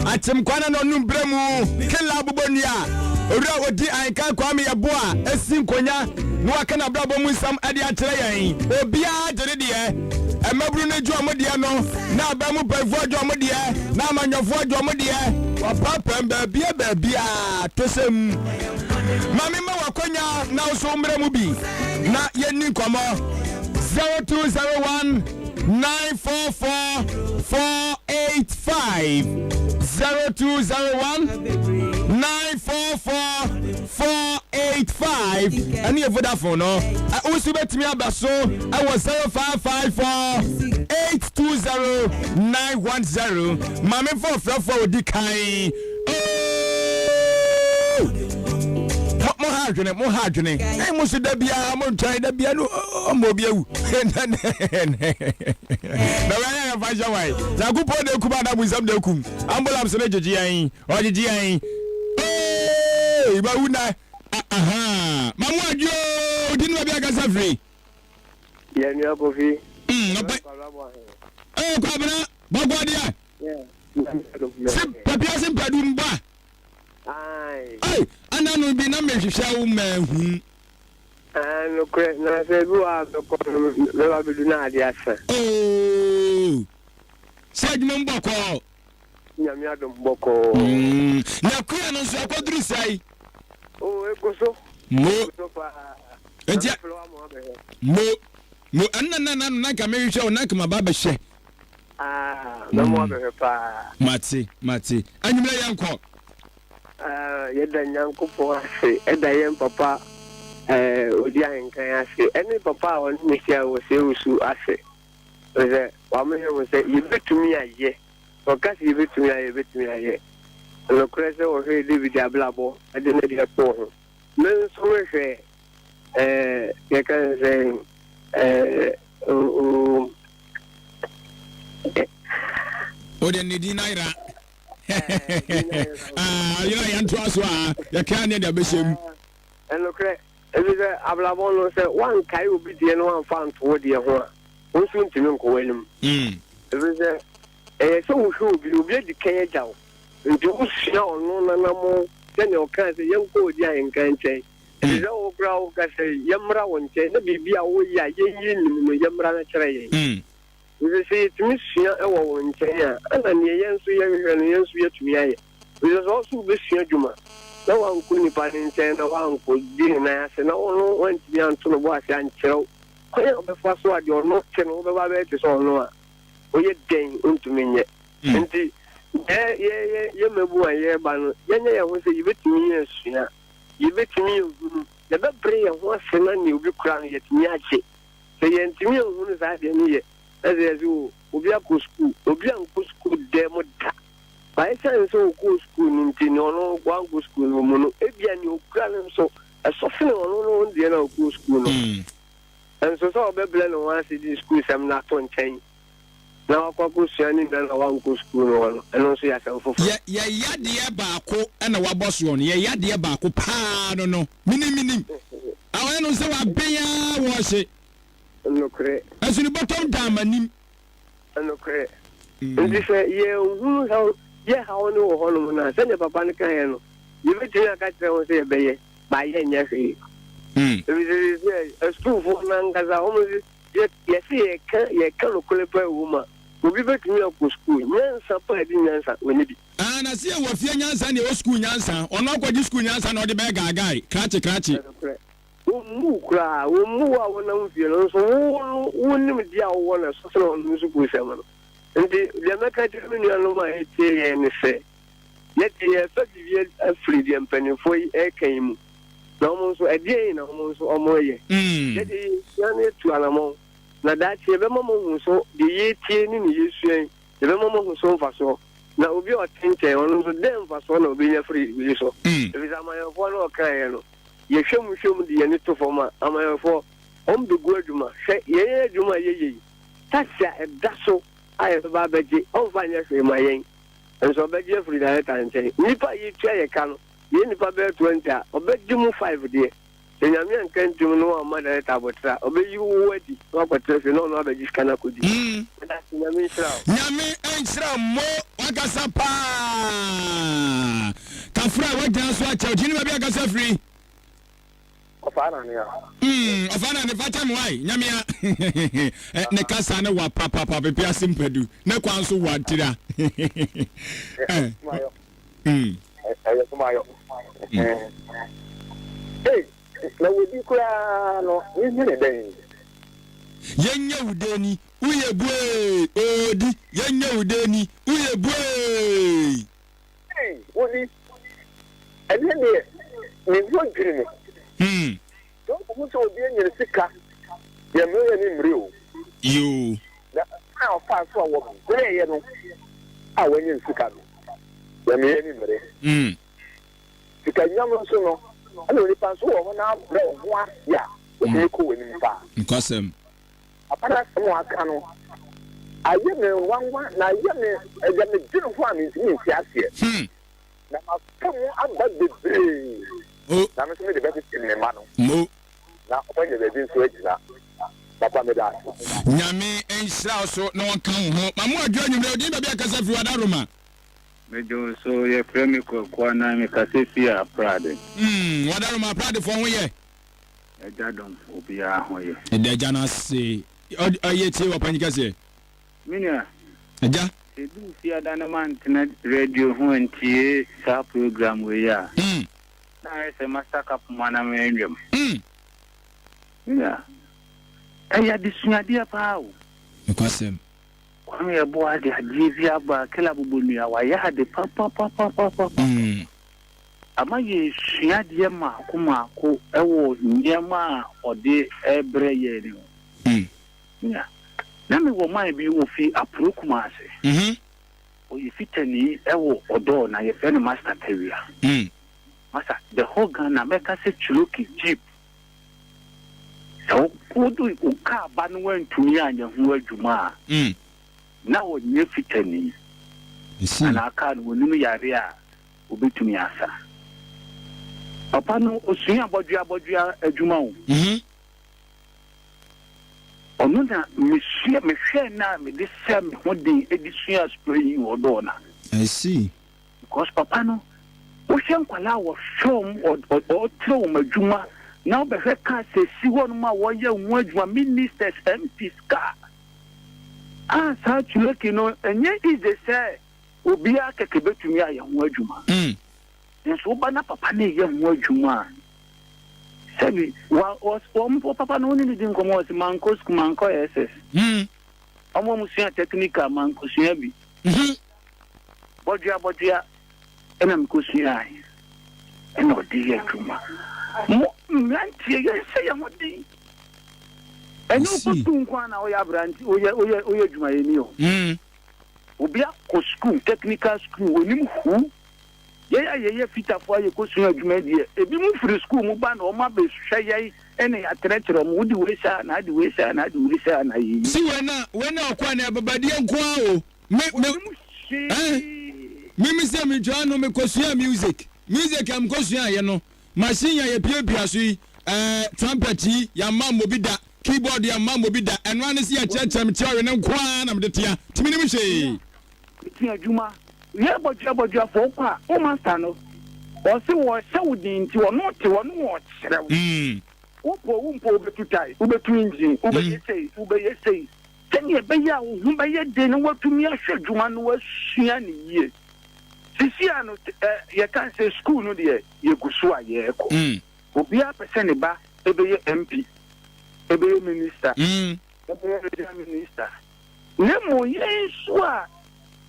Akyemkwa na n'ɔnum berɛ mu Kela bobɔ nnua. Owura a ɔdi Ahenkan Kwame Yeboah asi nkonya na waka n'abrabɔ mu nsɛm de akyerɛ yɛn. Obiara gye ne deɛ. Mmabunu no gye wɔn deɛ no, na aban mu mpanyinfoɔ gye wɔn deɛ, na amanyɔfoɔ gye wɔn deɛ. Wɔapaapaam baabia baabiara tosɛm. Ma me ma w'akwanya na wo nso wo mmra mu bi na yɛnni nkɔmmɔ. 0201 944 485 0201 944 485 ɛne yɛ Vodafone no. Wo nso bɛtumi aba so ɛwɔ 0554 820 910. Maame fa ɔfrɛfoɔ a ɔdi kan. Oh! Mo ha adwene, mo ha adwene. Ɛn mo so da biara mo ntwɛn da biara no ɔmo obi awu. Na wɔayɛ yɛn fa hyɛ wɔn. Nyankopɔn na ekum adamu nsɛm na ekum. Ambulance no gyegye yɛn, ɔgyegye yɛn. Ee, bawu na aha. Mamu adwo, di no baabi akasa firi. Yɛn nua Kofi. Ɔpɛ. Ee, Kwabena, bɔkɔ deɛ. Se papiase mpadu mbɔ a. Ei, ana no bi na mehwehwɛ wo manhu. Nokorɛ, na sɛ ebi wɔ a mɛkɔ no mɛba bɛdu na ade asa. Oo, sɛ adwuma mu bɔkɔɔ. Nyame adom bɔkɔɔ. Na kua no nso akɔduru sɛe? Oo, egu so. Mo. Egu so paa. Nti, Na mefrɛ wo ama woabɛhwɛ. mo, mo, ɛnna na na na nka mehwehwɛ wo na nka maba abɛhwɛ. Ah, mɛmo mm. abɛhwɛ paa. Mate, mate. Anwummerɛ yɛn kɔ. Ah, yɛda Nyankopɔn ase, ɛda yɛn papa eh, odi ahenkan ase, ɛne papa a ɔne ne hyia wɔ sɛ ase. Sɛ wama yɛn ho sɛ yɛbɛtumi ayɛ, ɔka sɛ yɛbɛtumi ayɛ, yɛbɛtumi ayɛ. Nokorɛ sɛ wɔhwɛ David abrabɔ de ne deɛ too ho. Me nso mehwɛ eh, yɛka ne sɛ eh, oh, o deɛ ne din ayera ayera yɛntoa so a yɛka ne de abɛhyɛ mu. Ɛnokorɛ, ɛfiri sɛ abrabɔ no sɛ woankae obi deɛ na woamfa anto wo deɛ ho a, wo nso wontumi nkɔ w'anim. Ɛfiri sɛ ɛyɛ sɛ wohwɛ obi, obi adi kan agya wo, nti wosua ɔno n'anammɔn sɛnea ɔkaa sɛ yɛnkɔ odi ahenkan nkyɛn. Ɛte sɛ wo koraa woka sɛ yɛmmra wo nkyɛn na biribi a woyɛ a yɛn yɛnnim no yɛmmra no kyerɛ yɛn. Nti sɛ yɛtumi sua wɔ wo nkyɛn a, ɛna neɛ yɛn nso yɛhwehwɛ no yɛn nso yɛatumi ayɛ. Ɛfiri sɛ sɛ wo nso wobɛsua adwuma na woankɔ nipa no nkyɛn na woankɔdi ne nan ase na ɔno wantumi anto ne bo ase ankyerɛ wo kwan a wobɛfa so a deɛ ɔno te no wobɛba abɛyɛ te sɛ ɔno a, woyɛ dɛn wontumi nyɛ. Nti yɛ yɛ yɛ yɛ mmabun a yɛreba no yɛnyɛ yɛn ho sɛ yɛbɛtumi asua. Yebetumi ahunu, yɛbɛbrɛ yɛn ho ase na nea obi kura no yɛatumi agye. Sɛ yɛantumi anhunu saa adeɛ no yɛ, na sɛ yɛse o, obi akɔ sukuu, obi ankɔ sukuu dɛɛ mu da. But esiane sɛ ɔkɔɔ sukuu no nti, nea ɔno wankɔ sukuu no mu no, ebia nea okura no nso, ɛsɔ sene ɔno no deɛ no a ɔkɔɔ sukuu no. Nso sɛ ɔbɛbrɛ ne ho ase de sukuusɛm no ato nkyɛn na wakɔ akɔsua ne nua no a wankɔ sukuu no hɔ no, ɛno nso yɛ asɛm foforɔ. Yɛ yɛ yadeɛ baako na wabɔ soɔ no, yɛ yadeɛ baako paa no no, menim menim. Awɔyɛ no sɛ waben ara wɔɔhye. Nokorɛ. Ɛso ne bɔtɔm daa m'anim. Nokorɛ. Nti sɛ yɛnhunu haw, yɛ haw no wɔ hɔnom no a, sɛdeɛ papa no kaeɛ no, yɛbɛtumi aka kyerɛ ho sɛ yɛbɛyɛ, but yɛnyɛ hwee. Ɛfiri sɛ seesei asukuufoɔ no ankasa, wɔn se. Yɛ, yɛse yɛka, yɛka nokorɛ paa wɔ mu a, obi bɛtumi akɔ sukuu, nyansa paa di nyansa, ɔnni bi. Ah, na se yɛwɔ fie nyansa ne yɛwɔ sukuu nyansa, ɔno akɔgye sukuu nyansa na ɔde bɛyɛ gaagae, krakye krakye. Nokorɛ. Wɔmmu wo koraa, wɔmmu wo a wonam fie no, nso wo no, wo nimdeɛ a wowɔ no ɛso sene ɔno sukuusɛm no. Nti, deɛ mɛka akyerɛ me nuanom a ɛretie yɛn ne sɛ, yɛdeɛ yɛrefa biribi afiri deɛ mpanimfoɔ yi reka yi mu, na wɔn nso, ɛdeɛn na wɔn nso wɔreyɛ? Yɛdeɛ yɛresua na yɛatu anamɔn, na daakye yɛbɛma moahu so deɛ yɛretie ne deɛ yɛresua yi, yɛbɛma moahu so mfasoɔ. Na obi a ɔte nkyɛn, ɔno nso, dɛn mfasoɔ na ɔbɛnya firi wei so? Ɛfiri sɛ amanyɔfoɔ no a ɔkaeɛ no, yɛhwɛ mu hwɛ mu de yɛn ani to fam a, amanyɔfoɔ, wɔbɛgu adwuma. Hwɛ yɛn adwuma a yɛyɛ yi, tax a ɛda so a yɛbɛba abɛgye, ɔmfa nyɛ hwee ma yɛn, nso ɔbɛgye afiri director nkyɛn. Nnipa a yɛtua yɛ ka no, yɛn nnipa bɛyɛ 20 a, ɔbɛgye mu five deɛ. Sɛ Nyame anka ntom na wamma director aboterɛ a, ɔbɛyi wo adi na wakɔtena fie na ɔno abɛgye sika no akɔdi. Meda ase, Nyame nhyira wo. Nyame nhyira wo mo wakasa paa kafra wagyina so akyɛw gyini baabi akasa firi. Ɔfaa na nea. Mm, ɔfaa na ne fakyɛ mo ai nyamea ne kasa ne wa papapa pepe ase mpadu ne kwan so wa tira. Eh. Mm. Ɛyɛ soma yɔ. Ei, na wodi koraa no, yɛnyɛ ne dɛn? Yɛnyɛ wo dɛn ni, woyɛ buee, odi, yɛnyɛ wo dɛn ni, woyɛ buee. Ei, wodi, ɛnɛ deɛ, me ho adwiri me. Hmm. Sɛ wohu sɛ obi anya ne sika, yɛ mmerɛ yɛ ne mmere o. Yoo. Na kwan a ɔfaa so a wɔbrɛeɛ no a wanya ne sika no, yɛ mmerɛ yɛ ne mmere. Mm. Sika nyam nso no, ɛna onipa nso wɔ hɔ na abrɛ wo ho ase a, wotumi kɔ w'anim paa. Nokwasɛm. Papa no asɛm a waka no, ayɛ me nwanwa na ayɛ me, ɛyɛ me dwene ho a mentumi nte aseɛ. Hmm. Na mafa mu aba bebree. Oh. Na me nso mede bɛtete me mma no. Mo. Na wɔanya baabi nso agyina. Papa meda ase. Nyame nhyira wo so na ɔnka wo ho. Ma mo adwo anwummerɛ. Odin baabi akasa firi Wadaroma. Megye wo so, yɛfrɛ me Kwaku Anan, mekasa fi Aprade. Mm, Wadaroma, Apradefoɔ ho yɛ? Agya dom, obiara ho yɛ. Ɛda agya no ase. Ɔyɛ tie wɔ panyin kɛseɛ. Me nua. Agya. Sɛ edu fiada na mantena radio ho antie saa program wei a, na ayɛ sɛ masaka poma na manwam. Me nua, ɛyɛ adesuadeɛ paa o. Nokwasɛm. Kwame Yeboah de adeɛ bi aba, Kela Bobonua, wayɛ ade papapapapapa. Ama yɛresua adeɛ mmaako mmaako wɔ nneɛma a ɔde rebrɛ yɛn no ho. Nea na me wɔ man bi ofi Apuro Kumase. Ɔyɛ fitani wɔ Ɔdɔɔ na yɛfrɛ no Master Tawia. Master, the whole Ghana mɛka sɛ Cherokee Jeep sɛ wode wo kaa ba no wantumi anyɛ ho adwuma a na ɔnyɛ fitani. Anaa kaa no onim yare a obetumi asa. Papa no osua abɔdwea abɔdwea adwuma o. Ɔno na mesua, mehwɛɛ no a mede hyɛɛ me ho den de suaa spraying wɔ ɔdɔɔ no a. I see. Because papa no, wohwɛ nkwadaa a wɔhwɛ wɔn, ɔkyerɛ wɔn adwuma, na wobɛhwɛ cars esi hɔnom a wɔyɛ ho adwuma, ministers, MPs car. A saa Tulaki no, ɛnyɛ easy sɛ obiara kɛkɛ betumi ayɛ ho adwuma. Nanso woba na papa no reyɛ ho adwuma a, sɛbi wa wɔn wɔn papa no wo ne no di nkɔmmɔ ɔse mankɔ sukuu mankɔ SS. Hmm. Wɔn a wɔsua technical mankɔsua bi. Mhm. Bɔdwea bɔdwea ɛna mekɔsuae ɛna ɔde yɛ adwuma. Mo mmeranteɛ yɛnhyɛ yɛn ho den. Ɛnyɛ I see. wokɔ sukuu nko ara na woyɛ aberante woyɛ woyɛ woyɛ adwumayɛni o. Obi akɔ sukuu technical school onim hu. Yɛn a yɛyɛ fitafo a yɛkɔsua adwuma yi deɛ, ebinom firi sukuu mu ba na wɔabɛhwɛ yɛn na yɛakyerɛkyerɛ wɔn, wode wei saa na ade wei saa na ade wei saa na yɛyi. Si wei na wei na ɔkɔ a na ɛbabadeɛ nko ara o. Me me Wɔnim eh hwee. me me sɛ metwa no mekɔsua music music a mekɔsua yɛ no machine a yɛpiapia so yi eh, trumpet yi yɛamma mmɔ bi da keyboard yɛamma mmɔ bi da ɛno ara ne sɛ yɛkyerɛkyerɛ me theory no nko ara na mede tea nti menim hwee. Mesua adwuma Yɛ bɔdwea bɔdwea fo wokɔ a wo master no ɔse wɔhyɛ wo den nti ɔno te hɔ no wɔkyerɛ wo. Wopɛ o wompɛ o wobɛtu tae, wobɛtu engine, wobɛyɛ sei, wobɛyɛ sei. Sɛdeɛ ɛbɛyɛ a wo ho bɛyɛ den na woatumi ahwɛ adwuma no asua no yie. Sisi a no yɛka sɛ sukuu no deɛ yɛgu so a yɛrekɔ. Obiara pɛ sɛ ne ba bɛyɛ MP, bɛyɛ minister, bɛyɛ regional minister. Na mmom yɛn nso a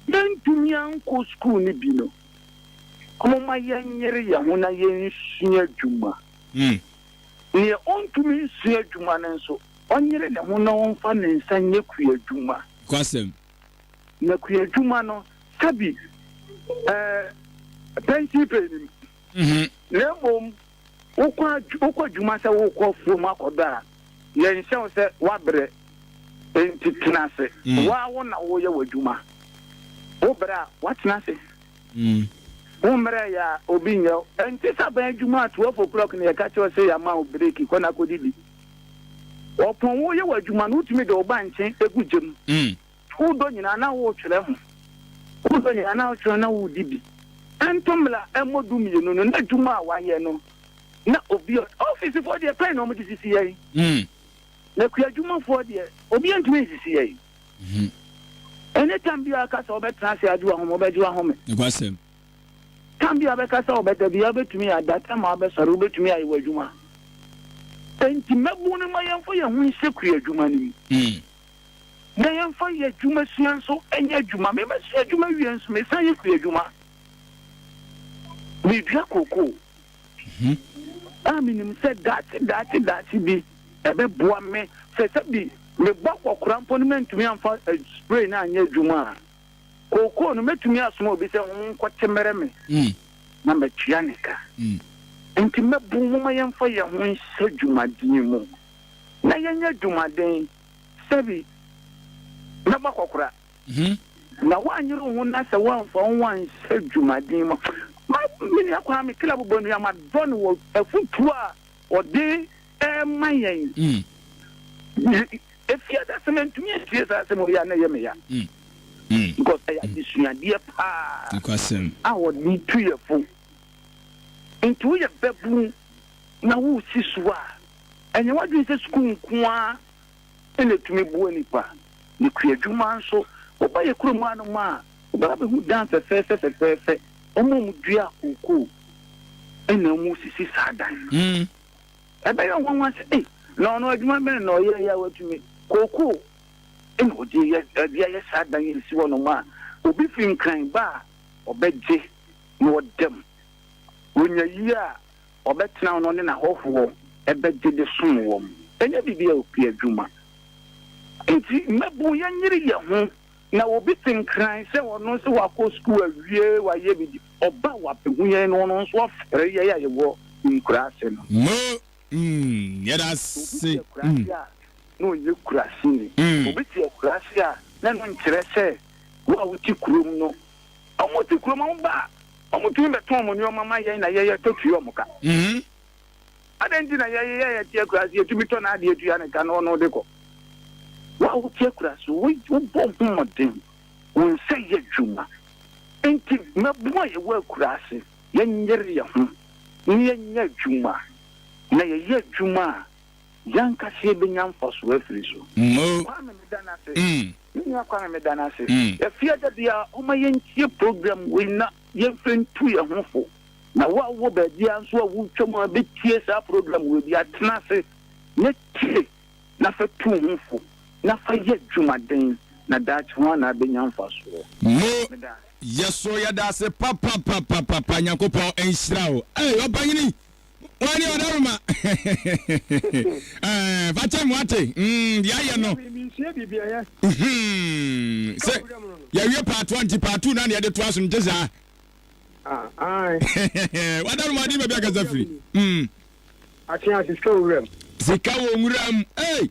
yɛntumi ankɔ sukuu no bi no, momma yɛnyere yɛn ho na yɛnsua adwuma. Nea ɔntumi nsua adwuma no nso, ɔnyere ne ho na ɔmfa ne nsa nyɛ kuadwuma. Nokwasɛm. Na kuadwuma no, sɛbi, ɛɛ, pɛnsin pɛ nnim. Na mmom wokɔ wokɔ adwuma sɛ wokɔ afuom akɔdɔ a, yɛnhyɛ wo sɛ woabrɛ, enti tena ase. Wo ara wo na woyɛ w'adwuma. Wobrɛ a, woatena ase. Wommrɛeɛ a, obi nyɛ wo. Ɛnte sɛ aban adwuma a 12 o'clock na yɛka kyerɛ wo sɛ yɛama wo break, kɔ na kɔdidi. Wɔpɔn woyɛ w'adwuma no, wotumi de wo bankye gu gya mu. Wo dɔ nyinaa na woretwerɛ ho. Wo dɔ nyinaa na wotwerɛ na woredi bi. Ɛnto mmla ɛmmɔ dumienu no, na adwuma a wayɛ no, na obi a, ɔfisefoɔ deɛ pɛn na wɔde sisi yɛn. Na kuadwumafoɔ deɛ, obiara ntumi nsisi yɛn. Any time biara ka sɛ wobɛtena ase agye w'ahome, wobɛgye w'ahome. Nokwasɛm. Time biara bɛka sɛ wobɛda biara, wobɛtumi ada. Time a wobɛsɔre, wobɛtumi ayɛ w'adwuma. Enti mmabun no ma yɛmfa yɛn ho nhyɛ kuadwuma no mu. Na yɛmfa yɛn adwumasua nso nyɛ adwuma. Me masua adwuma wie nso, mesan yɛ kuadwuma. Medua kookoo a menim sɛ daakye daakye daakye bi ɛbɛboa me sɛ sɛbi mebɔ akɔkora mpo no mantumi amfa spray no anyɛ adwuma a, kookoo no mɛtumi asoma obi sɛ nkɔte mmerɛ me na matua ne ka. Nti mɛbo momma yɛmfa yɛn ho nhyɛ dwumadie mu na yɛnyɛ adwumaden. Sɛbi, mɛbɔ akɔkora. Na woanyere wo ho na sɛ woamfa wo ho anhyɛ dwumaden mu a, ma me nua Kwame Kila Bobonua, madɔ no wɔ afotuo a ɔde rema yɛn. Efie da sɛ mantumi antie saa asɛm wei a na ɛyɛ me ya. Because ɛyɛ adesuadeɛ paa a ɔde tu yɛ fo. Nti woyɛ babunu na woresi so a, ɛnyɛ w'adwene sɛ sukuu nko ara na ɛtumi boa nnipa. Ne kuadwuma nso, woba yɛ kurom hanom a, wobɛba abɛhu dan fɛfɛɛfɛ fɛfɛɛfɛ. Wɔn a wɔdua kookoo na wɔsisi saa dan no. Ɛbɛyɛ wo nwanwa sɛ, ei, na ɔno adwuma bɛn na ɔyɛeɛ a watumi kookoo na ɔde yɛ de ayɛ saa dan yi si hɔnom a obi firi Nkran ba a ɔbɛgye na ɔda mu. Ɔnya yie a, Ɔbɛtena hɔ na ɔne n'ahɔhoɔ bɛgye de som wɔn. Ɛnyɛ biribi a ɔpɛ adwuma. Nti mmabun yɛnyere yɛn ho na obi te Nkran sɛ ɔno nso wakɔ sukuu awie wayɛ biribi, ɔba a wabɛhu yɛn no ɔno nso ɔfɛre yɛn a yɛwɔ nkuraase no. Mo mm yɛda Obi ase te mm. akuraase a na ɔnyɛ kuraseni. Obi te akuraase a na ɛno nkyerɛ sɛ wo a wote kurom no Wɔn te kurom a wɔn ba a, wɔn tumi bɛtɔn wɔn nneɛma ma yɛn na yɛyɛ tɔ tua wɔn ka. Adɛn nti na yɛyɛ yɛ yɛte akuraase yɛtumi tɔ n'adeɛ tua ne ka na ɔno de kɔ? Wo a wote akuraase wo wobɔ ho mmɔden, wo nsa yɛ adwuma. Nti mmabun a yɛwɔ akuraase yɛnyere yɛn ho na yɛnyɛ adwuma. Na yɛyɛ adwuma a, Yɛn ankasa yɛbɛnya mfasoɔ afiri so. Mo. Kwame meda no ase. Mm. Me nua Kwame meda no ase. Mm. Afie da biara ɔma yɛntie program wei na yɛmfa ntu yɛn ho fo. Na wo a wowɔ baabiara nso a wotwa mu a bɛtie saa program wei bi atena ase na tie na fa tu wo ho fo na fa yɛ adwumaden na daakye ho a na abɛnya mfasoɔ. Mo. Meda ase. Yɛso yɛda ase papapapapa Nyankopɔn nhyira wo. Ei ɔpanyini Wani ɔdaroma ɛɛ fakyɛ mu ate mm deɛ ayɛ no. Hmm, sɛ yɛwie part one nti part two na deɛ de to aso nte saa. Wadaroma adi baabi akasa firi. Hmm. Akyea sika wɔ wuram. Sika wɔ wuram. Hey,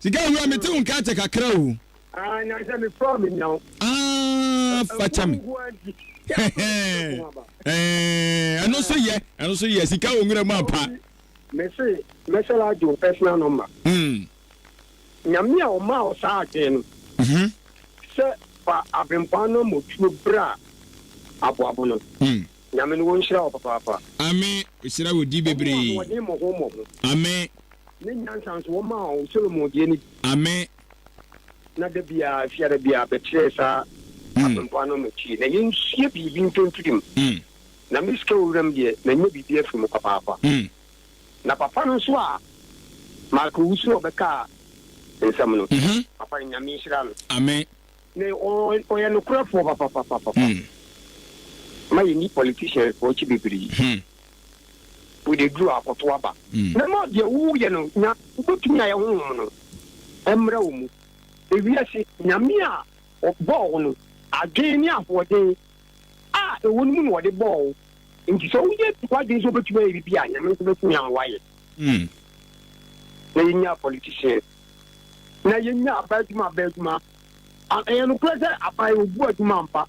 sika wɔ wuram mete wo nka akyɛ kakra o. Ah, na sɛ me frɔ me nya wo. Ah, fakyɛ me. Ɛno nso yɛ, ɛno nso yɛ sika wɔ nwura mu ampa. Mese mɛsɛl agye wo personal number. Mm. Nyame a ɔmaa wo saa adwene no. Mm-hmm. Sɛ fa abempɔn no mmɔtuo bra aboabo no. Mm. Nyame no wɔnhyira wo papaapa. Ame, ɔhyira wo di bebree. Ɔmo ahoɔden mmɔho mmɔho. Ame. Ne nyansa nso wɔmaa wo Solomon deɛ no bi. Amen. Na da biara, fiada biara, bɛkyerɛɛ saa abempɔn ano m'akyi, na yɛnsua biribi mfimfini mu. Na me sika wɔ wuram deɛ, manya biribi afiri mu papaapa. Na papa no nso a Michael wusu na ɔbɛkaa nsɛm no, papa no Nyame nhyira no. Amen. Na ɔyɛ nokorɛfoɔ papapapapa. Ma yɛnni politicians foɔ akyi bebree. Wode duru a kɔto aba. Na ma deɛ woyɛ no nya wobɛtumi ayɛ honhom no mmra wo mu. Ewiase Nyame a ɔbɔɔ wo no adwene ne ahoɔden a ɛwɔ no mu na ɔde bɔɔ wo. Nti sɛ woyɛ w'adwene sɛ wobɛtumi ayɛ biribi a Nyame nso bɛtumi ama woayɛ. Na yɛnya politicians na yɛnya aba adwuma aba adwuma. Ɛyɛ nokorɛ sɛ aban ɔbu adwuma ampa.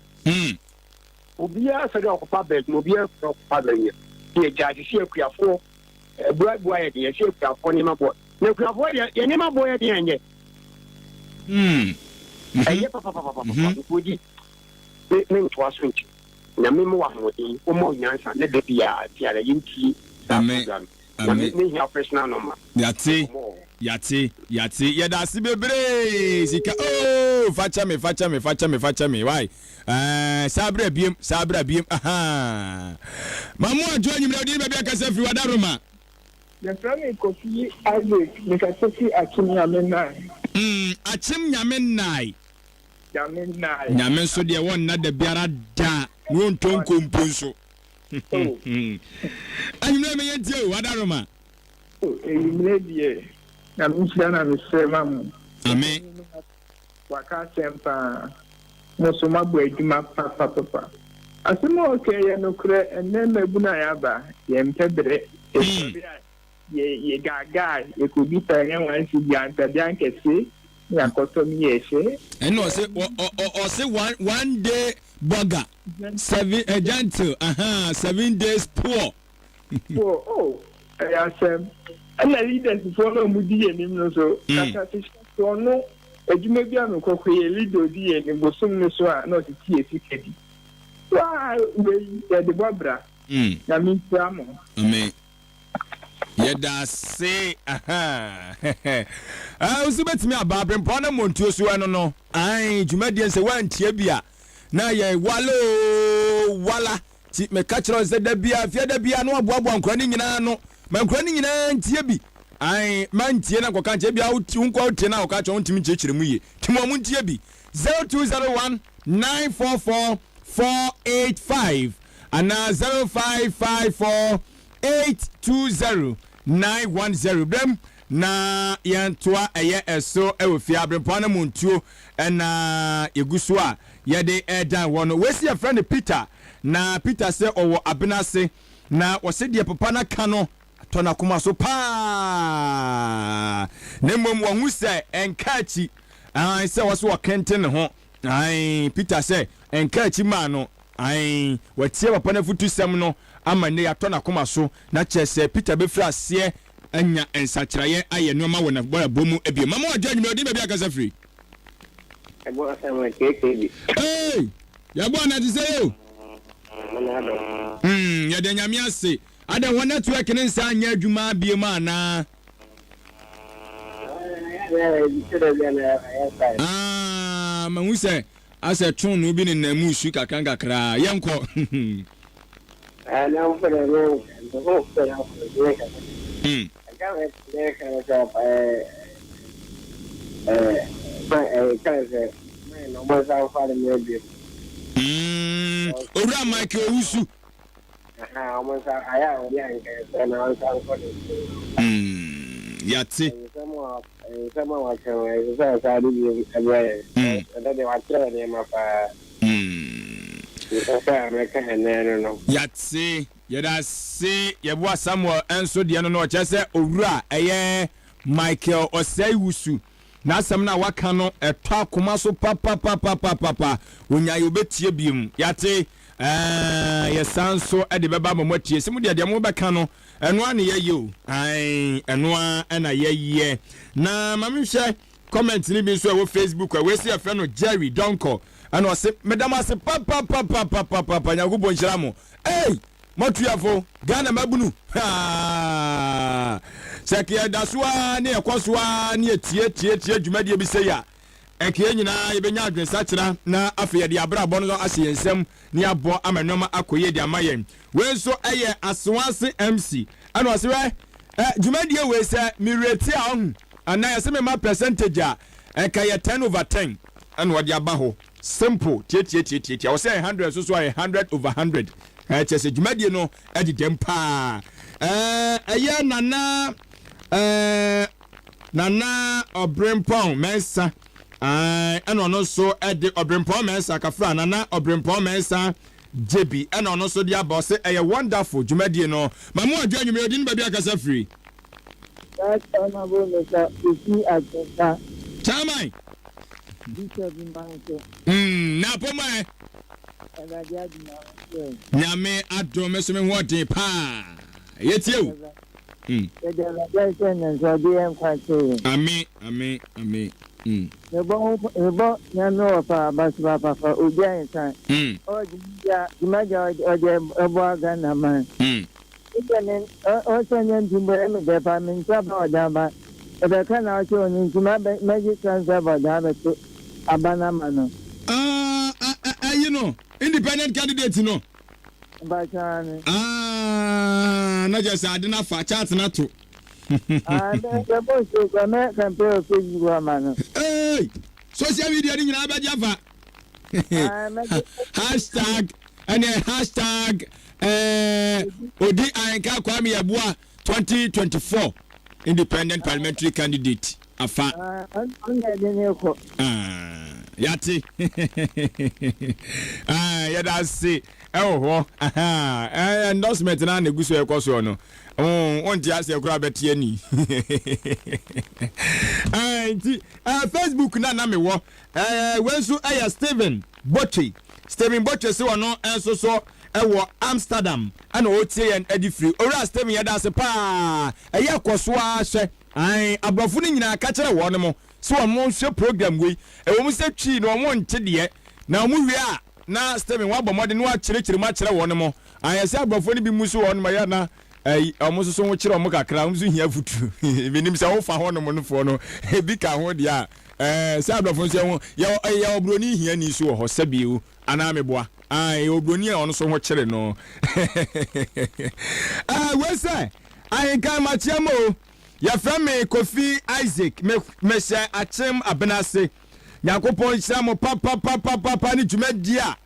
Obiara sɔre a ɔkɔfa bɛ adwuma, obiara sɔre a ɔkɔfa bɛ nyɛ. Yɛ gya sisi akuafoɔ ɛbua bua yɛ den, yɛsi akuafoɔ nneɛma boɔ. Na akuafoɔ deɛ yɛ nneɛma boɔ yɛ den ɛnyɛ. Ɛyɛ papapapapa nkodi me me ntoa so nti. Nyame mo ahoɔden, ɔma wo nyansa ne da biara tiara yɛntie saa program. Na me me hia personal number. Yate. Yate yate yɛda ase bebree sika oh fakyɛ me fakyɛ me fakyɛ me fakyɛ me why ɛɛ eh, saa abira biem saa abira biem ahaa mamu adwo anwummerɛ wode ne baabi akasa firi wada roma. Yɛfrɛ me Kofi Isaac mekasa fi Akyem Nyame Nnae. Mm, Akyem Nyame Nnae. Nyame Nnae. Nyame nso deɛ wɔnna da biara da na wɔntɔ nkompo nso. Oh. Anwummerɛ meyɛ ntie o wada roma. Oh ewimerɛ deɛ Nyame nhyira na mesrɛ ma mo. Amen. Waka asɛm paa. Mo so moabɔ adwuma papapapa. Asɛm a ɔka yi yɛ nokorɛ ɛnnɛ mmabunu a yɛaba yɛmpɛ berɛ yɛsɔre a yɛ yɛgaagaa yɛkɔbisa yɛn one cedi antadeɛ ankɛse ne yɛakɔtɔ ne yɛhyɛ. Ɛna ɔse ɔse one one day burger seven eh, gentle aha seven days poor. Poor oh ɛyɛ asɛm. Ɛna leaders foɔ no a wɔn di yɛn anim no nso kasa te hyɛ so ɔno adwuma bi a mekɔ kɔ yɛ leader odi yɛn anim bosom no so a na ɔtete yɛ sika di waa wei yɛde bɔ bra Nyame nhyira mo. Amen yɛda ase ahaa nso bɛtumi aba abrempɔn na mmɔntuo so ɛno no ae dwumadie nsɛ woantie bi a na yɛ wala oo wala Nti meka kyerɛ wɔn sɛ, Da biara, fie da biara, na wɔaboaboa nkura no nyinaa ano. Ma nkura no nyinaa ntie bi. Ae, ma ntie na nkɔka nkyerɛ. Ebia wo nkoa wotie na wɔka kyerɛ wɔn ntumi nkyerɛkyerɛ mu yie. Nti ma wɔn ntie bi. 0201 944 485 anaa 0554 820 910. Berɛm na yɛntoa ɛyɛ ɛso wɔ fie aberempɔn no mu ntuo ɛna yɛgu so a yɛde ɛredan wɔ no. Wei si yɛfrɛ no Peter. Na Peter sɛ ɔwɔ abena ase, na ɔse deɛ papa no aka no atɔ n'akoma so paa, na mmom wahu sɛ ɛnka akyi, ae, sɛ ɔse ɔkente ne ho, ae, Peter sɛ ɛnka akyi maa no, ae, watie papa no afutusɛm no ama nnɛ yi atɔ n'akoma so, na kyerɛ sɛ Peter bɛfiri aseɛ anya nsakyeraeɛ ayɛ nnoɔma wɔ n'abrabɔ mu bio. Mama wadwo anwummerɛ, wodin baabi akasa firi? Ɛbɔ asɛm KKB. Hey! Yɛbɔ ana te sɛ yo. Hmm, yɛda Nyame ase. Adɛn hɔ network ne nsa anyɛ adwuma biom anaa? Ah, mahu sɛ asɛ tronoo bi nenam mu su kakra nkakra. Yɛnkɔ. Hmm. Mm, Owura Michael Owusu. Mm, yate. Mm. Mm. Yate. Yɛda ase yɛboa Samuel nso deɛ no no ɔkyerɛ sɛ owura ɛyɛ Michael Osei Wusu n'asɛm no a waka no ɛtɔ akoma so papapapapapa onyae obetie biom yate ɛɛ yɛsan nso de bɛba ama mo atie sɛ mo deɛ deɛ mo bɛka no ɛno ara na yɛyɛ o ae ɛno ara na yɛyɛ na ma menhwɛ comment no bi nso ɛwɔ Facebook a wei yɛfrɛ no Jerry Donkor ɛna ɔse meda mo ase papapapapapapa Nyankopɔn nhyira mo ei. Motuafo, Ghana mabunu, haa! Sɛ ɛka yɛda so ara ne yɛkɔ so ara ne yɛtie tie tie dwumadie bi sei a, ɛka yɛn nyinaa yɛbɛnya adwensakyera na afei yɛde abrabɔ no ahyɛ yɛn nsam na yɛabɔ ama nneɛma akɔ yie de ama yɛn. Wei nso ɛyɛ Asoase MC ɛna ɔse hwɛ ɛ dwumadie wei sɛ me rate a ɔhu anaa yɛse me ma percentage a ɛka yɛ 10 over 10 ɛna ɔde aba hɔ. Simple tiatiatiatiatia ɔsɛ ɛyɛ hundred nso so ayɛ hundred over hundred ɛɛ kyɛ sɛ dwumadie no ɛde dɛm paa ɛɛ ɛyɛ nana ɛɛ nana ɔbrempɔn mɛnsa ɛɛ ɛna ɔno nso ɛde ɔbrempɔn mɛnsa kafra nana ɔbrempɔn mɛnsa gyebi ɛna ɔno nso de aba ɔsɛ ɛyɛ wonderful dwumadie no mamu adwo anwummerɛ ɔdi ne baabi akasa firi. Right Honourable Mr. Kofi Agyempa. Chairman. Bishop mma nso. Mm, na apɔ mu ɛ. Awurade adom a wo nso ɛ. Nyame adom me so me ho ɔden paa. Yɛtie o. Mm. Yɛde Awurade ayɛ sɛ nnɛ nso ɔde yɛn nkwa kyɛ yɛn. Ame, ame, ame. Mm. Mebɔ ho mebɔ Nyame wɔ fa abasoba fafa obi ahensan. Mm. Ɔwɔ dwumadi a dwumadi a ɔde ɛboa Ghana man. Mm. Ebia me ɔsɛ nyɛ nti mpo ɛyɛ me dɛ paa me nso aba ɔdan aba ɛbɛka na ɔkyɛ ɔno nti ma bɛ mɛgye transfer aba ɔdan abɛto aba no ama no. Ah ayi no independent candidate no. Mpakyɛ aane. Ah na kyerɛ sɛ ade no afa chat no ato. Ah bɛ bɛ bɔ nsuo kura mɛ campaign wɔ Facebook ama no. Hey social media no nyinaa bɛgye afa. Hashtag ɛnɛ hashtag eh, odi ahenka Kwame Yeboah 2024 independent parliamentary candidate afa. Ah, yate ah, yɛda ase ɛwɔ hɔ eh, endorsement na na egu so ɛkɔ soɔ no wonte aseɛ koraa bɛte ani nti Facebook na na mewɔ Ɛɛ wei nso yɛ Stephen Botwe. Stephen Botwe se ɔno nso so wɔ Amsterdam ɛna ɔretie yɛn adi firi. Owura Stephen yɛda ase paa. Ɛyɛ kɔ so ara hwɛ. Ae aborɔfo no nyinaa ka kyerɛ wɔn mo sɛ wɔn nhwɛ program wei. Ɛwɔ mu sɛ Twi no wɔn nte deɛ na wɔn wie a na Stephen wabɔ mmɔden na wakyerɛkyerɛ mu akyerɛ wɔn mo. Ae ɛsɛ aborɔfo no bi mu nso wɔn mo ɛyɛ na Ɛyi, wɔn nso so ho kyerɛ wɔn kakra, wɔn nso hia afutuo. Menim sɛ wofa hɔnom no foɔ no, ebi ka ho deɛ a, ɛɛ, sɛ aborɔfo nso yɛ ho, yɛ yɛ oburoni hiani nso wɔ hɔ, sɛbi o, anaa meboa? Ae, yɛ oburoni a ɔno nso ho kyere no. Ɛɛ, wei sɛ, Ahenkan makyea mo o, yɛfrɛ me Kofi Isaac, me, mehyɛ Akyem Abena ase. Nyankopɔn nhyira mo papapapapa ne dwumadie a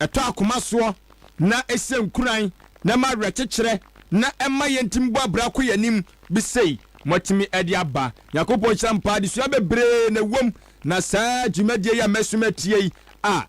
ɛtɔ akoma soɔ na ɛhyɛ nkuran na ɛma awerɛkyekyerɛ na ɛma yɛntumi bɔ abira kɔ yɛn anim bi sei moatumi de aba. Nyankopɔn nhyira mo paa, adesua bebree na ɛwom na saa dwumadie yi a mɛso matie yi a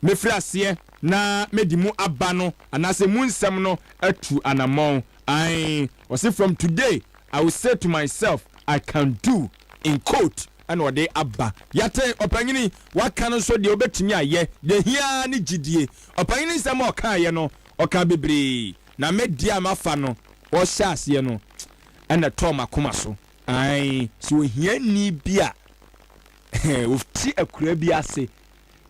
mɛfiri aseɛ na mede mu aba no anaasɛ mu nsɛm no atu anammɔn. Ae, ɔse from today I will say to myself I can do in quote ɛna ɔde aba. Yɛate ɔpanyini waka no nso deɛ wobɛtumi ayɛ, deɛ ɛhia ara ne gyidie. Ɔpanyini nsɛm a ɔkaeɛ no ɔkaa bebree na me deɛ a mafa no ɔhyɛ aseɛ no ɛna ɛtɔɔ m'akoma so. Ae, sɛ ohiani bi a ɔte akuraa bi ase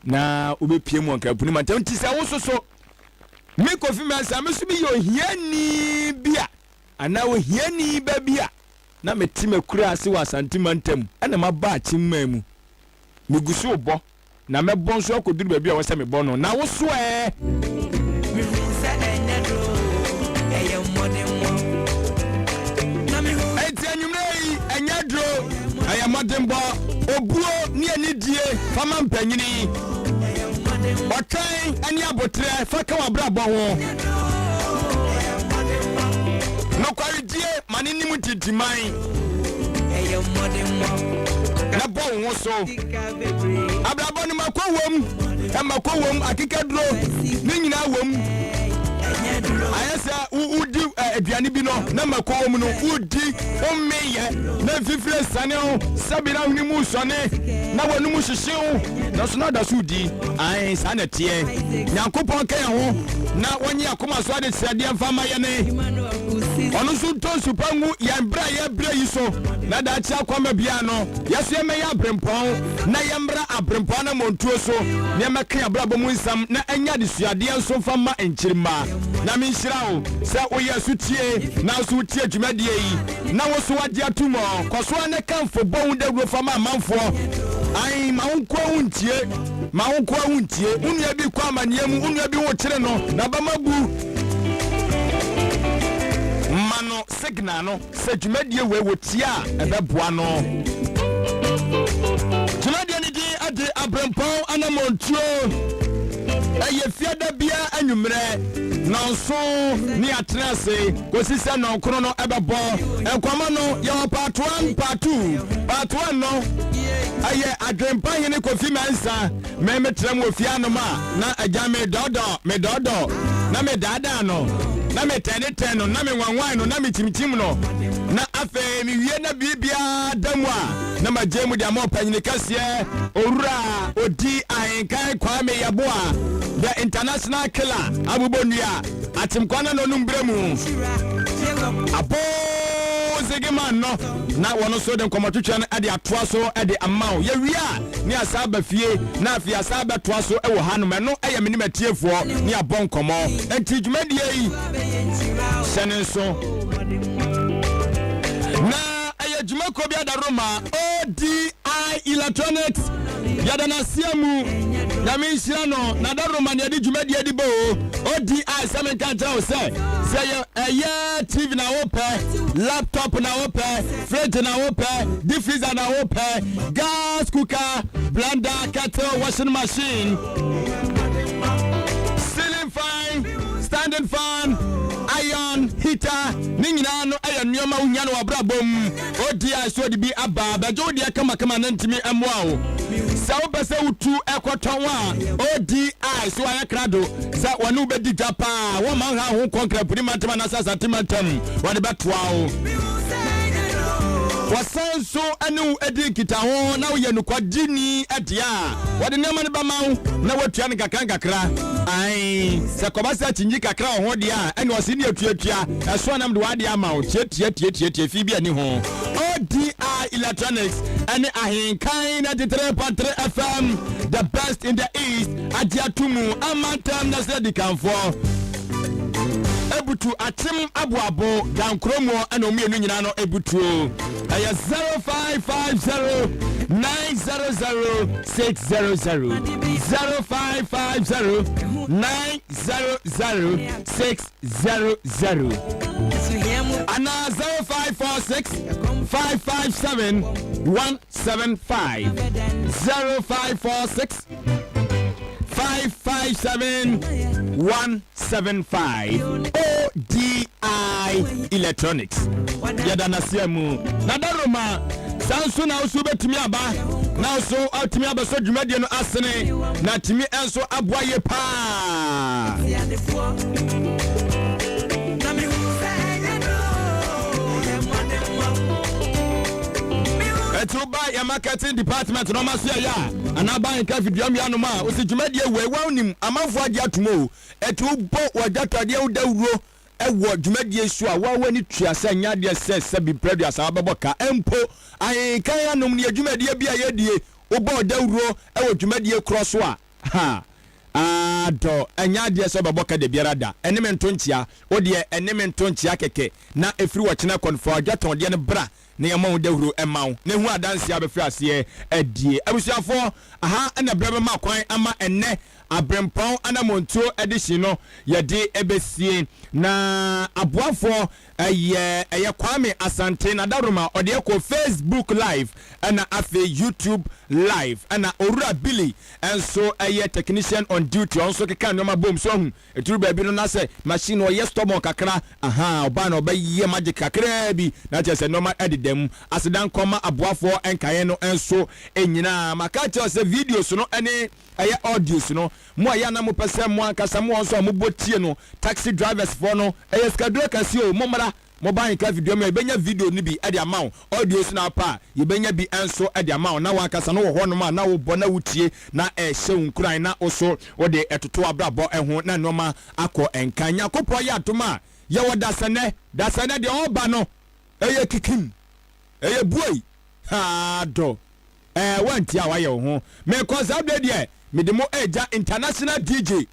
na wobɛpie mu wɔ Nkaapuni mantam nti sɛ wo soso me Kofi Mensah me so meyɛ ohiani bi a anaa ohiani ba bi a na mete m'akura ase wɔ Asante mantam ɛna maba Akyemman mu megu so bɔ na mɛbɔ nso akɔduru baabi a ɛwɔ sɛ mebɔ no na wo so ɛ? Enti anwummerɛ yi ɛnyɛ duro, ɛyɛ mmɔdenbɔ, obuo ne anidie fa ma mpanyini, ɔtwɛn ne aboterɛ fa ka w'abrabɔ ho, nokwaredie ma ne nim ntintiman na bɔ wo ho so. Abrabɔ no mako wom, mako wom, akekaduro ne nyinaa wom. Ayɛ sɛ wodi aduane bi no na mako wom no, wodi wommeyɛ na mfifire sane wo, sɛbi na hwene mu sɔne na w'anum hyehye wo, nanso na da so wodi. Ae, saa na ɛteɛ. Nyankopɔn ka yɛn ho na wɔnye akoma so adesrɛdeɛ mfa ma yɛne. Ɔno nso ntɔ nsu pa ngu yɛn berɛ a yɛrebrɛ yi so, na daakye akwamma biara no, yɛso yɛmmɛyɛ aberempɔn, na yɛmmra aberempɔn anammɔntuo so, na yɛmmɛka yɛn abrabɔ mu nsɛm, na ɛnyɛ adesuadeɛ nso mfa mma nkyirimma. Nyame nhyira wo sɛ woyɛ aso tie, na nso wotie dwumadie yi, na wo nso woagye atom ɔ. Kɔ so ara na kamfo bɔ ho dawuro fa ma amanfoɔ. Ae, ma wo nkoa ho ntie, ma wo nkoa ho ntie. Wo nua bi rekɔ amaneɛ mu, wo nua bi ho kyere no, n'abam abu. Ma no signal no sɛ dwumadie wei wɔtie a ɛbɛboa no. Dwumadie no din de Aberempɔn Anammɔntuo. Ɛyɛ fiada biara anwummerɛ nnɔnson ne yɛatena ase kɔsi sɛ nnɔnkron no ɛbɛbɔ. Nkɔmmɔ no yɛwɔ part 1, part 2. Part 1 no ɛyɛ Adwempa Hene Kofi Mensah. Me metra mu wɔ fie anom a, na agya me dɔɔdɔɔ, me dɔɔdɔɔ, na me daadaa no, na me tɛnetɛn no, na me nwanwan no, na me kyimkyim no, na afei me wie na biribiara da mu a, na magye mu de ama ɔpanyini kɛseɛ, Owura Odi Ahenkan Kwame Yeboah, the international killer, abobɔnnua, akyemkwa na nɔnum berɛ mu, Aboozegeman no, na wɔn nso de nkɔmmɔtwetwe no de atoa so de ama wo. Yɛwie a, ne asan aba fie na afei asan abɛtoa so wɔ hanom. Ɛno yɛ me ne m'atiefoɔ ne abɔ nkɔmmɔ. Enti dwumadie yi hyɛ ne nso. Na ɛyɛ dwumakuo bi adaroma ODI Electronics. Yɛda no aseɛ mu. Nyame nhyira no. Na adaroma ne yɛde dwumadie de bɔ o. ODI sɛ menka nkyerɛ wo sɛ sɛ yɛ ɛyɛ TV na wopɛ, laptop na wopɛ, fridge na wopɛ, deep freezer na wopɛ, gas cooker, blender, kettle, washing machine, ceiling fan, standing fan, iron, heater, ne nyinaa no yɛ nneɛma wohia no wɔ abrabɔ mu. Odi a so de bi aba bɛgye wo deɛ kamakama na ntumi mmoa wo. Sɛ wopɛ sɛ wotu ɛkɔtɔn a, odi a so ayɛ krado sɛ wɔne wo bɛdi dwa paa. Wɔmma nha ho nkɔ Nkramponi mantam anaasɛ Asante mantam, wɔde bɛtoa wo. Wɔsan nso ne wo di nkitaho na woyɛ nokwadini deɛ a, wɔde nneɛma no bɛma wo na woatua no nkakra nkakra. Ae, sɛ kɔba sɛ akyinnye kakra wɔ ho deɛ a, ɛne ɔse ne atuatua ɛso anam de w'adeɛ ama wo. Tiatiatiatiatia fi bi ani ho. ODI Electronics ɛne Ahenkan 93.3 FM, the best in the East, agye ato mu amantam na sɛ adikanfoɔ. Ebutu akyem aboabo dankoro muɔ ɛna ɔmo mmienu nyinaa no ebutuo. Ɛyɛ 0550 900 600 0550 900 600 anaa 0546 557 175 0546 557 175 ODI Electronics yɛda naseɛ mu na daroma saa nso na woso wobɛtumi aba na nso atumi abɛsɔ dwumadie no asene na tumi nso aboa yie paa. Ɛti woba yɛ marketing department na ɔma so yɛyɛ a anaa ba nka fidua mmeanom a wosi dwumadie wei wonim amanfoɔ agye atom o ɛti wobɔ w'adwatadeɛ wo dawuro wɔ dwumadie so a woa w'ani tua sɛ nyɛ adeɛ sɛ sɛbi mprɛduasa wobɛbɔ ka mpo ahenkan anom ne yɛ dwumadie bi a yɛdie wobɔ dawuro wɔ dwumadie korɔ so a ha adɔ ɛnyɛ adeɛ sɛ wobɛbɔ ka da biara da ɛne me nto nkyea wodeɛ ɛne me nto nkyea kɛkɛ na ɛfiri wɔkyena kɔ no fa wadwatɔndeɛ no bra na yɛmmɔ ho dawuro mma wo na hu adanseɛ a bɛfiri aseɛ adie. Abusuafoɔ, aha na berɛ bɛma kwan ama ɛnnɛ aberempɔn anammɔntuo edition no yɛde bɛsie. Na aboafoɔ ɛyɛ ɛyɛ Kwame Asante Nadaroma, ɔde ɛkɔ Facebook live ɛna afei YouTube live, ɛna Owura Billy nso ɛyɛ technician on duty, ɔno nso keka nneɛma bom so ahu Ɛduru baabi no na sɛ machine no ɔyɛ stubborn kakra, ahaa, ɔbaa na ɔbɛyɛ magic kakraa bi na kyerɛ sɛ nneɛma deda mu. Aseda nkɔ ma aboafoɔ nkaeɛ no nso nyinaa. Maka akyerɛ wo sɛ videos no ne ɛyɛ audios no, mo a ɛyɛ a na mopɛ sɛ mo ankasa mo wɔn nso a mobɔ tie no, taxi drivers foɔ no, ɛyɛ sikaduro kɛseɛ o, mommra. Mo ba nka video mu a, yɛbɛnya video no bi de ama wo. Audio nso na wopɛ a, yɛbɛnya bi nso de ama wo. Na w'ankasa no wɔ hɔnom a, na wobɔ na wotie na ɛrehyɛ wo nkuran na wo so wode toto w'abrabɔ ho na nneɛma akɔ nkan. Nyankopɔn yɛ adom a, Yɛwɔ Dasɛnɛ, Dasɛnɛ deɛ ɔba no ɛyɛ kikim, ɛyɛ buei, haa dɔ. Ɛɛ woantie a woayɛ wo ho. Mekɔ saa berɛ deɛ mede mo ɛregya international DJ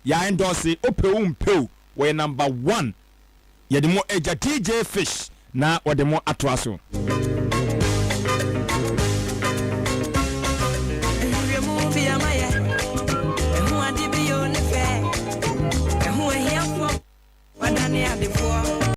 yɛ endorse wopɛ o wompɛ o wɔyɛ number one. Yɛde mo ɛregya DJ Fish na wɔde mo atoa so.